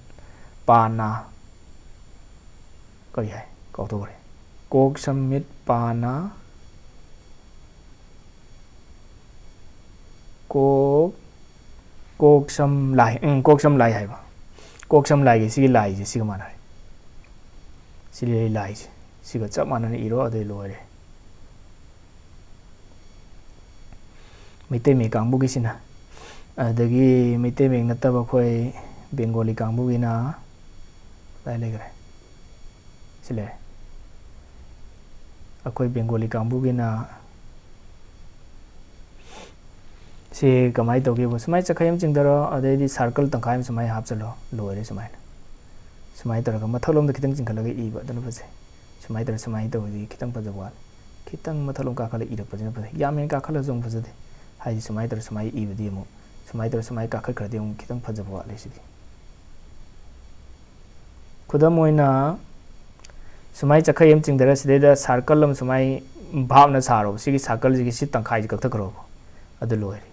ꯄꯥ ꯅꯥ, ꯀꯔꯤ ꯍꯥꯏ? ꯀꯥꯎꯊꯣꯛꯈ꯭ꯔꯦ꯫ ꯀꯣꯛ ꯁꯝ ꯃꯤꯠ ꯄꯥ ꯅꯥ, ꯀꯣꯛ, ꯀꯣꯛ ꯁꯝ ꯂꯥꯏ, ꯎꯝ, ꯀꯣꯛ ꯁꯝ ꯂꯥꯏ ꯍꯥꯏꯕ꯫ ꯀꯣꯛ ꯁꯝ ꯂꯥꯏꯒꯤ ꯁꯤꯒꯤ ꯂꯥꯏꯁꯦ ꯁꯤꯒ ꯃꯥꯟꯅꯔꯦ꯫ ꯁꯤ ꯂꯩ ꯂꯥꯏꯁꯦ ꯁꯤꯒ ꯆꯞ ꯃꯥꯟꯅꯅ ꯏꯔꯣ, ꯑꯗꯨꯗꯤ ꯂꯣꯏꯔꯦ꯫ ꯃꯩꯇꯩ ꯃꯌꯦꯛ ꯀꯥꯡꯕꯨꯒꯤꯁꯤꯅ꯫ ꯑꯗꯒꯤ ꯃꯩꯇꯩ ꯃꯌꯦꯛ ꯅꯠꯇꯕ ꯑꯩꯈꯣꯏ ꯕꯦꯡꯒꯣꯂꯤ ꯀꯥꯡꯕꯨꯒꯤꯅ ꯀꯗꯥꯏ ꯂꯩꯈ꯭ꯔꯦ? ꯁꯤ ꯂꯩꯔꯦ꯫ ꯑꯩꯈꯣꯏ ꯕꯦꯡꯒꯣꯂꯤ ꯀꯥꯡꯕꯨꯒꯤꯅ ꯁꯤ ꯀꯃꯥꯏꯅ ꯇꯧꯒꯦꯕꯨ, ꯁꯨꯃꯥꯏꯅ ꯆꯈꯩ ꯑꯃ ꯆꯤꯡꯊꯔꯣ, ꯑꯗꯩꯗꯤ circle ꯇꯪꯈꯥꯏ ꯑꯃ ꯁꯨꯃꯥꯏꯅ ꯍꯥꯞꯆꯜꯂꯣ, ꯂꯣꯏꯔꯦ ꯁꯨꯃꯥꯏꯅ꯫ ꯁꯨꯃꯥꯏꯅ ꯇꯧꯔꯒ ꯃꯊꯛꯂꯣꯝꯗ ꯈꯤꯇꯪ ꯆꯤꯡꯈꯠꯂꯒ ꯏꯕ, ꯑꯗꯨꯅ ꯐꯖꯩ꯫ ꯁꯨꯃꯥꯏꯅ ꯇꯧꯔꯒ ꯁꯨꯃꯥꯏꯅ ꯇꯧꯕꯗꯤ ꯈꯤꯇꯪ ꯐꯖꯕ ꯋꯥꯠꯂꯦ꯫ ꯈꯤꯇꯪ ꯃꯊꯛꯂꯣꯝ ꯀꯥꯈꯠꯂ ꯏꯔꯛꯄꯁꯤꯅ ꯐꯖꯩ꯫ ꯌꯥꯝ ꯍꯦꯟꯅ ꯀꯥꯈꯠꯂꯁꯨ ꯑꯃꯨꯛ ꯐꯖꯗꯦ꯫ ꯍꯥꯏꯗꯤ ꯁꯨꯃꯥꯏꯅ ꯇꯧꯔꯒ ꯁꯨꯃꯥꯏꯅ ꯏꯕꯗꯤ ꯑꯃꯨꯛ, ꯁꯨꯃꯥꯏꯅ ꯇꯧꯔꯒ ꯁꯨꯃꯥꯏꯅ ꯀꯥꯈꯠꯈ꯭ꯔꯗꯤ ꯑꯃꯨꯛ ꯈꯤꯇꯪ ꯐꯖꯕ ꯋꯥꯠꯂꯦ ꯁꯤꯗꯤ꯫ ꯈꯨꯗꯝ ꯑꯣꯏꯅ, ꯁꯨꯃꯥꯏꯅ ꯆꯈꯩ ꯑꯃ ꯆꯤꯡꯊꯔ ꯁꯤꯗꯩꯗ circle ꯑꯃ ꯁꯨꯃꯥꯏꯅ ꯚꯥꯞꯅ ꯁꯥꯔꯣꯕ꯫ ꯁꯤꯒꯤ circleꯁꯤꯒꯤ ꯁꯤ ꯇꯪꯈꯥꯏꯁꯤ ꯀꯛꯊꯈ꯭ꯔꯣꯕ꯫ ꯑꯗꯨ ꯂꯣꯏꯔꯦ꯫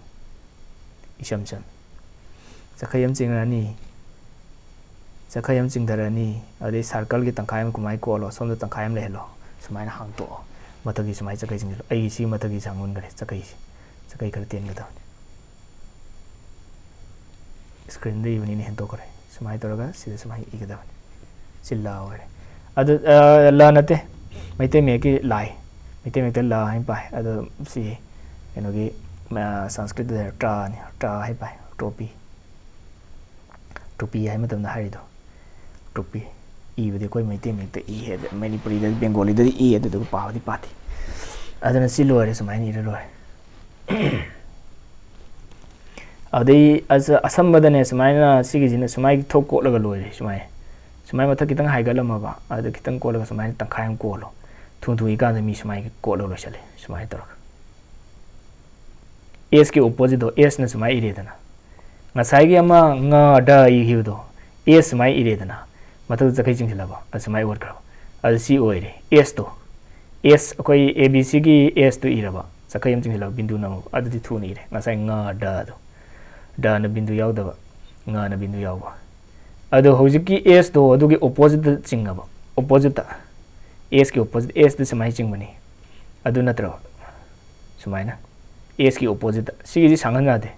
ꯏꯁꯝ ꯁꯝ꯫ ꯆꯈꯩ ꯑꯃ ꯆꯤꯡꯉꯅꯤ, ꯆꯈꯩ ꯑꯃ ꯆꯤꯡꯊꯔꯅꯤ, ꯑꯗꯩ circleꯒꯤ ꯇꯪꯈꯥꯏ ꯑꯃ ꯀꯃꯥꯏꯅ ꯀꯣꯜꯂꯣ, ꯁꯣꯝꯗ ꯇꯪꯈꯥꯏ ꯑꯃ ꯂꯩꯍꯜꯂꯣ, ꯁꯨꯃꯥꯏꯅ ꯍꯥꯡꯇꯣꯛꯑꯣ꯫ ꯃꯊꯛꯀꯤ ꯁꯨꯃꯥꯏꯅ ꯆꯈꯩ ꯆꯤꯡꯁꯤꯜꯂꯣ꯫ ꯑꯩꯒꯤ ꯁꯤꯒꯤ ꯃꯊꯛꯀꯤꯁꯤ ꯍꯥꯡꯃꯟꯈ꯭ꯔꯦ, ꯆꯈꯩꯁꯤ꯫ ꯆꯈꯩ ꯈꯔ ꯇꯦꯟꯒꯗꯕꯅꯤ꯫ Screenꯗ ꯏꯕꯅꯤꯅ ꯍꯦꯟꯗꯣꯛꯈ꯭ꯔꯦ꯫ ꯁꯨꯃꯥꯏꯅ ꯇꯧꯔꯒ ꯁꯤꯗ ꯁꯨꯃꯥꯏꯅ ꯏꯒꯗꯕꯅꯤ꯫ ꯁꯤ ꯂ ꯑꯣꯏꯔꯦ꯫ ꯑꯗꯨ, ꯑ, ꯂ ꯅꯠꯇꯦ, ꯃꯩꯇꯩ ꯃꯌꯦꯛꯀꯤ ꯂꯥꯏ꯫ ꯃꯩꯇꯩ ꯃꯌꯦꯛꯇ ꯂ ꯍꯥꯏꯅ ꯄꯥꯏ꯫ ꯑꯗꯣ ꯁꯤ ꯀꯩꯅꯣꯒꯤ, ꯑ, ꯁꯪꯁꯀ꯭ꯔꯤꯠꯇ ꯇ꯭ꯔꯥꯅꯤ, ꯇ꯭ꯔꯥ ꯍꯥꯏ ꯄꯥꯏ, ꯇ꯭ꯔꯣꯄꯤ꯫ ꯇ꯭ꯔꯣꯄꯤ ꯍꯥꯏ ꯃꯇꯝꯗ ꯍꯥꯏꯔꯤꯗꯣ꯫ ꯇ꯭ꯔꯣꯄꯤ꯫ ꯏꯕꯗꯤ ꯑꯩꯈꯣꯏ ꯃꯩꯇꯩ ꯃꯌꯦꯛꯇ ꯏ ꯍꯥꯏꯗꯤ, ꯃꯅꯤꯄꯨꯔꯤꯗꯗꯤ, ꯕꯦꯡꯒꯣꯂꯤꯗꯗꯤ ꯏ ꯑꯗꯨꯗꯨꯒ ꯄꯥꯕꯗꯤ ꯄꯥꯗꯦ꯫ ꯑꯗꯨꯅ ꯁꯤ ꯂꯣꯏꯔꯦ, ꯁꯨꯃꯥꯏꯅ ꯏꯔ ꯂꯣꯏꯔꯦ꯫ ꯑꯗꯩ ꯑꯁ-, ꯑꯁꯝꯕꯗꯅꯦ ꯁꯨꯃꯥꯏꯅ ꯁꯤꯒꯤꯁꯤꯅ ꯁꯨꯃꯥꯏꯅ ꯊꯣꯛ ꯀꯣꯠꯂꯒ ꯂꯣꯏꯔꯦ꯫ ꯁꯨꯃꯥꯏꯅ, ꯁꯨꯃꯥꯏꯅ ꯃꯊꯛ ꯈꯤꯇꯪ ꯍꯥꯏꯒꯠꯂꯝꯃꯕ, ꯑꯗꯨ ꯈꯤꯇꯪ ꯀꯣꯠꯂꯒ ꯁꯨꯃꯥꯏꯅ ꯇꯪꯈꯥꯏ ꯑꯃ ꯀꯣꯜꯂꯣ꯫ ꯊꯨ ꯊꯨ ꯏꯀꯥꯟꯗ ꯃꯤ ꯁꯨꯃꯥꯏꯅ ꯀꯣꯠꯂꯒ ꯂꯣꯏꯁꯤꯜꯂꯦ꯫ ꯁꯨꯃꯥꯏꯅ ꯇꯧꯔꯒ Sꯀꯤ oppositeꯇꯣ, Sꯅ ꯁꯨꯃꯥꯏꯅ ꯏꯔꯦꯗꯅ, ꯉꯁꯥꯏꯒꯤ ꯑꯃ ꯉ ꯗ ꯏꯈꯤꯕꯗꯣ, S ꯁꯨꯃꯥꯏꯅ ꯏꯔꯦꯗꯅ, ꯃꯊꯛꯇ ꯆꯈꯩ ꯆꯤꯡꯁꯤꯜꯂꯕ, ꯑꯗꯨ ꯁꯨꯃꯥꯏꯅ ꯑꯣꯏꯈ꯭ꯔꯕ꯫ ꯑꯗꯨ ꯁꯤ ꯑꯣꯏꯔꯦ, Sꯇꯣ꯫ S, ꯑꯩꯈꯣꯏ A B Cꯒꯤ Sꯇꯣ ꯏꯔꯕ, ꯆꯈꯩ ꯑꯃ ꯆꯤꯡꯁꯤꯜꯂꯒ ꯕꯤꯟꯗꯨ ꯅꯝꯃꯕ, ꯑꯗꯨꯗꯤ ꯊꯨꯅ ꯏꯔꯦ꯫ ꯉꯁꯥꯏ ꯉ ꯗꯗꯣ, ꯗꯅ ꯕꯤꯟꯗꯨ ꯌꯥꯎꯗꯕ, ꯉꯅ ꯕꯤꯟꯗꯨ ꯌꯥꯎꯕ꯫ ꯑꯗꯣ ꯍꯧꯖꯤꯛꯀꯤ Sꯇꯣ ꯑꯗꯨꯒꯤ oppositeꯇ ꯆꯤꯡꯉꯕ, oppositeꯇ, Sꯀꯤ opposite, Sꯇ ꯁꯨꯃꯥꯏꯅ ꯆꯤꯡꯕꯅꯤ꯫ ꯑꯗꯨ ꯅꯠꯇ꯭ꯔꯕ? ꯁꯨꯃꯥꯏꯅ꯫ Sꯀꯤ oppositeꯇ꯫ ꯁꯤꯒꯤꯁꯤ ꯁꯥꯡꯍꯟ ꯌꯥꯗꯦ꯫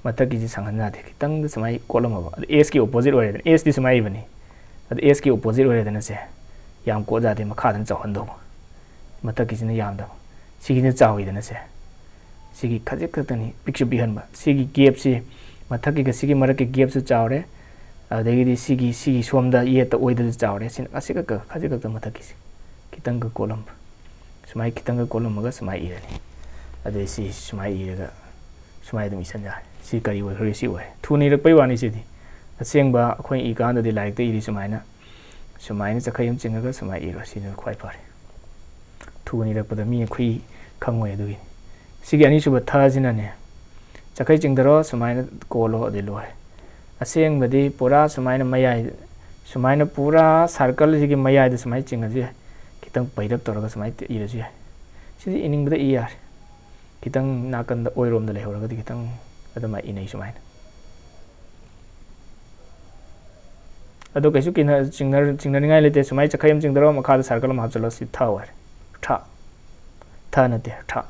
ꯃꯊꯛꯀꯤꯁꯤ ꯁꯥꯡꯍꯟ ꯌꯥꯗꯦ꯫ ꯈꯤꯇꯪꯗ ꯁꯨꯃꯥꯏꯅ ꯀꯣꯠꯂꯝꯃꯕ꯫ ꯑꯗꯨ Sꯀꯤ opposite ꯑꯣꯏꯔꯦꯗꯅ꯫ Sꯗꯤ ꯁꯨꯃꯥꯏꯅ ꯏꯕꯅꯤ꯫ ꯑꯗꯨ Sꯀꯤ opposite ꯑꯣꯏꯔꯦꯗꯅ ꯁꯦ꯫ ꯌꯥꯝ ꯀꯣꯠ ꯌꯥꯗꯦ꯫ ꯃꯈꯥꯗꯅ ꯆꯥꯎꯍꯟꯗꯧꯕ꯫ ꯃꯊꯛꯀꯤꯁꯤꯅ ꯌꯥꯝꯗꯕ꯫ ꯁꯤꯒꯤꯁꯤꯅ ꯆꯥꯎꯋꯤꯗꯅ ꯁꯦ꯫ ꯁꯤꯒꯤ ꯈꯖꯤꯛ ꯈꯛꯇꯅꯤ ꯄꯤꯛꯁꯨ ꯄꯤꯛꯍꯟꯕ꯫ ꯁꯤꯒꯤ gapꯁꯤ, ꯃꯊꯛꯀꯤꯒ ꯁꯤꯒꯤ ꯃꯔꯛꯀꯤ gapꯁꯨ ꯆꯥꯎꯔꯦ꯫ ꯑꯗꯨꯗꯒꯤꯗꯤ ꯁꯤꯒꯤ, ꯁꯤꯒꯤ ꯁꯣꯝꯗ ꯌꯦꯠꯇ ꯑꯣꯏꯗꯁꯨ ꯆꯥꯎꯔꯦ꯫ ꯁꯤꯅ ꯑꯁꯤ ꯈꯛꯇ, ꯈꯖꯤꯛ ꯈꯛꯇ ꯃꯊꯛꯀꯤꯁꯤ꯫ ꯈꯤꯇꯪꯒ ꯀꯣꯠꯂꯝꯕ꯫ ꯁꯨꯃꯥꯏꯅ ꯈꯤꯇꯪꯒ ꯀꯣꯠꯂꯝꯃꯒ ꯁꯨꯃꯥꯏꯅ ꯏꯔꯅꯤ꯫ ꯑꯗꯩ ꯁꯤ ꯁꯨꯃꯥꯏꯅ ꯏꯔꯒ ꯁꯨꯃꯥꯏꯅ ꯑꯗꯨꯝ ꯏꯁꯟ ꯌꯥꯔꯦ꯫ ꯁꯤ ꯀꯔꯤ ꯑꯣꯏꯈ꯭ꯔꯒꯦ? ꯁꯤ ꯑꯣꯏꯔꯦ꯫ ꯊꯨꯅ ꯏꯔꯛꯄꯩ ꯋꯥꯅꯤ ꯁꯤꯗꯤ꯫ ꯑꯁꯦꯡꯕ ꯑꯩꯈꯣꯏ ꯏꯀꯥꯟꯗꯗꯤ ꯂꯥꯏꯔꯤꯛꯇ ꯏꯔꯤ ꯁꯨꯃꯥꯏꯅ, ꯁꯨꯃꯥꯏꯅ ꯆꯈꯩ ꯑꯃ ꯆꯤꯡꯉꯒ ꯁꯨꯃꯥꯏꯅ ꯏꯔꯣ, ꯁꯤꯅ ꯈ꯭ꯋꯥꯏ ꯐꯔꯦ꯫ ꯊꯨꯅ ꯏꯔꯛꯄꯗ ꯃꯤꯅ ꯈꯨꯏ ꯈꯪꯉꯣꯏ꯫ ꯑꯗꯨꯒꯤꯅꯤ꯫ ꯁꯤꯒꯤ ꯑꯅꯤꯁꯨꯕ ꯊꯁꯤꯅꯅꯦ, ꯆꯈꯩ ꯆꯤꯡꯊꯔꯣ, ꯁꯨꯃꯥꯏꯅ ꯀꯣꯜꯂꯣ, ꯑꯗꯨ ꯂꯣꯏꯔꯦ꯫ ꯑꯁꯦꯡꯕꯗꯤ ꯄꯨꯔꯥ ꯁꯨꯃꯥꯏꯅ ꯃꯌꯥꯏ, ꯁꯨꯃꯥꯏꯅ ꯄꯨꯔꯥ ꯁꯥꯔꯀꯜꯁꯤꯒꯤ ꯃꯌꯥꯏꯗ ꯁꯨꯃꯥꯏꯅ ꯆꯤꯡꯉꯁꯨ ꯌꯥꯏ, ꯈꯤꯇꯪ ꯄꯩꯔꯞ ꯇꯧꯔꯒ ꯁꯨꯃꯥꯏꯅ ꯏꯔꯁꯨ ꯌꯥꯏ꯫ ꯁꯤꯗꯤ ꯏꯅꯤꯡꯕꯗ ꯏ ꯌꯥꯔꯦ꯫ ꯈꯤꯇꯪ ꯅꯥꯀꯟꯗ ꯑꯣꯏꯔꯣꯝꯗ ꯂꯩꯍꯧꯔꯒꯗꯤ ꯈꯤꯇꯪ ꯑꯗꯨꯃꯥꯏꯅ ꯏꯅꯩ ꯁꯨꯃꯥꯏꯅ꯫ ꯑꯗꯣ ꯀꯩꯁꯨ ꯀꯤꯅ-, ꯆꯤꯡꯅ-, ꯆꯤꯡꯅꯅꯤꯡꯉꯥꯏ ꯂꯩꯇꯦ꯫ ꯁꯨꯃꯥꯏꯅ ꯆꯈꯩ ꯑꯃ ꯆꯤꯡꯊꯔꯣ, ꯃꯈꯥꯗ ꯁꯥꯔꯀꯜ ꯑꯃ ꯍꯥꯞꯆꯤꯜꯂꯣ, ꯁꯤ ꯊ ꯑꯣꯏꯔꯦ꯫ ꯊ꯫ ꯊ ꯅꯠꯇꯦ, ꯊ꯫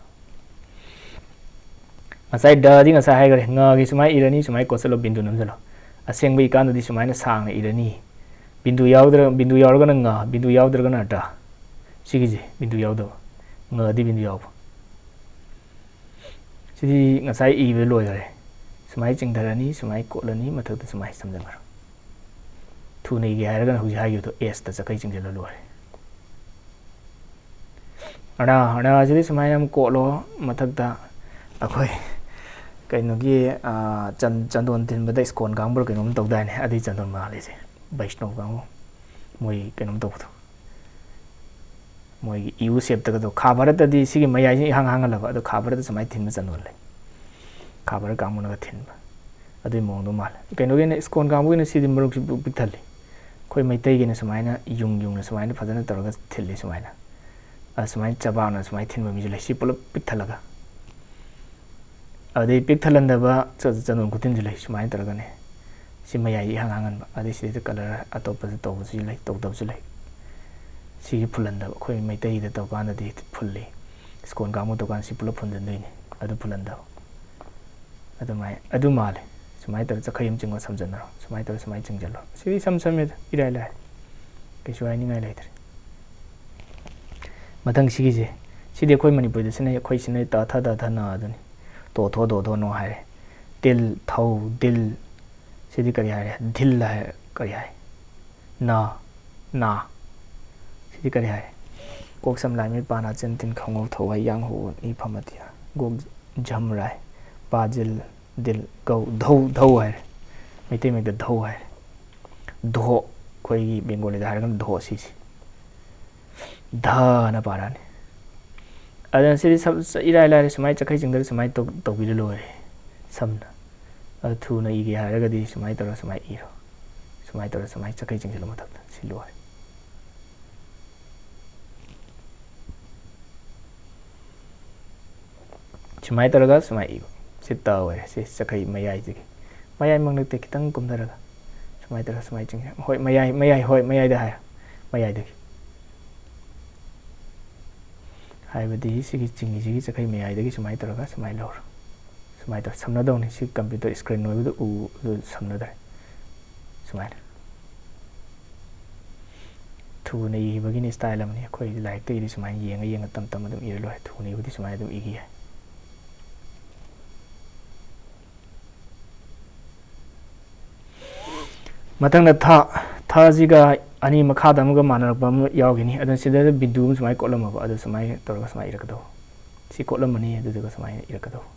ꯉꯁꯥꯏ ꯗꯗꯤ ꯉꯁꯥꯏ ꯍꯥꯏꯈ꯭ꯔꯦ, ꯉꯒꯤ ꯁꯨꯃꯥꯏꯅ ꯏꯔꯅꯤ, ꯁꯨꯃꯥꯏꯅ ꯀꯣꯠꯁꯤꯜꯂꯣ, ꯕꯤꯟꯗꯨ ꯅꯝꯁꯤꯜꯂꯣ꯫ ꯑꯁꯦꯡꯕ ꯏꯀꯥꯟꯗꯗꯤ ꯁꯨꯃꯥꯏꯅ ꯁꯥꯡꯅ ꯏꯔꯅꯤ꯫ ꯕꯤꯟꯗꯨ ꯌꯥꯎꯗ꯭ꯔ-, ꯕꯤꯟꯗꯨ ꯌꯥꯎꯔꯒꯅ ꯉ, ꯕꯤꯟꯗꯨ ꯌꯥꯎꯗ꯭ꯔꯒꯅ ꯗ꯫ ꯁꯤꯒꯤꯁꯦ ꯕꯤꯟꯗꯨ ꯌꯥꯎꯗꯕ, ꯉꯗꯤ ꯕꯤꯟꯗꯨ ꯌꯥꯎꯕ꯫ ꯁꯤꯗꯤ ꯉꯁꯥꯏ ꯏꯕ ꯂꯣꯏꯈꯔꯦ꯫ ꯁꯨꯃꯥꯏꯅ ꯆꯤꯡꯊꯔꯅꯤ, ꯁꯨꯃꯥꯏꯅ ꯀꯣꯠꯂꯅꯤ, ꯃꯊꯛꯇ ꯁꯨꯃꯥꯏꯅ ꯁꯝꯖꯟꯈ꯭ꯔꯣ꯫ ꯊꯨꯅ ꯏꯒꯦ ꯍꯥꯏꯔꯒꯅ ꯍꯧꯖꯤꯛ ꯍꯥꯏꯈꯤꯕꯗꯣ ꯑꯦꯁꯇ ꯆꯈꯩ ꯆꯤꯡꯁꯤꯜꯂ ꯂꯣꯏꯔꯦ꯫ ꯑꯔꯥ, ꯑꯔꯥꯁꯤꯗꯤ ꯁꯨꯃꯥꯏꯅ ꯑꯃꯨꯛ ꯀꯣꯠꯂꯣ, ꯃꯊꯛꯇ ꯑꯩꯈꯣꯏ ꯀꯩꯅꯣꯒꯤ, ꯑꯥ, ꯆꯟ-, ꯆꯟꯗꯣꯟ ꯊꯤꯟꯕꯗ ꯏꯁꯀꯣꯟ ꯀꯥꯡꯕꯨꯔ ꯀꯩꯅꯣꯝ ꯇꯧꯗꯥꯏꯅꯦ, ꯑꯗꯨꯏ ꯆꯟꯗꯣꯟ ꯃꯥꯜꯂꯤꯁꯦ, ꯕꯩꯁꯅꯣꯞ ꯀꯥꯡꯕꯨ, ꯃꯣꯏ ꯀꯩꯅꯣꯝ ꯇꯧꯕꯗꯣ꯫ ꯃꯣꯏꯒꯤ ꯌꯨ ꯁꯦꯞꯇꯒꯗꯣ, ꯈꯥ ꯚꯥꯔꯠꯇꯗꯤ ꯁꯤꯒꯤ ꯃꯌꯥꯏꯁꯤ ꯏꯍꯥꯡ ꯍꯥꯡꯍꯜꯂꯕ, ꯑꯗꯣ ꯈꯥ ꯚꯥꯔꯠꯇ ꯁꯨꯃꯥꯏꯅ ꯊꯤꯟꯕ ꯆꯟꯗꯣꯜ ꯂꯩ, ꯈꯥ ꯚꯥꯔꯠ ꯀꯥꯡꯕꯨꯅꯒ ꯊꯤꯟꯕ, ꯑꯗꯨꯒꯤ ꯃꯑꯣꯡꯗꯣ ꯃꯥꯜꯂꯦ꯫ ꯀꯩꯅꯣꯒꯤꯅ, ꯏꯁꯀꯣꯟ ꯀꯥꯡꯕꯨꯒꯤꯅ ꯁꯤꯗꯤ ꯃꯔꯨꯞꯁꯤ ꯄꯨ-, ꯄꯤꯛ ꯊꯜꯂꯤ꯫ ꯑꯩꯈꯣꯏ ꯃꯩꯇꯩꯒꯤꯅ ꯁꯨꯃꯥꯏꯅ ꯌꯨꯡ ꯌꯨꯡꯅ ꯁꯨꯃꯥꯏꯅ ꯐꯖꯅ ꯇꯧꯔꯒ ꯊꯤꯜꯂꯤ ꯁꯨꯃꯥꯏꯅ꯫ ꯑ, ꯁꯨꯃꯥꯏꯅ ꯆꯕꯥꯛꯅ ꯁꯨꯃꯥꯏꯅ ꯊꯤꯟꯕ ꯃꯤꯁꯨ ꯂꯩ, ꯁꯤ ꯄꯨꯂꯞ ꯄꯤꯛ ꯊꯜꯂꯒ꯫ ꯑꯗꯩ ꯄꯤꯛ ꯊꯜꯍꯟꯗꯕ ꯆ-, ꯆꯟꯗꯣꯟ ꯈꯨꯊꯤꯟꯁꯨ ꯂꯩ, ꯁꯨꯃꯥꯏꯅ ꯇꯧꯔꯒꯅꯦ꯫ ꯁꯤ ꯃꯌꯥꯏ ꯏꯍꯥꯡ ꯍꯥꯡꯍꯟꯕ, ꯑꯗꯩ ꯁꯤꯗꯩꯗ ꯀꯂꯔ ꯑꯇꯣꯞꯄꯁꯨ ꯇꯧꯕꯁꯨ ꯂꯩ, ꯇꯧꯗꯕꯁꯨ ꯂꯩ꯫ ꯁꯤꯒꯤ ꯐꯨꯜꯍꯟꯗꯕ, ꯑꯩꯈꯣꯏ ꯃꯩꯇꯩꯗ ꯇꯧꯀꯥꯟꯗꯗꯤ ꯐꯨꯜꯂꯤ, ꯏꯁꯀꯣꯟ ꯀꯥꯡꯕꯨ ꯇꯧꯀꯥꯟꯗ ꯁꯤ ꯄꯨꯂꯞ ꯐꯨꯟꯖꯟꯗꯣꯏꯅꯤ, ꯑꯗꯨ ꯐꯨꯜꯍꯟꯗꯕ꯫ ꯑꯗꯨꯃꯥꯏ-, ꯑꯗꯨ ꯃꯥꯜꯂꯦ꯫ ꯁꯨꯃꯥꯏꯅ ꯇꯧꯔ ꯆꯈꯩ ꯑꯃ ꯆꯤꯡꯉꯣ, ꯁꯝꯖꯟꯅꯔꯣ꯫ ꯁꯨꯃꯥꯏꯅ ꯇꯧꯔ ꯁꯨꯃꯥꯏꯅ ꯆꯤꯡꯁꯤꯜꯂꯣ꯫ ꯁꯤꯗꯤ ꯏꯁꯝ ꯁꯝꯃꯦꯗ, ꯏꯔꯥꯏ ꯂꯥꯏ꯫ ꯀꯩꯁꯨ ꯍꯥꯏꯅꯤꯡꯉꯥꯏ ꯂꯩꯇ꯭ꯔꯦ꯫ ꯃꯊꯪ ꯁꯤꯒꯤꯁꯦ, ꯁꯤꯗꯤ ꯑꯩꯈꯣꯏ ꯃꯅꯤꯄꯨꯔꯗ ꯁꯤꯖꯤꯟꯅꯩ, ꯑꯩꯈꯣꯏ ꯁꯤꯖꯤꯟꯅꯩ ꯇ ꯊ ꯗ ꯊ ꯅ ꯑꯗꯨꯅꯤ꯫ ꯇꯣ ꯊꯣ ꯗꯣ ꯊꯣ ꯅꯣ ꯍꯥꯏꯔꯦ꯫ ꯇꯤꯜ, ꯊꯧ, ꯗꯤꯜ꯫ ꯁꯤꯗꯤ ꯀꯔꯤ ꯍꯥꯏꯔꯦ? ꯙꯤꯜ ꯍꯥꯏ, ꯀꯔꯤ ꯍꯥꯏ? ꯅ, ꯅꯥ꯫ ꯁꯤꯗꯤ ꯀꯔꯤ ꯍꯥꯏꯔꯦ? ꯀꯣꯛ ꯁꯝ ꯂꯥꯏ ꯃꯤꯠ ꯄꯥ ꯅꯥ ꯆꯤꯟ ꯊꯤꯟ ꯈꯧ ꯉꯧ ꯊꯧ ꯍꯥꯏ ꯌꯥꯡ ꯍꯨ ꯅꯤ ꯐꯝ ꯑꯇꯤ ꯍꯥ꯫ ꯒꯣꯛ ꯖꯝ ꯔꯥꯏ꯫ ꯄꯥ ꯖꯤꯜ ꯗꯤꯜ ꯒꯧ ꯙꯧ ꯙꯧ ꯍꯥꯏꯔꯦ꯫ ꯃꯩꯇꯩ ꯃꯌꯦꯛꯇ ꯙꯧ ꯍꯥꯏꯔꯦ꯫ ꯙꯣ, ꯑꯩꯈꯣꯏꯒꯤ ꯕꯦꯡꯒꯣꯂꯤꯗ ꯍꯥꯏꯔꯒꯅ ꯙꯣ, ꯁꯤꯁꯦ ꯙꯅ ꯄꯥꯔꯛꯑꯅꯤ꯫ ꯑꯗꯨꯅ ꯁꯤꯗꯤ ꯁꯞ-, ꯏꯔꯥꯏ ꯂꯥꯏꯔꯦ, ꯁꯨꯃꯥꯏꯅ ꯆꯈꯩ ꯆꯤꯡꯗꯔ ꯁꯨꯃꯥꯏꯅ ꯇꯧ-, ꯇꯧꯕꯤꯔ ꯂꯣꯏꯔꯦ, ꯁꯝꯅ꯫ ꯑꯗꯨ ꯊꯨꯅ ꯏꯒꯦ ꯍꯥꯏꯔꯒꯗꯤ ꯁꯨꯃꯥꯏꯅ ꯇꯧꯔ ꯁꯨꯃꯥꯏꯅ ꯏꯔꯣ, ꯁꯨꯃꯥꯏꯅ ꯇꯧꯔ ꯁꯨꯃꯥꯏꯅ ꯆꯈꯩ ꯆꯤꯡꯁꯤꯜꯂꯣ ꯃꯊꯛꯇ, ꯁꯤ ꯂꯣꯏꯔꯦ꯫ ꯁꯨꯃꯥꯏꯅ ꯇꯧꯔꯒ ꯁꯨꯃꯥꯏꯅ ꯏꯕ꯫ ꯁꯤ ꯇ ꯑꯣꯏꯔꯦ, ꯁꯤ ꯆꯈꯩ ꯃꯌꯥꯏꯁꯤꯒꯤ, ꯃꯌꯥꯏꯃꯛ ꯅꯠꯇꯦ, ꯈꯤꯇꯪ ꯀꯨꯝꯊꯔꯒ ꯁꯨꯃꯥꯏꯅ ꯇꯧꯔꯒ ꯁꯨꯃꯥꯏꯅ ꯆꯤꯡꯁꯦ꯫ ꯍꯣꯏ, ꯃꯌꯥꯏ, ꯃꯌꯥꯏ, ꯍꯣꯏ, ꯃꯌꯥꯏꯗ ꯍꯥꯏꯔꯣ, ꯃꯌꯥꯏꯗꯒꯤ꯫ ꯍꯥꯏꯕꯗꯤ ꯁꯤꯒꯤ ꯆꯤꯡꯉꯤꯁꯤꯒꯤ ꯆꯈꯩ ꯃꯌꯥꯏꯗꯒꯤ ꯁꯨꯃꯥꯏꯅ ꯇꯧꯔꯒ ꯁꯨꯃꯥꯏꯅ ꯂꯧꯔꯣ꯫ ꯁꯨꯃꯥꯏꯅ ꯇꯧꯔ ꯁꯝꯅꯗꯧꯅꯤ꯫ ꯁꯤ ꯀꯝꯄ꯭ꯌꯨꯇꯔ ꯏꯁꯀ꯭ꯔꯤꯟ ꯑꯣꯏꯕꯗ ꯎ, ꯑꯗꯨ ꯁꯝꯅꯗ꯭ꯔꯦ꯫ ꯁꯨꯃꯥꯏꯅ꯫ ꯊꯨꯅ ꯏꯈꯤꯕꯒꯤꯅꯤ ꯏꯁꯇꯥꯏꯜ ꯑꯃꯅꯤ꯫ ꯑꯩꯈꯣꯏ ꯂꯥꯏꯔꯤꯛꯇ ꯏꯔꯤ ꯁꯨꯃꯥꯏꯅ ꯌꯦꯡꯉ ꯌꯦꯡꯉ ꯇꯝ ꯇꯝ ꯑꯗꯨꯝ ꯏꯔ ꯂꯣꯏꯔꯦ꯫ ꯊꯨꯅ ꯏꯕꯗꯤ ꯁꯨꯃꯥꯏꯅ ꯑꯗꯨꯝ ꯏꯈꯤ ꯌꯥꯏ꯫ ꯃꯊꯪꯗ ꯊ, ꯊꯁꯤꯒ ꯑꯅꯤ ꯃꯈꯥꯗ ꯑꯃꯒ ꯃꯥꯟꯅꯔꯛꯄ ꯑꯃ ꯌꯥꯎꯈꯤꯅꯤ꯫ ꯑꯗꯨꯅ ꯁꯤꯗ ꯕꯤꯟꯗꯨ ꯑꯃ ꯁꯨꯃꯥꯏꯅ ꯀꯣꯠꯂꯝꯃꯕ, ꯑꯗꯨ ꯁꯨꯃꯥꯏꯅ ꯇꯧꯔꯒ ꯁꯨꯃꯥꯏꯅ ꯏꯔꯛꯀꯗꯧꯕ꯫ ꯁꯤ ꯀꯣꯠꯂꯝꯃꯅꯤ, ꯑꯗꯨꯗꯨꯒ ꯁꯨꯃꯥꯏꯅ ꯏꯔꯛꯀꯗꯧꯕ꯫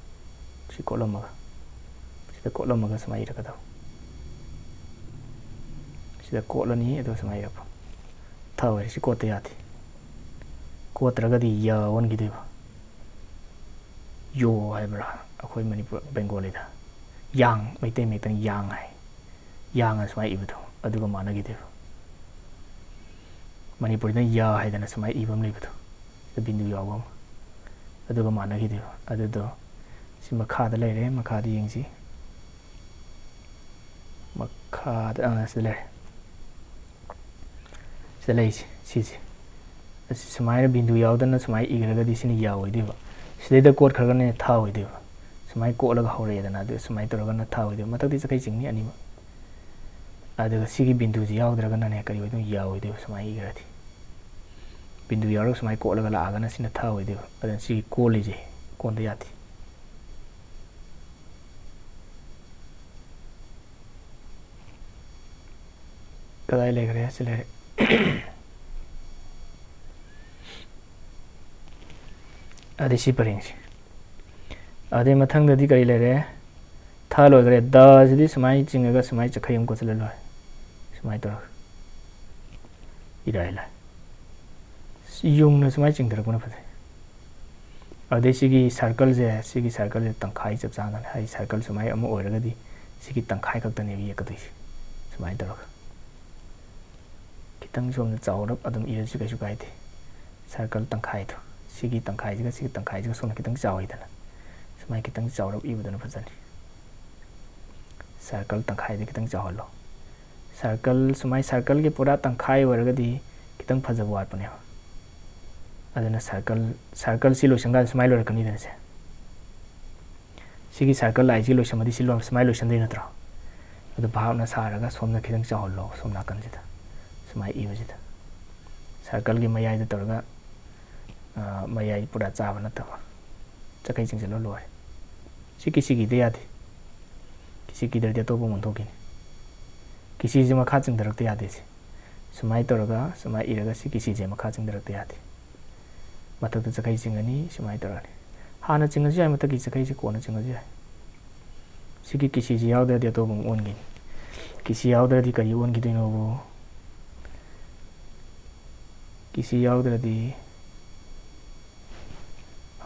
ꯁꯤ ꯀꯣꯠꯂꯝꯃꯒ, ꯁꯤꯗ ꯀꯣꯠꯂꯝꯃꯒ ꯁꯨꯃꯥꯏꯅ ꯏꯔꯛꯀꯗꯧꯕ꯫ ꯁꯤꯗ ꯀꯣꯠꯂꯅꯤ, ꯑꯗꯨꯒ ꯁꯨꯃꯥꯏꯅ ꯏꯔꯛꯄ꯫ ꯊ ꯑꯣꯏꯔꯦ, ꯁꯤ ꯀꯣꯠꯇ ꯌꯥꯗꯦ꯫ ꯀꯣꯠꯇ꯭ꯔꯒꯗꯤ ꯌ ꯑꯣꯟꯈꯤꯗꯣꯏꯕ꯫ ꯌꯣ ꯍꯥꯏꯕ꯭ꯔꯥ ꯑꯩꯈꯣꯏ ꯃꯅꯤꯄꯨꯔ ꯕꯦꯡꯒꯣꯂꯤꯗ? ꯌꯥꯡ, ꯃꯩꯇꯩ ꯃꯌꯦꯛꯇꯅ ꯌꯥꯡ ꯍꯥꯏ꯫ ꯌꯥꯡ ꯑꯅ ꯁꯨꯃꯥꯏꯅ ꯏꯕꯗꯣ, ꯑꯗꯨꯒ ꯃꯥꯟꯅꯈꯤꯗꯦꯕ꯫ ꯃꯅꯤꯄꯨꯔꯤꯗ ꯌ ꯍꯥꯏꯗꯅ ꯁꯨꯃꯥꯏꯅ ꯏꯕ ꯑꯃ ꯂꯩꯕꯗꯣ, ꯁꯤꯗ ꯕꯤꯟꯗꯨ ꯌꯥꯎꯕ ꯑꯃ, ꯑꯗꯨꯒ ꯃꯥꯟꯅꯈꯤꯗꯦꯕ꯫ ꯑꯗꯨꯗꯣ ꯁꯤ ꯃꯈꯥꯗ ꯂꯩꯔꯦ, ꯃꯈꯥꯗ ꯌꯦꯡꯁꯤ꯫ ꯃꯈꯥꯗ, ꯑꯥ, ꯁꯤꯗ ꯂꯩꯔꯦ꯫ ꯁꯤꯗ ꯂꯩꯔꯤꯁꯦ, ꯁꯤꯁꯦ꯫ ꯑꯁꯤ ꯁꯨꯃꯥꯏꯅ ꯕꯤꯟꯗꯨ ꯌꯥꯎꯗꯅ ꯁꯨꯃꯥꯏꯅ ꯏꯈ꯭ꯔꯒꯗꯤ ꯁꯤꯅ ꯌ ꯑꯣꯏꯗꯣꯏꯕ꯫ ꯁꯤꯗꯩꯗ ꯀꯣꯠꯈ꯭ꯔꯒꯅ ꯊ ꯑꯣꯏꯗꯣꯏꯕ꯫ ꯁꯨꯃꯥꯏꯅ ꯀꯣꯠꯂꯒ ꯍꯧꯔꯛꯑꯦꯗꯅ, ꯑꯗꯨ ꯁꯨꯃꯥꯏꯅ ꯇꯧꯔꯒꯅ ꯊ ꯑꯣꯏꯗꯣꯏꯕ꯫ ꯃꯊꯛꯇꯤ ꯆꯈꯩ ꯆꯤꯡꯅꯤ ꯑꯅꯤꯃꯛ꯫ ꯑꯗꯨꯒ ꯁꯤꯒꯤ ꯕꯤꯟꯗꯨꯁꯤ ꯌꯥꯎꯗ꯭ꯔꯒꯅꯅꯦ, ꯀꯔꯤ ꯑꯣꯏꯗꯣꯏꯅꯣ? ꯌ ꯑꯣꯏꯗꯣꯏꯕ, ꯁꯨꯃꯥꯏꯅ ꯏꯈ꯭ꯔꯗꯤ꯫ ꯕꯤꯟꯗꯨ ꯌꯥꯎꯔꯒ ꯁꯨꯃꯥꯏꯅ ꯀꯣꯠꯂꯒ ꯂꯥꯛꯑꯒꯅ ꯁꯤꯅ ꯊ ꯑꯣꯏꯗꯣꯏꯕ꯫ ꯑꯗꯨꯅ ꯁꯤꯒꯤ ꯀꯣꯜꯂꯤꯁꯦ ꯀꯣꯟꯗ ꯌꯥꯗꯦ꯫ ꯀꯗꯥꯏ ꯂꯩꯈ꯭ꯔꯦ? ꯁꯤ ꯂꯩꯔꯦ꯫ ꯑꯗꯩ ꯁꯤ ꯄꯔꯦꯡꯁꯦ꯫ ꯑꯗꯩ ꯃꯊꯪꯗꯗꯤ ꯀꯔꯤ ꯂꯩꯔꯦ? ꯊ ꯂꯣꯏꯈ꯭ꯔꯦ꯫ ꯗꯁꯤꯗꯤ ꯁꯨꯃꯥꯏꯅ ꯆꯤꯡꯉꯒ ꯁꯨꯃꯥꯏꯅ ꯆꯈꯩ ꯑꯃ ꯀꯣꯠꯁꯤꯜꯂ ꯂꯣꯏꯔꯦ꯫ ꯁꯨꯃꯥꯏꯅ ꯇꯧꯔꯒ ꯏꯔꯥꯏ ꯂꯥꯏ꯫ ꯌꯨꯡꯅ ꯁꯨꯃꯥꯏꯅ ꯆꯤꯡꯊꯔꯛꯄꯅ ꯐꯖꯩ꯫ ꯑꯗꯩ ꯁꯤꯒꯤ ꯁꯥꯔꯀꯜꯁꯦ, ꯁꯤꯒꯤ ꯁꯥꯔꯀꯜꯁꯦ ꯇꯪꯈꯥꯏ ꯆꯞ ꯆꯥꯅ ꯂꯩ꯫ ꯍꯥꯏꯗꯤ ꯁꯥꯔꯀꯜ ꯁꯨꯃꯥꯏꯅ ꯑꯃ ꯑꯣꯏꯔꯒꯗꯤ ꯁꯤꯒꯤ ꯇꯪꯈꯥꯏ ꯈꯛꯇꯅꯦꯕ ꯌꯦꯛꯀꯗꯣꯏꯁꯦ꯫ ꯁꯨꯃꯥꯏꯅ ꯇꯧꯔꯒ ꯈꯤꯇꯪ ꯁꯣꯝꯗ ꯆꯥꯎꯔꯞ ꯑꯗꯨꯝ ꯏꯔꯁꯨ ꯀꯩꯁꯨ ꯀꯥꯏꯗꯦ꯫ ꯁꯥꯔꯀꯜ ꯇꯪꯈꯥꯏꯗꯣ, ꯁꯤꯒꯤ ꯇꯪꯈꯥꯏꯁꯤꯒ ꯁꯤꯒꯤ ꯇꯪꯈꯥꯏꯁꯤꯒ ꯁꯣꯝꯗ ꯈꯤꯇꯪ ꯆꯥꯎꯋꯤꯗꯅ, ꯁꯨꯃꯥꯏꯅ ꯈꯤꯇꯪ ꯆꯥꯎꯔꯞ ꯏꯕꯗꯨꯅ ꯐꯖꯅꯤ꯫ ꯁꯥꯔꯀꯜ ꯇꯪꯈꯥꯏꯗ ꯈꯤꯇꯪ ꯆꯥꯎꯍꯜꯂꯣ꯫ ꯁꯥꯔꯀꯜ ꯁꯨꯃꯥꯏꯅ ꯁꯥꯔꯀꯜꯒꯤ ꯄꯨꯔꯥ ꯇꯪꯈꯥꯏ ꯑꯣꯏꯔꯒꯗꯤ ꯈꯤꯇꯪ ꯐꯖꯕ ꯋꯥꯠꯄꯅꯦꯕ꯫ ꯑꯗꯨꯅ ꯁꯥꯔꯀꯜ, ꯁꯥꯔꯀꯜꯁꯤ ꯂꯣꯏꯁꯟꯀꯥꯟꯗ ꯁꯨꯃꯥꯏꯅ ꯂꯣꯏꯔꯛꯀꯅꯤꯗꯅ ꯁꯦ꯫ ꯁꯤꯒꯤ ꯁꯥꯔꯀꯜ ꯂꯥꯏꯟꯁꯤ ꯂꯣꯏꯁꯟꯕꯗꯤ ꯁꯤ ꯂꯣꯏ-, ꯁꯨꯃꯥꯏꯅ ꯂꯣꯏꯁꯟꯗꯣꯏ ꯅꯠꯇ꯭ꯔꯣ? ꯑꯗꯨ ꯚꯥꯞꯅ ꯁꯥꯔꯒ ꯁꯣꯝꯗ ꯈꯤꯇꯪ ꯆꯥꯎꯍꯜꯂꯣ, ꯁꯣꯝ ꯅꯥꯀꯟꯁꯤꯗ ꯁꯨꯃꯥꯏꯅ ꯏꯕꯁꯤꯗ꯫ ꯁꯥꯔꯀꯜꯒꯤ ꯃꯌꯥꯏꯗ ꯇꯧꯔꯒ, ꯑ, ꯃꯌꯥꯏ ꯄꯨꯔꯥ ꯆꯥꯕ ꯅꯠꯇꯕ, ꯆꯈꯩ ꯆꯤꯡꯁꯤꯜꯂꯣ, ꯂꯣꯏꯔꯦ꯫ ꯁꯤ ꯀꯤꯁꯤ ꯀꯤꯗ ꯌꯥꯗꯦ꯫ ꯀꯤꯁꯤ ꯀꯤꯗ꯭ꯔꯗꯤ ꯑꯇꯣꯞꯄ ꯑꯃ ꯑꯣꯟꯊꯣꯛꯈꯤꯅꯤ꯫ ꯀꯤꯁꯤꯁꯦ ꯃꯈꯥ ꯆꯤꯡꯊꯔꯛꯇ ꯌꯥꯗꯦ꯫ ꯁꯤ ꯁꯨꯃꯥꯏꯅ ꯇꯧꯔꯒ ꯁꯨꯃꯥꯏꯅ ꯏꯔꯒ ꯁꯤ ꯀꯤꯁꯤꯁꯦ ꯃꯈꯥ ꯆꯤꯡꯊꯔꯛꯇ ꯌꯥꯗꯦ꯫ ꯃꯊꯛꯇ ꯆꯈꯩ ꯆꯤꯡꯉꯅꯤ, ꯁꯨꯃꯥꯏꯅ ꯇꯧꯔꯅꯤ꯫ ꯍꯥꯟꯅ ꯆꯤꯡꯉꯁꯨ ꯌꯥꯏ, ꯃꯊꯛꯀꯤ ꯆꯈꯩꯁꯦ ꯀꯣꯟꯅ ꯆꯤꯡꯉꯁꯨ ꯌꯥꯏ꯫ ꯁꯤꯒꯤ ꯀꯤꯁꯤꯁꯤ ꯌꯥꯎꯗ꯭ꯔꯗꯤ ꯑꯇꯣꯞꯄ ꯑꯃ ꯑꯣꯟꯈꯤꯅꯤ꯫ ꯀꯤꯁꯤ ꯌꯥꯎꯗ꯭ꯔꯗꯤ ꯀꯔꯤ ꯑꯣꯟꯈꯤꯗꯣꯏꯅꯣꯕꯨ? ꯀꯤꯁꯤ ꯌꯥꯎꯗ꯭ꯔꯗꯤ,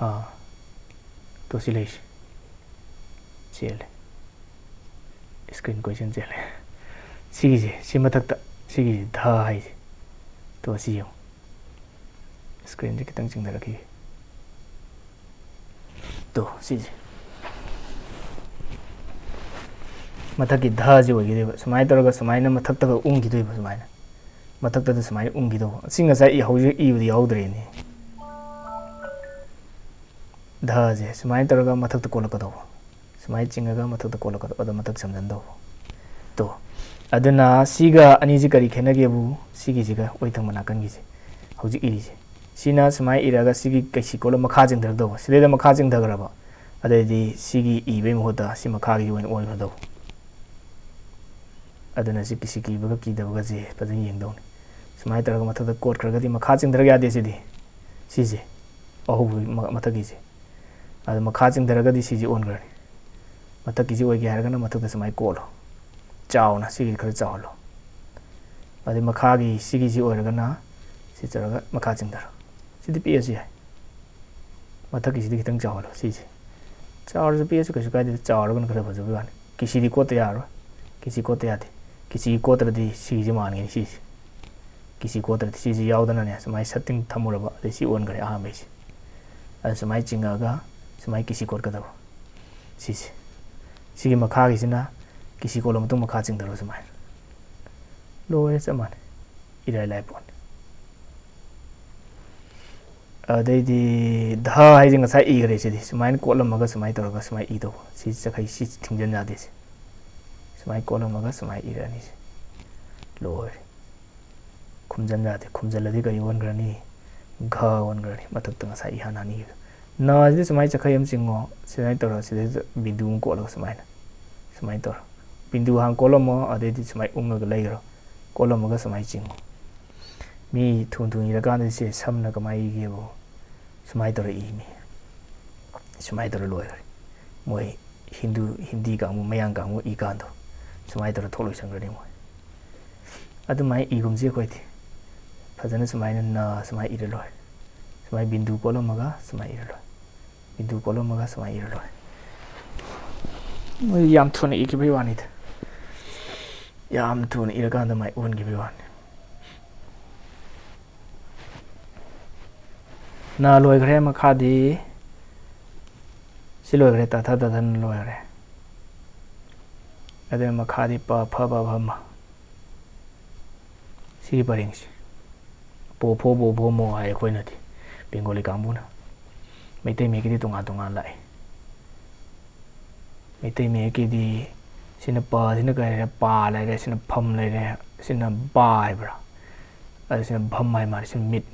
ꯑꯥ, ꯇꯣ ꯁꯤ ꯂꯩꯁꯤ꯫ ꯆꯦꯜꯂꯦ꯫ Screen ꯀꯣꯏꯆꯦꯜ ꯆꯦꯜꯂꯦ꯫ ꯁꯤꯒꯤꯁꯦ, ꯁꯤ ꯃꯊꯛꯇ, ꯁꯤꯒꯤꯁꯦ ꯙ ꯍꯥꯏꯁꯦ꯫ ꯇꯣ ꯁꯤ ꯌꯦꯡꯉꯨ꯫ Screenꯁꯦ ꯈꯤꯇꯪ ꯆꯤꯡꯊꯔꯛꯈꯤꯒꯦ꯫ ꯇꯣ, ꯁꯤꯁꯦ꯫ ꯃꯊꯛꯀꯤ ꯙꯁꯤ ꯑꯣꯏꯈꯤꯗꯣꯏꯕ꯫ ꯁꯨꯃꯥꯏꯅ ꯇꯧꯔꯒ ꯁꯨꯃꯥꯏꯅ ꯃꯊꯛꯇꯒ ꯎꯪꯈꯤꯗꯣꯏꯕ ꯁꯨꯃꯥꯏꯅ꯫ ꯃꯊꯛꯇꯗ ꯁꯨꯃꯥꯏꯅ ꯎꯪꯈꯤꯗꯧꯕ꯫ ꯁꯤ ꯉꯁꯥꯏ ꯏ-, ꯍꯧꯖꯤꯛ ꯏꯕꯗꯤ ꯌꯥꯎꯗ꯭ꯔꯦꯅꯦ꯫ ꯙꯁꯦ ꯁꯨꯃꯥꯏꯅ ꯇꯧꯔꯒ ꯃꯊꯛꯇ ꯀꯣꯜꯂꯛꯀꯗꯧꯕ꯫ ꯁꯨꯃꯥꯏꯅ ꯆꯤꯡꯉꯒ ꯃꯊꯛꯇ ꯀꯣꯜꯂꯛꯀꯗꯧꯕ, ꯑꯗꯣ ꯃꯊꯛ ꯁꯝꯖꯟꯗꯧꯕ꯫ ꯇꯣ꯫ ꯑꯗꯨꯅ ꯁꯤꯒ ꯑꯅꯤꯁꯤ ꯀꯔꯤ ꯈꯦꯠꯅꯒꯦꯕꯨ? ꯁꯤꯒꯤꯁꯤꯒ ꯑꯣꯏ ꯊꯪꯕ ꯅꯥꯀꯟꯒꯤꯁꯦ꯫ ꯍꯧꯖꯤꯛ ꯏꯔꯤꯁꯦ꯫ ꯁꯤꯅ ꯁꯨꯃꯥꯏꯅ ꯏꯔꯒ ꯁꯤꯒꯤ ꯀꯩꯁꯤ ꯀꯣꯠꯂ ꯃꯈꯥ ꯆꯤꯡꯊꯔꯛꯇꯧꯕ꯫ ꯁꯤꯗꯩꯗ ꯃꯈꯥ ꯆꯤꯡꯊꯈ꯭ꯔꯕ꯫ ꯑꯗꯩꯗꯤ ꯁꯤꯒꯤ ꯏꯕꯩ ꯃꯍꯨꯠꯇ ꯁꯤ ꯃꯈꯥꯒꯤ ꯑꯣꯏꯅ ꯑꯣꯟꯈ꯭ꯔꯗꯧꯕ꯫ ꯑꯗꯨꯅ ꯁꯤ ꯀꯤꯁꯤ ꯀꯤꯕꯒ ꯀꯤꯗꯕꯒꯁꯦ ꯐꯖꯅ ꯌꯦꯡꯗꯧꯅꯤ꯫ ꯁꯨꯃꯥꯏꯅ ꯇꯧꯔꯒ ꯃꯊꯛꯇ ꯀꯣꯠꯈ꯭ꯔꯒꯗꯤ ꯃꯈꯥ ꯆꯤꯡꯊꯔꯛ ꯌꯥꯗꯦ ꯁꯤꯗꯤ꯫ ꯁꯤꯁꯦ꯫ ꯑꯍꯧꯕꯒꯤ ꯃ-, ꯃꯊꯛꯀꯤꯁꯦ꯫ ꯑꯗꯣ ꯃꯈꯥ ꯆꯤꯡꯊꯔꯒꯗꯤ ꯁꯤꯁꯦ ꯑꯣꯟꯈ꯭ꯔꯅꯤ꯫ ꯃꯊꯛꯀꯤꯁꯤ ꯑꯣꯏꯒꯦ ꯍꯥꯏꯔꯒꯅ ꯃꯊꯛꯇ ꯁꯨꯃꯥꯏꯅ ꯀꯣꯠꯂꯣ, ꯆꯥꯎꯅ, ꯁꯤꯒꯤ ꯈꯔ ꯆꯥꯎꯍꯜꯂꯣ꯫ ꯑꯗꯩ ꯃꯈꯥꯒꯤ ꯁꯤꯒꯤꯁꯤ ꯑꯣꯏꯔꯒꯅ ꯁꯤ ꯇꯧꯔꯒ ꯃꯈꯥ ꯆꯤꯡꯊꯔꯣ꯫ ꯁꯤꯗꯤ ꯄꯤꯛꯑꯁꯨ ꯌꯥꯏ, ꯃꯊꯛꯀꯤꯁꯤꯗꯤ ꯈꯤꯇꯪ ꯆꯥꯎꯍꯜꯂꯣ꯫ ꯁꯤꯁꯦ ꯆꯥꯎꯔꯁꯨ ꯄꯤꯛꯑꯁꯨ ꯀꯩꯁꯨ ꯀꯥꯏꯗꯦ, ꯆꯥꯎꯔꯒꯅ ꯈꯔ ꯐꯖꯕꯩ ꯋꯥꯅꯤ꯫ ꯀꯤꯁꯤꯗꯤ ꯀꯣꯠꯇ ꯌꯥꯔꯣꯏ, ꯀꯤꯁꯤ ꯀꯣꯠꯇ ꯌꯥꯗꯦ꯫ ꯀꯤꯁꯤ ꯀꯣꯠꯇ꯭ꯔꯗꯤ ꯁꯤꯒꯤꯁꯦ ꯃꯥꯟꯒꯅꯤ꯫ ꯁꯤꯁꯦ ꯀꯤꯁꯤ ꯀꯣꯠꯇ꯭ꯔꯗꯤ, ꯁꯤꯁꯦ ꯌꯥꯎꯗꯅꯅꯦ ꯁꯨꯃꯥꯏꯅ ꯁꯠꯇꯤꯡ ꯊꯝꯃꯨꯔꯕ, ꯑꯗꯩ ꯁꯤ ꯑꯣꯟꯈ꯭ꯔꯦ ꯑꯍꯥꯟꯕꯩꯁꯦ꯫ ꯑꯗꯨ ꯁꯨꯃꯥꯏꯅ ꯆꯤꯡꯉꯛꯑꯒ ꯁꯨꯃꯥꯏꯅ ꯀꯤꯁꯤ ꯀꯣꯠꯀꯗꯕ꯫ ꯁꯤꯁꯦ, ꯁꯤꯒꯤ ꯃꯈꯥꯒꯤꯁꯤꯅ ꯀꯤꯁꯤ ꯀꯣꯠꯂ ꯃꯇꯨꯡ ꯃꯈꯥ ꯆꯤꯡꯊꯔꯣ ꯁꯨꯃꯥꯏꯅ꯫ ꯂꯣꯏꯔꯦ, ꯆꯞ ꯃꯥꯟꯅꯩ, ꯏꯔꯥꯏ ꯂꯥꯏ ꯄꯣꯠꯅꯤ꯫ ꯑꯗꯩꯗꯤ ꯙ ꯍꯥꯏꯁꯦ ꯉꯁꯥꯏ ꯏꯈ꯭ꯔꯦ꯫ ꯁꯤꯗꯤ ꯁꯨꯃꯥꯏꯅ ꯀꯣꯠꯂꯝꯃꯒ ꯁꯨꯃꯥꯏꯅ ꯇꯧꯔꯒ ꯁꯨꯃꯥꯏꯅ ꯏꯗꯧꯕ꯫ ꯁꯤ ꯆꯈꯩ, ꯁꯤ ꯊꯤꯡꯖꯤꯟ ꯌꯥꯗꯦ꯫ ꯁꯤ ꯁꯨꯃꯥꯏꯅ ꯀꯣꯠꯂꯝꯃꯒ ꯁꯨꯃꯥꯏꯅ ꯏꯔꯛꯑꯅꯤ꯫ ꯁꯤ ꯂꯣꯏꯔꯦ꯫ ꯈꯨꯝꯖꯤꯟ ꯌꯥꯗꯦ꯫ ꯈꯨꯝꯖꯤꯜꯂꯗꯤ ꯀꯔꯤ ꯑꯣꯟꯈ꯭ꯔꯅꯤ? ꯘ ꯑꯣꯟꯈ꯭ꯔꯅꯤ꯫ ꯃꯊꯛꯇ ꯉꯁꯥꯏ ꯏꯍꯥꯟ ꯍꯥꯟꯅ ꯏꯕꯗꯣ꯫ ꯅꯁꯤꯗꯤ ꯁꯨꯃꯥꯏꯅ ꯆꯈꯩ ꯑꯃ ꯆꯤꯡꯉꯣ꯫ ꯁꯨꯃꯥꯏꯅ ꯇꯧꯔ ꯁꯤꯗꯩꯗ ꯕꯤꯟꯗꯨ ꯑꯃ ꯀꯣꯠꯂꯒ ꯁꯨꯃꯥꯏꯅ, ꯁꯨꯃꯥꯏꯅ ꯇꯧꯔꯣ꯫ ꯕꯤꯟꯗꯨ ꯍꯥꯟꯅ ꯀꯣꯠꯂꯝꯃꯣ, ꯑꯗꯩꯗꯤ ꯁꯨꯃꯥꯏꯅ ꯎꯪꯉꯒ ꯂꯩꯈ꯭ꯔꯣ꯫ ꯀꯣꯠꯂꯝꯃꯒ ꯁꯨꯃꯥꯏꯅ ꯆꯤꯡꯉꯣ꯫ ꯃꯤ ꯊꯨꯅ ꯊꯨꯅ ꯏꯔꯀꯥꯟꯗ ꯁꯦ ꯁꯝꯅ ꯀꯃꯥꯏꯅ ꯏꯒꯦꯕꯨ? ꯁꯨꯃꯥꯏꯅ ꯇꯧꯔ ꯏꯅꯤ꯫ ꯁꯨꯃꯥꯏꯅ ꯇꯧꯔ ꯂꯣꯏꯈ꯭ꯔꯦ꯫ ꯃꯣꯏ ꯍꯤꯟꯗꯨ, ꯍꯤꯟꯗꯤ ꯀꯥꯡꯕꯨ, ꯃꯌꯥꯡ ꯀꯥꯡꯕꯨ ꯏꯀꯥꯟꯗꯣ ꯁꯨꯃꯥꯏꯅ ꯇꯧꯔ ꯊꯣꯛ ꯂꯣꯏꯁꯟꯈ꯭ꯔꯅꯤ ꯃꯣꯏ꯫ ꯑꯗꯨꯃꯥꯏꯅ ꯏꯒꯨꯝꯁꯤ ꯑꯩꯈꯣꯏꯗꯤ꯫ ꯐꯖꯅ ꯁꯨꯃꯥꯏꯅ ꯅ ꯁꯨꯃꯥꯏꯅ ꯏꯔ ꯂꯣꯏꯔꯦ꯫ ꯁꯨꯃꯥꯏꯅ ꯕꯤꯟꯗꯨ ꯀꯣꯠꯂꯝꯃꯒ ꯁꯨꯃꯥꯏꯅ ꯏꯔ ꯂꯣꯏꯔꯦ꯫ ꯕꯤꯟꯗꯨ ꯀꯣꯠꯂꯝꯃꯒ ꯁꯨꯃꯥꯏꯅ ꯏꯔ ꯂꯣꯏꯔꯦ꯫ ꯃꯣꯏ ꯌꯥꯝ ꯊꯨꯅ ꯏꯈꯤꯕꯒꯤ ꯋꯥꯅꯤꯗ꯫ ꯌꯥꯝ ꯊꯨꯅ ꯏꯔꯀꯥꯟꯗ ꯃꯥꯏ ꯑꯣꯟꯈꯤꯕꯒꯤ ꯋꯥꯅꯤ꯫ ꯅ ꯂꯣꯏꯈ꯭ꯔꯦ꯫ ꯃꯈꯥꯗꯤ ꯁꯤ ꯂꯣꯏꯈ꯭ꯔꯦ, ꯇꯥꯊ ꯇꯥꯊꯅ ꯂꯣꯏꯈ꯭ꯔꯦ꯫ ꯑꯗꯨꯅ ꯃꯈꯥꯗꯤ ꯄ ꯐ ꯕ ꯚ ꯃ꯫ ꯁꯤꯒꯤ ꯄꯔꯦꯡꯁꯤ ꯄꯣ ꯐꯣ ꯕꯣ ꯚꯣ ꯃꯣ ꯍꯥꯏ ꯑꯩꯈꯣꯏꯅꯗꯤ, ꯕꯦꯡꯒꯣꯂꯤ ꯀꯥꯡꯕꯨꯅ꯫ ꯃꯩꯇꯩ ꯃꯌꯦꯛꯀꯤꯗꯤ ꯇꯣꯉꯥꯟ ꯇꯣꯉꯥꯟ ꯂꯥꯛꯑꯦ꯫ ꯃꯩꯇꯩ ꯃꯌꯦꯛꯀꯤꯗꯤ ꯁꯤꯅ ꯄ, ꯁꯤꯅ ꯀꯔꯤ ꯍꯥꯏꯔꯦ? ꯄꯥ ꯂꯩꯔꯦ, ꯁꯤꯅ ꯐꯝ ꯂꯩꯔꯦ, ꯁꯤꯅ ꯕꯥ ꯍꯥꯏꯕ꯭ꯔꯥ? ꯑꯗ ꯁꯤꯅ ꯚꯝ ꯍꯥꯏ ꯃꯥꯜꯂꯦ, ꯁꯤꯅ ꯃꯤꯠ꯫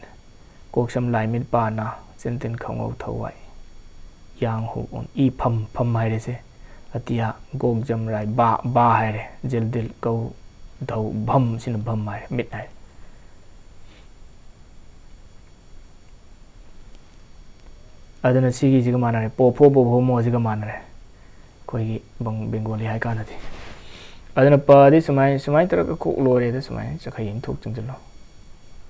ꯀꯣꯛ ꯁꯝ ꯂꯥꯏ ꯃꯤꯠ ꯄꯥ ꯅꯥ, ꯆꯤꯟ ꯇꯤꯟ ꯈꯧ ꯉꯧ ꯊꯧ ꯋꯥꯏ, ꯌꯥꯡ ꯍꯨ ꯎꯟ ꯏ ꯐꯝ, ꯐꯝ ꯍꯥꯏꯔꯦꯁꯦ꯫ ꯑꯇꯤꯌꯥ ꯒꯣꯛ ꯖꯝ ꯔꯥꯏ ꯕꯥ, ꯕꯥ ꯍꯥꯏꯔꯦ꯫ ꯖꯤꯜ ꯗꯤꯜ ꯀꯧ ꯙꯧ ꯚꯝ, ꯁꯤꯅ ꯚꯝ ꯍꯥꯏꯔꯦ, ꯃꯤꯠ ꯍꯥꯏꯔꯦ꯫ ꯑꯗꯨꯅ ꯁꯤꯒꯤꯁꯤꯒ ꯃꯥꯟꯅꯔꯦ, ꯄꯣ ꯐꯣ ꯕꯣ ꯚꯣ ꯃꯣꯁꯤꯒ ꯃꯥꯟꯅꯔꯦ꯫ ꯑꯩꯈꯣꯏꯒꯤ ꯕꯪ-, ꯕꯦꯡꯒꯣꯂꯤ ꯍꯥꯏ ꯀꯥꯟꯗꯗꯤ꯫ ꯑꯗꯨꯅ ꯄꯗꯤ ꯁꯨꯃꯥꯏ-, ꯁꯨꯃꯥꯏꯅ ꯇꯧꯔꯒ ꯀꯣꯛ ꯂꯣꯏꯔꯦꯗ, ꯁꯨꯃꯥꯏꯅ ꯆꯈꯩ ꯑꯃ ꯊꯣꯛ ꯆꯤꯡꯁꯤꯜꯂꯣ꯫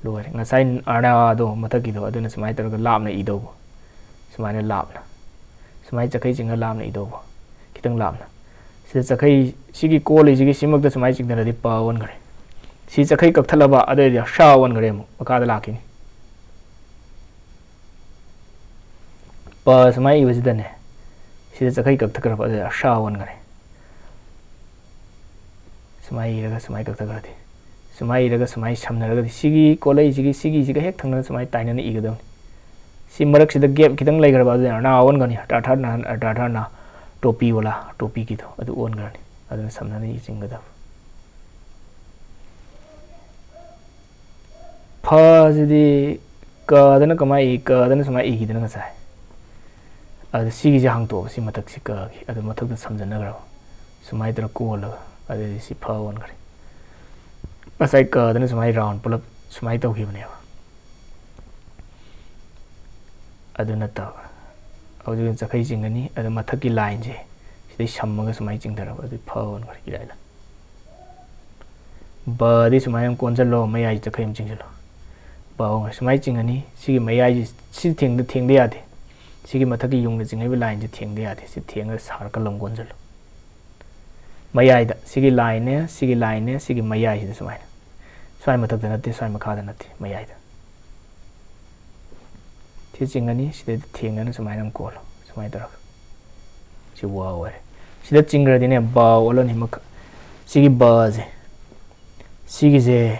ꯂꯣꯏꯔꯦ꯫ ꯉꯁꯥꯏ ꯑꯔꯅꯥꯗꯣ ꯃꯊꯛꯀꯤꯗꯣ, ꯑꯗꯨꯅ ꯁꯨꯃꯥꯏꯅ ꯇꯧꯔꯒ ꯂꯥꯞꯅ ꯏꯗꯧꯕ꯫ ꯁꯨꯃꯥꯏꯅ ꯂꯥꯞꯅ꯫ ꯁꯨꯃꯥꯏꯅ ꯆꯈꯩ ꯆꯤꯡꯉ ꯂꯥꯞꯅ ꯏꯗꯧꯕ꯫ ꯈꯤꯇꯪ ꯂꯥꯞꯅ꯫ ꯁꯤꯗ ꯆꯈꯩ, ꯁꯤꯒꯤ ꯀꯣꯜꯂꯤꯁꯤꯒꯤ ꯁꯤꯃꯛꯇ ꯁꯨꯃꯥꯏꯅ ꯆꯤꯡꯊꯔꯗꯤ ꯄ ꯑꯣꯟꯈ꯭ꯔꯦ꯫ ꯁꯤ ꯆꯈꯩ ꯀꯛꯊꯠꯂꯕ, ꯑꯗꯨꯑꯣꯏꯗꯤ ꯁ ꯑꯣꯟꯈ꯭ꯔꯦ, ꯑꯃꯨꯛ ꯃꯈꯥꯗ ꯂꯥꯛꯈꯤꯅꯤ꯫ ꯄ ꯁꯨꯃꯥꯏꯅ ꯏꯕꯁꯤꯗꯅꯦ, ꯁꯤꯗ ꯆꯈꯩ ꯀꯛꯊꯠꯈ꯭ꯔꯕ, ꯑꯗꯨꯗꯤ ꯁ ꯑꯣꯟꯈ꯭ꯔꯦ꯫ ꯁꯨꯃꯥꯏꯅ ꯏꯔꯒ ꯁꯨꯃꯥꯏꯅ ꯀꯛꯊꯠꯈ꯭ꯔꯗꯤ, ꯁꯨꯃꯥꯏꯅ ꯏꯔꯒ ꯁꯨꯃꯥꯏꯅ ꯁꯝꯅꯔꯒꯗꯤ, ꯁꯤꯒꯤ ꯀꯣꯜꯂꯛꯏꯁꯤꯒꯤ, ꯁꯤꯒꯤꯁꯤꯒ ꯍꯦꯛ ꯊꯪꯅꯅ ꯁꯨꯃꯥꯏꯅ ꯇꯥꯏꯅꯅ ꯏꯒꯗꯕꯅꯤ꯫ ꯁꯤ ꯃꯔꯛꯁꯤꯗ ꯒꯦꯞ ꯈꯤꯇꯪ ꯂꯩꯈ꯭ꯔꯕ, ꯑꯗꯨꯅ ꯔꯅꯥ ꯑꯣꯟꯒꯅꯤ꯫ ꯇꯥꯊꯔꯅ, ꯇꯥꯊꯔꯅ ꯇꯣꯄꯤ ꯑꯣꯂꯥ, ꯇꯣꯄꯤꯒꯤꯗꯣ ꯑꯗꯨ ꯑꯣꯟꯈ꯭ꯔꯅꯤ꯫ ꯑꯗꯨꯅ ꯁꯝꯅꯅ ꯏ ꯆꯤꯡꯒꯗꯕ꯫ ꯐꯁꯤꯗꯤ ꯀꯗꯅ ꯀꯃꯥꯏ ꯏ? ꯀꯗꯅ ꯁꯨꯃꯥꯏꯅ ꯏꯈꯤꯗꯅ ꯉꯁꯥꯏ꯫ ꯑꯗꯨ ꯁꯤꯒꯤꯁꯦ ꯍꯥꯡꯇꯣꯛꯑꯕ, ꯁꯤ ꯃꯊꯛꯁꯤ ꯀꯒꯤ꯫ ꯑꯗꯨ ꯃꯊꯛꯇ ꯁꯝꯖꯟꯅꯈ꯭ꯔꯕ꯫ ꯁꯨꯃꯥꯏꯅ ꯇꯧꯔ ꯀꯣꯜꯂꯒ꯫ ꯑꯗꯨꯗꯤ ꯁꯤ ꯐ ꯑꯣꯟꯈ꯭ꯔꯦ꯫ ꯉꯁꯥꯏ ꯀꯗꯅ ꯁꯨꯃꯥꯏꯅ ꯔꯥꯎꯟ ꯄꯨꯂꯞ ꯁꯨꯃꯥꯏꯅ ꯇꯧꯈꯤꯕꯅꯦꯕ꯫ ꯑꯗꯨ ꯅꯠꯇꯕ꯫ ꯍꯧꯖꯤꯛ ꯆꯈꯩ ꯆꯤꯡꯒꯅꯤ꯫ ꯑꯗꯨ ꯃꯊꯛꯀꯤ ꯂꯥꯏꯟꯁꯦ ꯁꯤꯗꯩ ꯁꯝꯃꯒ ꯁꯨꯃꯥꯏꯅ ꯆꯤꯡꯊꯔꯕ꯫ ꯑꯗꯨ ꯐ ꯑꯣꯟꯈ꯭ꯔꯦ ꯏꯔꯥꯏ ꯂꯥꯏ꯫ ꯕꯗꯤ ꯁꯨꯃꯥꯏꯅ ꯑꯃ ꯀꯣꯟꯁꯤꯜꯂꯣ, ꯃꯌꯥꯏ ꯆꯈꯩ ꯑꯃ ꯆꯤꯡꯁꯤꯜꯂꯣ꯫ ꯕ ꯑꯃ ꯁꯨꯃꯥꯏꯅ ꯆꯤꯡꯉꯅꯤ꯫ ꯁꯤꯒꯤ ꯃꯌꯥꯏꯁꯤ, ꯁꯤ ꯊꯦꯡꯗ, ꯊꯦꯡꯗ ꯌꯥꯗꯦ꯫ ꯁꯤꯒꯤ ꯃꯊꯛꯀꯤ ꯌꯨꯡꯅ ꯆꯤꯡꯉꯛꯏꯕ ꯂꯥꯏꯟꯁꯦ ꯊꯦꯡꯗ ꯌꯥꯗꯦ꯫ ꯁꯤ ꯊꯦꯡꯉꯒ ꯁꯥꯔꯀꯜ ꯑꯃ ꯀꯣꯟꯁꯤꯜꯂꯣ꯫ ꯃꯌꯥꯏꯗ, ꯁꯤꯒꯤ ꯂꯥꯏꯟꯅꯦ, ꯁꯤꯒꯤ ꯂꯥꯏꯟꯅꯦ, ꯁꯤꯒꯤ ꯃꯌꯥꯏꯁꯤꯗ ꯁꯨꯃꯥꯏꯅ꯫ ꯁ꯭ꯋꯥꯏ ꯃꯊꯛꯇ ꯅꯠꯇꯦ, ꯁ꯭ꯋꯥꯏ ꯃꯈꯥꯗ ꯅꯠꯇꯦ, ꯃꯌꯥꯏꯗ꯫ ꯁꯤ ꯆꯤꯡꯉꯅꯤ, ꯁꯤꯗꯩꯗ ꯊꯦꯡꯅꯅ ꯁꯨꯃꯥꯏꯅ ꯑꯃ ꯀꯣꯜꯂꯣ, ꯁꯨꯃꯥꯏꯅ ꯇꯧꯔꯒ꯫ ꯁꯤ ꯋꯥ ꯑꯣꯏꯔꯦ꯫ ꯁꯤꯗ ꯆꯤꯡꯈ꯭ꯔꯗꯤꯅꯦ, ꯕ ꯑꯣꯜꯂꯅꯤ꯫ ꯃꯈ-, ꯁꯤꯒꯤ ꯕꯁꯦ, ꯁꯤꯒꯤꯁꯦ,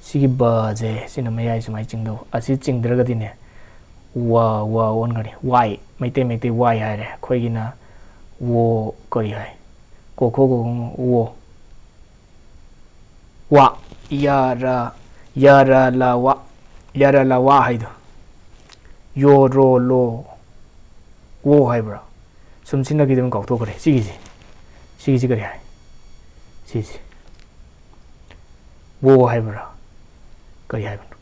ꯁꯤꯒꯤ ꯕꯁꯦ, ꯁꯤꯅ ꯃꯌꯥꯏ ꯁꯨꯃꯥꯏꯅ ꯆꯤꯡꯗꯧꯕ꯫ ꯑꯁꯤ ꯆꯤꯡꯗ꯭ꯔꯒꯗꯤꯅꯦ, ꯋꯥ, ꯋꯥ ꯑꯣꯟꯈ꯭ꯔꯅꯤ꯫ ꯋꯥꯏ, ꯃꯩꯇꯩ ꯃꯩꯇꯩ ꯋꯥꯏ ꯍꯥꯏꯔꯦ꯫ ꯑꯩꯈꯣꯏꯒꯤꯅ ꯋꯣ, ꯀꯔꯤ ꯍꯥꯏ? ꯀꯣꯈꯣ ꯒꯣ ꯉꯣ, ꯋꯣ꯫ ꯋꯥ꯫ ꯌꯥ ꯔ, ꯌꯥ ꯔ ꯂ ꯋꯥ꯫ ꯌꯥ ꯔ ꯂ ꯋꯥ ꯍꯥꯏꯗꯣ꯫ ꯌꯣ ꯔꯣ ꯂꯣ꯫ ꯋꯣ ꯍꯥꯏꯕ꯭ꯔꯥ? ꯁꯨꯝ ꯁꯤꯟꯅꯈꯤꯗꯕ ꯀꯥꯎꯊꯣꯛꯈ꯭ꯔꯦ꯫ ꯁꯤꯒꯤꯁꯦ꯫ ꯁꯤꯒꯤꯁꯤ ꯀꯔꯤ ꯍꯥꯏ? ꯁꯤꯁꯦ꯫ ꯋꯣ ꯍꯥꯏꯕ꯭ꯔꯥ? ꯀꯔꯤ ꯍꯥꯏꯕꯅꯣ?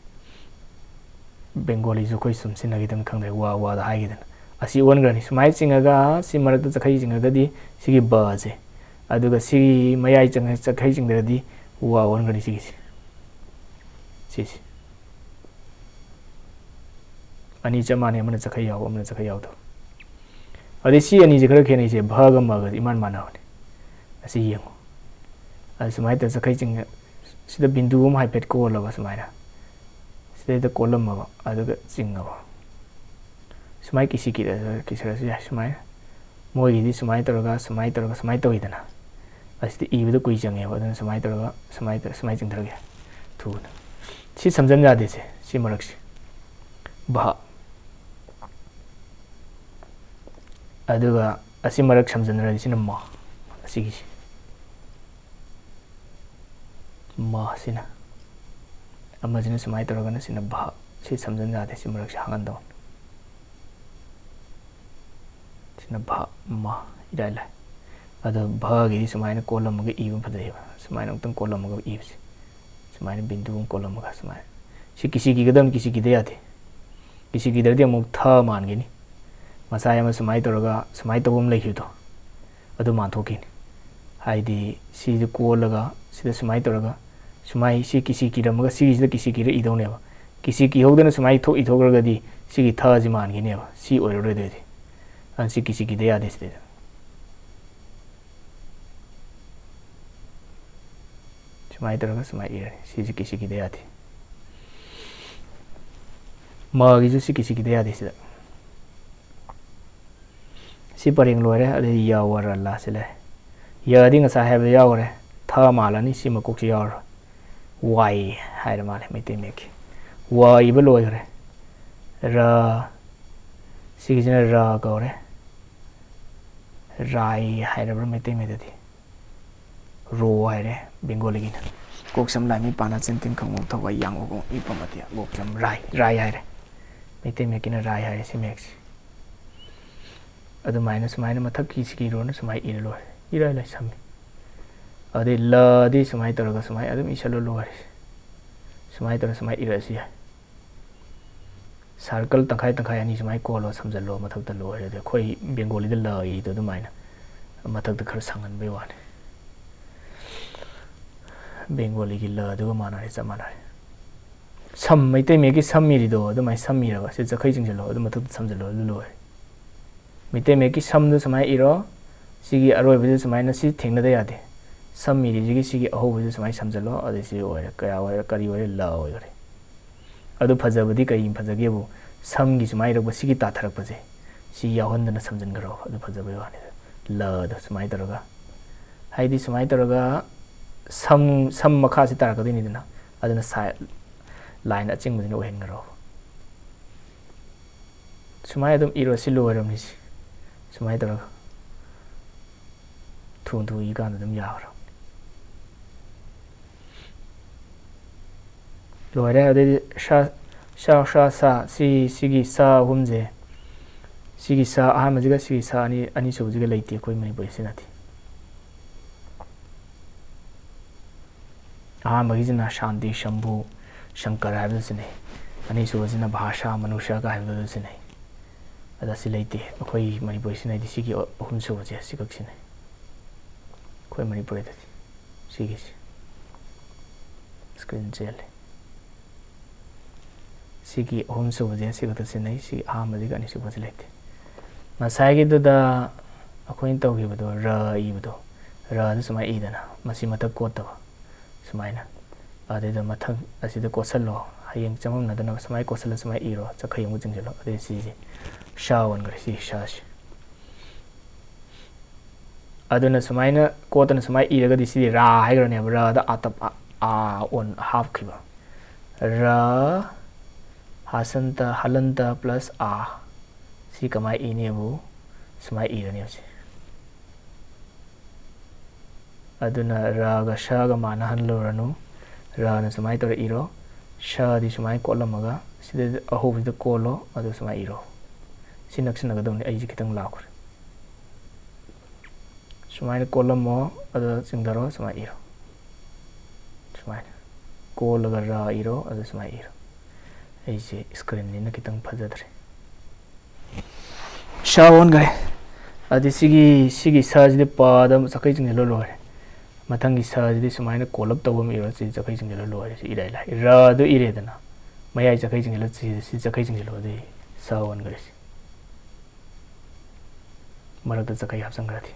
ꯕꯦꯡꯒꯣꯂꯤꯁꯨ ꯑꯩꯈꯣꯏ ꯁꯨꯝ ꯁꯤꯟꯅꯈꯤꯗꯕ ꯈꯪꯗ꯭ꯔꯦ꯫ ꯋꯥ, ꯋꯥꯗ ꯍꯥꯏꯈꯤꯗꯅ꯫ ꯑꯁꯤ ꯑꯣꯟꯈ꯭ꯔꯅꯤ꯫ ꯁꯨꯃꯥꯏꯅ ꯆꯤꯡꯉꯒ ꯁꯤ ꯃꯔꯛꯇ ꯆꯈꯩ ꯆꯤꯡꯉꯒꯗꯤ ꯁꯤꯒꯤ ꯕꯁꯦ, ꯑꯗꯨꯒ ꯁꯤꯒꯤ ꯃꯌꯥꯏ ꯆꯪꯉ-, ꯆꯈꯩ ꯆꯤꯡꯗ꯭ꯔꯗꯤ ꯋꯥ ꯑꯣꯟꯈ꯭ꯔꯅꯤ ꯁꯤꯒꯤꯁꯦ꯫ ꯁꯤꯁꯦ꯫ ꯑꯅꯤ ꯆꯞ ꯃꯥꯟꯅꯩ, ꯑꯃꯅ ꯆꯈꯩ ꯌꯥꯎꯕ, ꯑꯃꯅ ꯆꯈꯩ ꯌꯥꯎꯗꯕ꯫ ꯑꯗꯩ ꯁꯤ ꯑꯅꯤꯁꯦ ꯈꯔ ꯈꯦꯠꯅꯩꯁꯦ, ꯚꯒ ꯃꯒꯁꯦ ꯏꯃꯥꯟ ꯃꯥꯟꯅꯕꯅꯦ꯫ ꯑꯁꯤ ꯌꯦꯡꯉꯨ꯫ ꯑꯗ ꯁꯨꯃꯥꯏꯅ ꯇꯧꯔ ꯆꯈꯩ ꯆꯤꯡꯉ-, ꯁꯤꯗ ꯕꯤꯟꯗꯨ ꯑꯃ ꯍꯥꯏꯐꯦꯠ ꯀꯣꯜꯂꯕ ꯁꯨꯃꯥꯏꯅ꯫ ꯁꯤꯗꯩꯗ ꯀꯣꯜꯂꯝꯃꯕ, ꯑꯗꯨꯒ ꯆꯤꯡꯉꯕ꯫ ꯁꯨꯃꯥꯏ ꯀꯤꯁꯤ ꯀꯤꯔ-, ꯀꯤꯁꯤꯔꯁꯨ ꯌꯥꯏ꯫ ꯁꯨꯃꯥꯏꯅ ꯃꯣꯏꯒꯤꯗꯤ ꯁꯨꯃꯥꯏꯅ ꯇꯧꯔꯒ, ꯁꯨꯃꯥꯏꯅ ꯇꯧꯔꯒ, ꯁꯨꯃꯥꯏꯅ ꯇꯧꯋꯤꯗꯅ꯫ ꯑꯁꯤꯗꯤ ꯏꯕꯗ ꯀꯨꯏ ꯆꯪꯉꯦꯕ, ꯑꯗꯨꯅ ꯁꯨꯃꯥꯏꯅ ꯇꯧꯔꯒ, ꯁꯨꯃꯥꯏꯅ ꯇꯧ-, ꯁꯨꯃꯥꯏꯅ ꯆꯤꯡꯊꯔꯒꯦ ꯊꯨꯅ꯫ ꯁꯤ ꯁꯝꯖꯟ ꯌꯥꯗꯦꯁꯦ, ꯁꯤ ꯃꯔꯛꯁꯦ꯫ ꯚ꯫ ꯑꯗꯨꯒ ꯑꯁꯤ ꯃꯔꯛ ꯁꯝꯖꯟꯅꯔꯗꯤ ꯁꯤꯅ ꯃ, ꯑꯁꯤꯒꯤꯁꯤ꯫ ꯃ ꯁꯤꯅ꯫ ꯑꯃꯁꯤꯅ ꯁꯨꯃꯥꯏꯅ ꯇꯧꯔꯒꯅ ꯁꯤꯅ ꯚ꯫ ꯁꯤ ꯁꯝꯖꯟ ꯌꯥꯗꯦ, ꯁꯤ ꯃꯔꯛꯁꯤ ꯍꯥꯡꯍꯟꯗꯧꯅꯤ꯫ ꯁꯤꯅ ꯚ, ꯃ, ꯏꯔꯥꯏ ꯂꯥꯏ꯫ ꯑꯗꯣ ꯚꯒꯤꯗꯤ ꯁꯨꯃꯥꯏꯅ ꯀꯣꯜꯂꯝꯃꯒ ꯏꯕ ꯐꯖꯩꯌꯦꯕ꯫ ꯁꯨꯃꯥꯏꯅ ꯑꯃꯨꯛꯇꯪ ꯀꯣꯜꯂꯝꯃꯒ ꯏꯕꯁꯦ꯫ ꯁꯨꯃꯥꯏꯅ ꯕꯤꯟꯗꯨ ꯑꯃ ꯀꯣꯜꯂꯝꯃꯒ ꯁꯨꯃꯥꯏꯅ꯫ ꯁꯤ ꯀꯤꯁꯤ ꯀꯤꯒꯗꯕꯅꯤ, ꯀꯤꯁꯤ ꯀꯤꯗ ꯌꯥꯗꯦ꯫ ꯀꯤꯁꯤ ꯀꯤꯗ꯭ꯔꯗꯤ ꯑꯃꯨꯛ ꯊ ꯃꯥꯟꯒꯅꯤ꯫ ꯉꯁꯥꯏ ꯑꯃ ꯁꯨꯃꯥꯏꯅ ꯇꯧꯔꯒ ꯁꯨꯃꯥꯏꯅ ꯇꯧꯕ ꯑꯃ ꯂꯩꯈꯤꯕꯗꯣ, ꯑꯗꯨ ꯃꯥꯟꯊꯣꯛꯈꯤꯅꯤ꯫ ꯍꯥꯏꯗꯤ ꯁꯤꯁꯦ ꯀꯣꯜꯂꯒ ꯁꯤꯗ ꯁꯨꯃꯥꯏꯅ ꯇꯧꯔꯒ ꯁꯨꯃꯥꯏ ꯁꯤ ꯀꯤꯁꯤ ꯀꯤꯔꯝꯃꯒ ꯁꯤꯒꯤꯁꯤꯗ ꯀꯤꯁꯤ ꯀꯤꯔ ꯏꯗꯧꯅꯦꯕ꯫ ꯀꯤꯁꯤ ꯀꯤꯍꯧꯗꯅ ꯁꯨꯃꯥꯏꯅ ꯊꯣꯛ ꯏꯊꯣꯛꯈ꯭ꯔꯒꯗꯤ ꯁꯤꯒꯤ ꯊꯁꯤ ꯃꯥꯟꯈꯤꯅꯦꯕ, ꯁꯤ ꯑꯣꯏꯔꯔꯣꯏꯗꯣꯏꯗꯤ꯫ ꯑꯗꯨꯅ ꯁꯤ ꯀꯤꯁꯤ ꯀꯤꯗ ꯌꯥꯗꯦ ꯁꯤꯗꯩꯗ꯫ ꯁꯨꯃꯥꯏꯅ ꯇꯧꯔꯒ ꯁꯨꯃꯥꯏꯅ ꯏꯔꯅꯤ꯫ ꯁꯤꯁꯦ ꯀꯤꯁꯤ ꯀꯤꯗ ꯌꯥꯗꯦ꯫ ꯃꯒꯤꯁꯨ ꯁꯤ ꯀꯤꯁꯤ ꯀꯤꯗ ꯌꯥꯗꯦ ꯁꯤꯗ꯫ ꯁꯤ ꯄꯔꯦꯡ ꯂꯣꯏꯔꯦ꯫ ꯑꯗꯩ ꯌ, ꯋ, ꯔ, ꯂ ꯁꯤ ꯂꯩꯔꯦ꯫ ꯌꯗꯤ ꯉꯁꯥꯏ ꯍꯥꯏꯕꯗ ꯌꯥꯎꯈ꯭ꯔꯦ꯫ ꯊ ꯃꯥꯜꯂꯅꯤ, ꯁꯤ ꯃꯀꯣꯛꯁꯤ ꯌꯥꯎꯔꯔꯣꯏ꯫ ꯋꯥꯏ ꯍꯥꯏꯔ ꯃꯥꯜꯂꯦ ꯃꯩꯇꯩ ꯃꯌꯦꯛꯀꯤ꯫ ꯋ ꯏꯕ ꯂꯣꯏꯈ꯭ꯔꯦ꯫ ꯔ, ꯁꯤꯒꯤꯁꯤꯅ ꯔ ꯀꯧꯔꯦ꯫ ꯔꯥꯏ ꯍꯥꯏꯔꯕ꯭ꯔꯥ ꯃꯩꯇꯩ ꯃꯌꯦꯛꯇꯗꯤ? ꯔꯣ ꯍꯥꯏꯔꯦ ꯕꯦꯡꯒꯣꯂꯤꯒꯤꯅ꯫ ꯀꯣꯛ ꯁꯝ ꯂꯥꯏ ꯃꯤꯠ ꯄꯥ ꯅꯥ ꯆꯤꯟ ꯇꯤꯟ ꯈꯣꯡ ꯃꯈꯨꯠ ꯊꯋꯥꯏ ꯌꯥꯡ ꯃꯈꯣꯡ ꯃꯤꯠ ꯄꯝ ꯑꯇꯤꯌꯥ ꯒꯣꯛ ꯆꯝ ꯔꯥꯏ, ꯔꯥꯏ ꯍꯥꯏꯔꯦ꯫ ꯃꯩꯇꯩ ꯃꯌꯦꯛꯀꯤꯅ ꯔꯥꯏ ꯍꯥꯏꯔꯦ ꯁꯤ ꯃꯌꯦꯛꯁꯦ꯫ ꯑꯗꯨꯃꯥꯏꯅ ꯁꯨꯃꯥꯏꯅ ꯃꯊꯛꯀꯤ ꯁꯤꯒꯤ ꯔꯣꯅ ꯁꯨꯃꯥꯏꯅ ꯏꯔ ꯂꯣꯏꯔꯦ꯫ ꯏꯔꯥꯏ ꯂꯥꯏ ꯁꯝꯃꯤ꯫ ꯑꯗꯩ ꯂꯗꯤ ꯁꯨꯃꯥꯏꯅ ꯇꯧꯔꯒ ꯁꯨꯃꯥꯏꯅ ꯑꯗꯨꯝ ꯏꯁꯜꯂ ꯂꯣꯏꯔꯦ꯫ ꯁꯨꯃꯥꯏꯅ ꯇꯧꯔꯒ ꯁꯨꯃꯥꯏꯅ ꯏꯔꯛꯑꯁꯨ ꯌꯥꯏ꯫ ꯁꯥꯔꯀꯜ ꯇꯪꯈꯥꯏ ꯇꯪꯈꯥꯏ ꯑꯅꯤ ꯁꯨꯃꯥꯏꯅ ꯀꯣꯜꯂꯣ, ꯁꯝꯖꯜꯂꯣ, ꯃꯊꯛꯇ ꯂꯣꯏꯔꯦ꯫ ꯑꯗꯨ ꯑꯩꯈꯣꯏ ꯕꯦꯡꯒꯣꯂꯤꯗ ꯂ ꯏꯗꯣ ꯑꯗꯨꯃꯥꯏꯅ ꯃꯊꯛꯇ ꯈꯔ ꯁꯪꯍꯟꯕꯩ ꯋꯥꯅꯤ꯫ ꯕꯦꯡꯒꯣꯂꯤꯒꯤ ꯂ ꯑꯗꯨꯒ ꯃꯥꯟꯅꯔꯦ, ꯆꯞ ꯃꯥꯟꯅꯔꯦ꯫ ꯁꯝ, ꯃꯩꯇꯩ ꯃꯌꯦꯛꯀꯤ ꯁꯝ ꯏꯔꯤꯗꯣ ꯑꯗꯨꯃꯥꯏꯅ ꯁꯝ ꯏꯔꯕ, ꯁꯤ ꯆꯈꯩ ꯆꯤꯡꯁꯤꯜꯂꯣ, ꯑꯗꯨ ꯃꯊꯛꯇ ꯁꯝꯖꯜꯂꯣ, ꯑꯗꯨ ꯂꯣꯏꯔꯦ꯫ ꯃꯩꯇꯩ ꯃꯌꯦꯛꯀꯤ ꯁꯝꯗꯨ ꯁꯨꯃꯥꯏꯅ ꯏꯔꯣ, ꯁꯤꯒꯤ ꯑꯔꯣꯏꯕꯁꯤ ꯁꯨꯃꯥꯏꯅ ꯁꯤ ꯊꯦꯡꯅꯗ ꯌꯥꯗꯦ꯫ ꯁꯝ ꯏꯔꯤꯁꯤꯒꯤ ꯁꯤꯒꯤ ꯑꯍꯧꯕꯁꯤ ꯁꯨꯃꯥꯏꯅ ꯁꯝꯖꯜꯂꯣ, ꯑꯗꯩ ꯁꯤ ꯑꯣꯏꯔꯦ, ꯀꯌꯥ ꯑꯣꯏꯔꯦ, ꯀꯔꯤ ꯑꯣꯏꯔꯦ? ꯂ ꯑꯣꯏꯈꯔꯦ꯫ ꯑꯗꯨ ꯐꯖꯕꯗꯤ ꯀꯔꯤ ꯐꯖꯒꯦꯕꯨ, ꯁꯝꯒꯤ ꯁꯨꯃꯥꯏꯅ ꯏꯔꯛꯄ ꯁꯤꯒꯤ ꯇꯥꯊꯔꯛꯄꯁꯦ, ꯁꯤ ꯌꯥꯎꯍꯟꯗꯅ ꯁꯝꯖꯟꯈ꯭ꯔꯣ, ꯑꯗꯨ ꯐꯖꯕꯩ ꯋꯥꯅꯤꯗ꯫ ꯂꯗ ꯁꯨꯃꯥꯏꯅ ꯇꯧꯔꯒ, ꯍꯥꯏꯗꯤ ꯁꯨꯃꯥꯏꯅ ꯇꯧꯔꯒ ꯁꯝ, ꯁꯝ ꯃꯈꯥꯁꯤ ꯇꯥꯔꯛꯀꯗꯣꯏꯅꯤꯗꯅ, ꯑꯗꯨꯅ ꯁꯥꯏ-, ꯂꯥꯏꯟ ꯑꯆꯤꯡꯕꯗꯨꯅ ꯑꯣꯏꯍꯟꯈ꯭ꯔꯣ꯫ ꯁꯨꯃꯥꯏꯅ ꯑꯗꯨꯝ ꯏꯔꯣ, ꯁꯤ ꯂꯣꯏꯔꯕꯅꯤ꯫ ꯁꯤ ꯁꯨꯃꯥꯏꯅ ꯇꯧꯔꯒ ꯊꯨ ꯊꯨ ꯏꯀꯥꯟꯗ ꯑꯗꯨꯝ ꯌꯥꯈ꯭ꯔꯕꯅꯤ꯫ ꯂꯣꯏꯔꯦ꯫ ꯑꯗꯩꯗꯤ ꯁꯥ, ꯁꯥ, ꯁꯥ, ꯁꯥ, ꯁꯤ, ꯁꯤꯒꯤ ꯁꯥ ꯑꯍꯨꯝꯁꯦ, ꯁꯤꯒꯤ ꯁꯥ ꯑꯍꯥꯟꯕꯁꯤꯒ ꯁꯤꯒꯤ ꯁꯥ ꯑꯅꯤ, ꯑꯅꯤꯁꯨꯕꯁꯤꯒ ꯂꯩꯇꯦ ꯑꯩꯈꯣꯏ ꯃꯅꯤꯄꯨꯔꯤ ꯁꯤꯖꯤꯟꯅꯗꯦ꯫ ꯑꯍꯥꯟꯕꯒꯤꯁꯤꯅ ꯁꯥꯟꯇꯤ, ꯁꯝꯚꯨ, ꯁꯪꯀꯔ ꯍꯥꯏꯕꯗꯨ ꯁꯤꯟꯅꯩ꯫ ꯑꯅꯤꯁꯨꯕꯁꯤꯅ ꯚꯥꯁꯥ, ꯃꯅꯨꯁꯥꯒ ꯍꯥꯏꯕꯗꯨ ꯁꯤꯟꯅꯩ꯫ ꯑꯗ ꯁꯤ ꯂꯩꯇꯦ꯫ ꯑꯩꯈꯣꯏ ꯃꯅꯤꯄꯨꯔꯤ ꯁꯤꯖꯤꯟꯅꯩꯗꯤ ꯁꯤꯒꯤ ꯑꯍꯨꯝꯁꯨꯕꯁꯦ, ꯁꯤꯈꯛ ꯁꯤꯟꯅꯩ ꯑꯩꯈꯣꯏ ꯃꯅꯤꯄꯨꯔꯤꯗꯗꯤ꯫ ꯁꯤꯒꯤꯁꯤ ꯁ꯭ꯀ꯭ꯔꯤꯟ ꯆꯦꯜꯂꯦ꯫ ꯁꯤꯒꯤ ꯑꯍꯨꯝꯁꯨꯕꯁꯦ ꯁꯤ ꯈꯛꯇ ꯁꯤꯖꯤꯟꯅꯩ꯫ ꯁꯤ ꯑꯍꯥꯟꯕꯁꯤꯒ ꯑꯅꯤꯁꯨꯕꯁꯤ ꯂꯩꯇꯦ꯫ ꯉꯁꯥꯏꯒꯤꯗꯨꯗ ꯑꯩꯈꯣꯏꯅ ꯇꯧꯈꯤꯕꯗꯣ, ꯔ ꯏꯕꯗꯣ, ꯔꯗꯨ ꯁꯨꯃꯥꯏꯅ ꯏꯗꯅ, ꯃꯁꯤ ꯃꯊꯛ ꯀꯣꯠꯇꯕ, ꯁꯨꯃꯥꯏꯅ꯫ ꯑꯗꯨꯗ ꯃꯊꯪ ꯑꯁꯤꯗ ꯀꯣꯠꯁꯜꯂꯣ, ꯍꯌꯦꯡ ꯆꯃꯝꯅꯗꯅꯕ ꯁꯨꯃꯥꯏꯅ ꯀꯣꯠꯁꯜꯂ ꯁꯨꯃꯥꯏꯅ ꯏꯔꯣ, ꯆꯈꯩ ꯑꯃꯨꯛ ꯆꯤꯡꯁꯤꯜꯂꯣ꯫ ꯑꯗꯩ ꯁꯤꯁꯦ ꯁꯥ ꯑꯣꯟꯈ꯭ꯔꯦ, ꯁꯤ ꯁꯥꯁꯤ꯫ ꯑꯗꯨꯅ ꯁꯨꯃꯥꯏꯅ ꯀꯣꯠꯇꯅ ꯁꯨꯃꯥꯏꯅ ꯏꯔꯒꯗꯤ ꯁꯤꯗꯤ ꯔꯥ ꯍꯥꯏꯈ꯭ꯔꯅꯦꯕ, ꯔꯗ ꯑꯥ ꯇꯞ-, ꯑꯥ, ꯑꯥ ꯑꯣꯟ ꯍꯥꯞꯈꯤꯕ꯫ ꯔ, ꯍꯥꯁꯟꯇ, ꯍꯂꯟꯇ plus ꯑꯥ꯫ ꯁꯤ ꯀꯃꯥꯏꯅ ꯏꯅꯤꯕꯨ ꯁꯨꯃꯥꯏꯅ ꯏꯔꯅꯤ ꯍꯧꯖꯤꯛ꯫ ꯑꯗꯨꯅ ꯔꯒ ꯁꯒ ꯃꯥꯟꯅꯍꯜꯂꯨꯔꯅꯨ꯫ ꯔꯅ ꯁꯨꯃꯥꯏꯅ ꯇꯧꯔ ꯏꯔꯣ, ꯁꯗꯤ ꯁꯨꯃꯥꯏꯅ ꯀꯣꯠꯂꯝꯃꯒ ꯁꯤꯗ ꯑꯍꯧꯕꯁꯤꯗ ꯀꯣꯜꯂꯣ, ꯑꯗꯨ ꯁꯨꯃꯥꯏꯅ ꯏꯔꯣ꯫ ꯁꯤ ꯅꯛꯁꯤꯟꯅꯒꯗꯧꯅꯤ, ꯑꯩꯁꯦ ꯈꯤꯇꯪ ꯂꯥꯎꯈ꯭ꯔꯦ꯫ ꯁꯨꯃꯥꯏꯅ ꯀꯣꯜꯂꯝꯃꯣ, ꯑꯗꯨ ꯆꯤꯡꯊꯔꯣ, ꯁꯨꯃꯥꯏꯅ ꯏꯔꯣ꯫ ꯁꯨꯃꯥꯏꯅ ꯀꯣꯜꯂꯒ ꯔ ꯏꯔꯣ, ꯑꯗꯨ ꯁꯨꯃꯥꯏꯅ ꯏꯔꯣ꯫ ꯑꯩꯁꯦ screenꯁꯤꯅ ꯈꯤꯇꯪ ꯐꯖꯗ꯭ꯔꯦ꯫ ꯁꯥ ꯑꯣꯟꯈ꯭ꯔꯦ꯫ ꯑꯗꯨꯗꯤ ꯁꯤꯒꯤ, ꯁꯤꯒꯤ ꯁꯥꯁꯤꯗꯤ ꯄꯥꯗ ꯆꯈꯩ ꯆꯤꯡꯁꯤꯜꯂ ꯂꯣꯏꯔꯦ꯫ ꯃꯊꯪꯒꯤ ꯁꯥꯁꯤꯗꯤ ꯁꯨꯃꯥꯏꯅ ꯀꯣꯜꯂꯞ ꯇꯧꯕ ꯑꯃ ꯏꯔꯣ, ꯁꯤ ꯆꯈꯩ ꯆꯤꯡꯁꯤꯜꯂ ꯂꯣꯏꯔꯦ꯫ ꯁꯤ ꯏꯔꯥꯏ ꯂꯥꯏ꯫ ꯔꯗꯨ ꯏꯔꯦꯗꯅ, ꯃꯌꯥꯏ ꯆꯈꯩ ꯆꯤꯡꯁꯤꯜꯂ, ꯁꯤ, ꯁꯤ ꯆꯈꯩ ꯆꯤꯡꯁꯤꯜꯂꯣ, ꯑꯗꯨꯗꯤ ꯁꯥ ꯑꯣꯟꯈ꯭ꯔꯦ꯫ ꯁꯤ ꯃꯔꯛꯇ ꯆꯈꯩ ꯍꯥꯞꯆꯤꯟꯈ꯭ꯔꯗꯤ,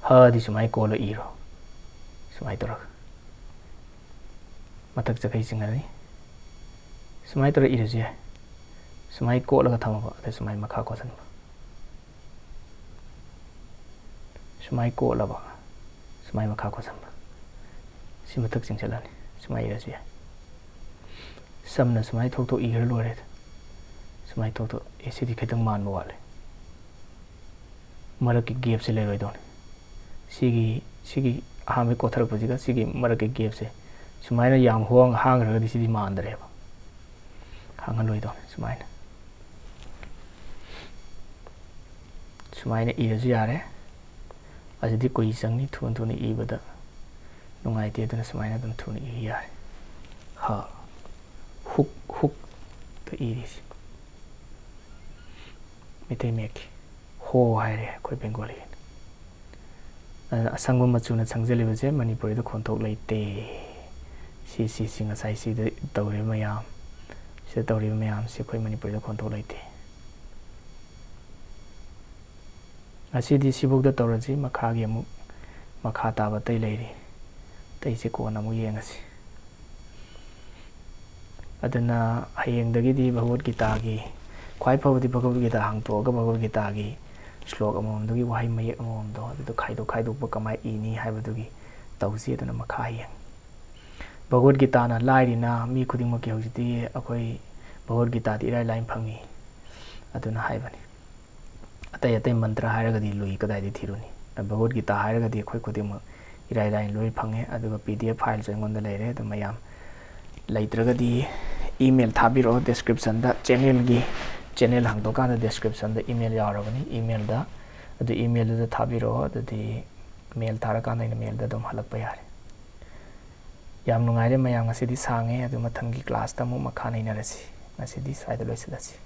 ꯍꯗꯤ ꯁꯨꯃꯥꯏꯅ ꯀꯣꯜꯂ ꯏꯔꯣ, ꯁꯨꯃꯥꯏꯅ ꯇꯧꯔꯒ꯫ ꯃꯊꯛ ꯆꯈꯩ ꯆꯤꯡꯍꯜꯂꯅꯤ꯫ ꯁꯨꯃꯥꯏꯅ ꯇꯧꯔ ꯏꯔꯁꯨ ꯌꯥꯏ꯫ ꯁꯨꯃꯥꯏꯅ ꯀꯣꯠꯂꯒ ꯊꯝꯃꯕ, ꯑꯗ ꯁꯨꯃꯥꯏꯅ ꯃꯈꯥ ꯀꯣꯠꯁꯤꯟꯕ꯫ ꯁꯨꯃꯥꯏꯅ ꯀꯣꯠꯂꯕ, ꯁꯨꯃꯥꯏꯅ ꯃꯈꯥ ꯀꯣꯠꯁꯤꯟꯕ꯫ ꯁꯤ ꯃꯊꯛ ꯆꯤꯡꯁꯤꯜꯂꯅꯤ꯫ ꯁꯨꯃꯥꯏꯅ ꯏꯔꯁꯨ ꯌꯥꯏ꯫ ꯁꯝꯅ ꯁꯨꯃꯥꯏꯅ ꯊꯣꯛ ꯊꯣꯛ ꯏꯈ꯭ꯔ ꯂꯣꯏꯔꯦ꯫ ꯁꯨꯃꯥꯏꯅ ꯊꯣꯛ ꯊꯣꯛ꯫ ꯑꯦ, ꯁꯤꯗꯤ ꯈꯤꯇꯪ ꯃꯥꯟꯕ ꯋꯥꯠꯂꯦ꯫ ꯃꯔꯛꯀꯤ gapꯁꯦ ꯂꯩꯔꯣꯏꯗꯧꯅꯤ꯫ ꯁꯤꯒꯤ, ꯁꯤꯒꯤ ꯑꯍꯥꯟꯕꯒꯤ ꯀꯣꯊꯔꯛꯄꯁꯤꯒ ꯁꯤꯒꯤ ꯃꯔꯛꯀꯤ gapꯁꯦ ꯁꯨꯃꯥꯏꯅ ꯌꯥꯝ ꯍꯣꯡ-, ꯍꯥꯡꯈ꯭ꯔꯒꯗꯤ ꯁꯤꯗꯤ ꯃꯥꯟꯗ꯭ꯔꯦꯕ꯫ ꯍꯥꯡꯍꯜꯂꯣꯏꯗꯧꯅꯤ꯫ ꯁꯨꯃꯥꯏꯅ, ꯁꯨꯃꯥꯏꯅ ꯏꯔꯁꯨ ꯌꯥꯔꯦ꯫ ꯑꯁꯤꯗꯤ ꯀꯨꯏ ꯆꯪꯅꯤ, ꯊꯨꯅ ꯊꯨꯅ ꯏꯕꯗ ꯅꯨꯡꯉꯥꯏꯇꯦ, ꯑꯗꯨꯅ ꯁꯨꯃꯥꯏꯅ ꯑꯗꯨꯝ ꯊꯨꯅ ꯏ ꯌꯥꯔꯦ꯫ ꯍ, ꯍꯨꯛ, ꯍꯨꯛꯇ ꯏꯔꯤꯁꯤ꯫ ꯃꯩꯇꯩ ꯃꯌꯦꯛꯀꯤ ꯍꯣ ꯍꯥꯏꯔꯦ ꯑꯩꯈꯣꯏ ꯕꯦꯡꯒꯣꯂꯤꯒꯤꯅ꯫ ꯑꯗꯨꯅ ꯑꯁꯪꯕ ꯃꯆꯨꯅ ꯁꯪꯖꯜꯂꯤꯕꯁꯦ ꯃꯅꯤꯄꯨꯔꯤꯗ ꯈꯣꯟꯊꯣꯛ ꯂꯩꯇꯦ꯫ ꯁꯤ, ꯁꯤ, ꯁꯤ ꯉꯁꯥꯏ ꯁꯤꯗ ꯇꯧꯔꯤꯕ ꯃꯌꯥꯝ, ꯁꯤꯗ ꯇꯧꯔꯤꯕ ꯃꯌꯥꯝꯁꯤ ꯑꯩꯈꯣꯏ ꯃꯅꯤꯄꯨꯔꯤꯗ ꯈꯣꯟꯊꯣꯛ ꯂꯩꯇꯦ꯫ ꯉꯁꯤꯗꯤ ꯁꯤꯐꯧꯗ ꯇꯧꯔꯁꯤ, ꯃꯈꯥꯒꯤ ꯑꯃꯨꯛ, ꯃꯈꯥ ꯇꯥꯕ ꯑꯇꯩ ꯂꯩꯔꯤ, ꯑꯇꯩꯁꯦ ꯀꯣꯟꯅ ꯑꯃꯨꯛ ꯌꯦꯡꯉꯁꯤ꯫ ꯑꯗꯨꯅ ꯍꯌꯦꯡꯗꯒꯤꯗꯤ ꯚꯒꯋꯠ ꯒꯤꯇꯥꯒꯤ, ꯈ꯭ꯋꯥꯏ ꯐꯕꯗꯤ ꯚꯒꯋꯠ ꯒꯤꯇꯥ ꯍꯥꯡꯇꯣꯛꯑꯒ ꯚꯒꯋꯠ ꯒꯤꯇꯥꯒꯤ ꯁ꯭ꯂꯣꯛ ꯑꯃꯃꯝꯗꯨꯒꯤ ꯋꯥꯍꯩ ꯃꯌꯦꯛ ꯑꯃꯃꯝꯗꯣ ꯑꯗꯨꯗꯣ ꯈꯥꯏꯗꯣꯛ ꯈꯥꯏꯗꯣꯛꯄ ꯀꯃꯥꯏꯅ ꯏꯅꯤ ꯍꯥꯏꯕꯗꯨꯒꯤ ꯇꯧꯁꯤ꯫ ꯑꯗꯨꯅ ꯃꯈꯥ ꯍꯌꯦꯡ꯫ ꯚꯒꯋꯠ ꯒꯤꯇꯥꯅ ꯂꯥꯏꯔꯤꯅ ꯃꯤ ꯈꯨꯗꯤꯡꯃꯛꯀꯤ ꯍꯧꯖꯤꯛꯇꯤ ꯑꯩꯈꯣꯏ ꯚꯒꯋꯠ ꯒꯤꯇꯥꯗꯤ ꯏꯔꯥꯏ ꯂꯥꯏꯅ ꯐꯪꯉꯤ ꯑꯗꯨꯅ ꯍꯥꯏꯕꯅꯤ꯫ ꯑꯇꯩ ꯑꯇꯩ ꯃꯟꯇ꯭ꯔ ꯍꯥꯏꯔꯒꯗꯤ ꯂꯨꯏ ꯀꯗꯥꯏꯗꯒꯤ ꯊꯤꯔꯨꯅꯤ? ꯚꯒꯋꯠ ꯒꯤꯇꯥ ꯍꯥꯏꯔꯒꯗꯤ ꯑꯩꯈꯣꯏ ꯈꯨꯗꯤꯡꯃꯛ ꯏꯔꯥꯏ ꯂꯥꯏꯅ ꯂꯣꯏ ꯐꯪꯉꯦ꯫ ꯑꯗꯨꯒ PDF fileꯁꯨ ꯑꯩꯉꯣꯟꯗ ꯂꯩꯔꯦ꯫ ꯑꯗꯨ ꯃꯌꯥꯝ ꯂꯩꯇ꯭ꯔꯒꯗꯤ email ꯊꯥꯕꯤꯔꯛꯑꯣ descriptionꯗ, channelꯒꯤ, channel ꯍꯥꯡꯗꯣꯛꯀꯥꯟꯗ descriptionꯗ email ꯌꯥꯎꯔꯕꯅꯤ, emailꯗ, ꯑꯗꯨ emailꯗꯨꯗ ꯊꯥꯕꯤꯔꯛꯑꯣ꯫ ꯑꯗꯨꯗꯤ mail ꯊꯥꯔꯀꯥꯟꯗ ꯑꯩꯅ mailꯗ ꯑꯗꯨꯝ ꯍꯜꯂꯛꯄ ꯌꯥꯔꯦ꯫ ꯌꯥꯝ ꯅꯨꯡꯉꯥꯏꯔꯦ ꯃꯌꯥꯝ, ꯉꯁꯤꯗꯤ ꯁꯥꯡꯉꯦ, ꯑꯗꯨ ꯃꯊꯪꯒꯤ classꯇ ꯑꯃꯨꯛ ꯃꯈꯥ ꯅꯩꯅꯔꯁꯤ꯫ ꯉꯁꯤꯗꯤ ꯁ꯭ꯋꯥꯏꯗ ꯂꯣꯏꯁꯤꯜꯂꯁꯤ꯫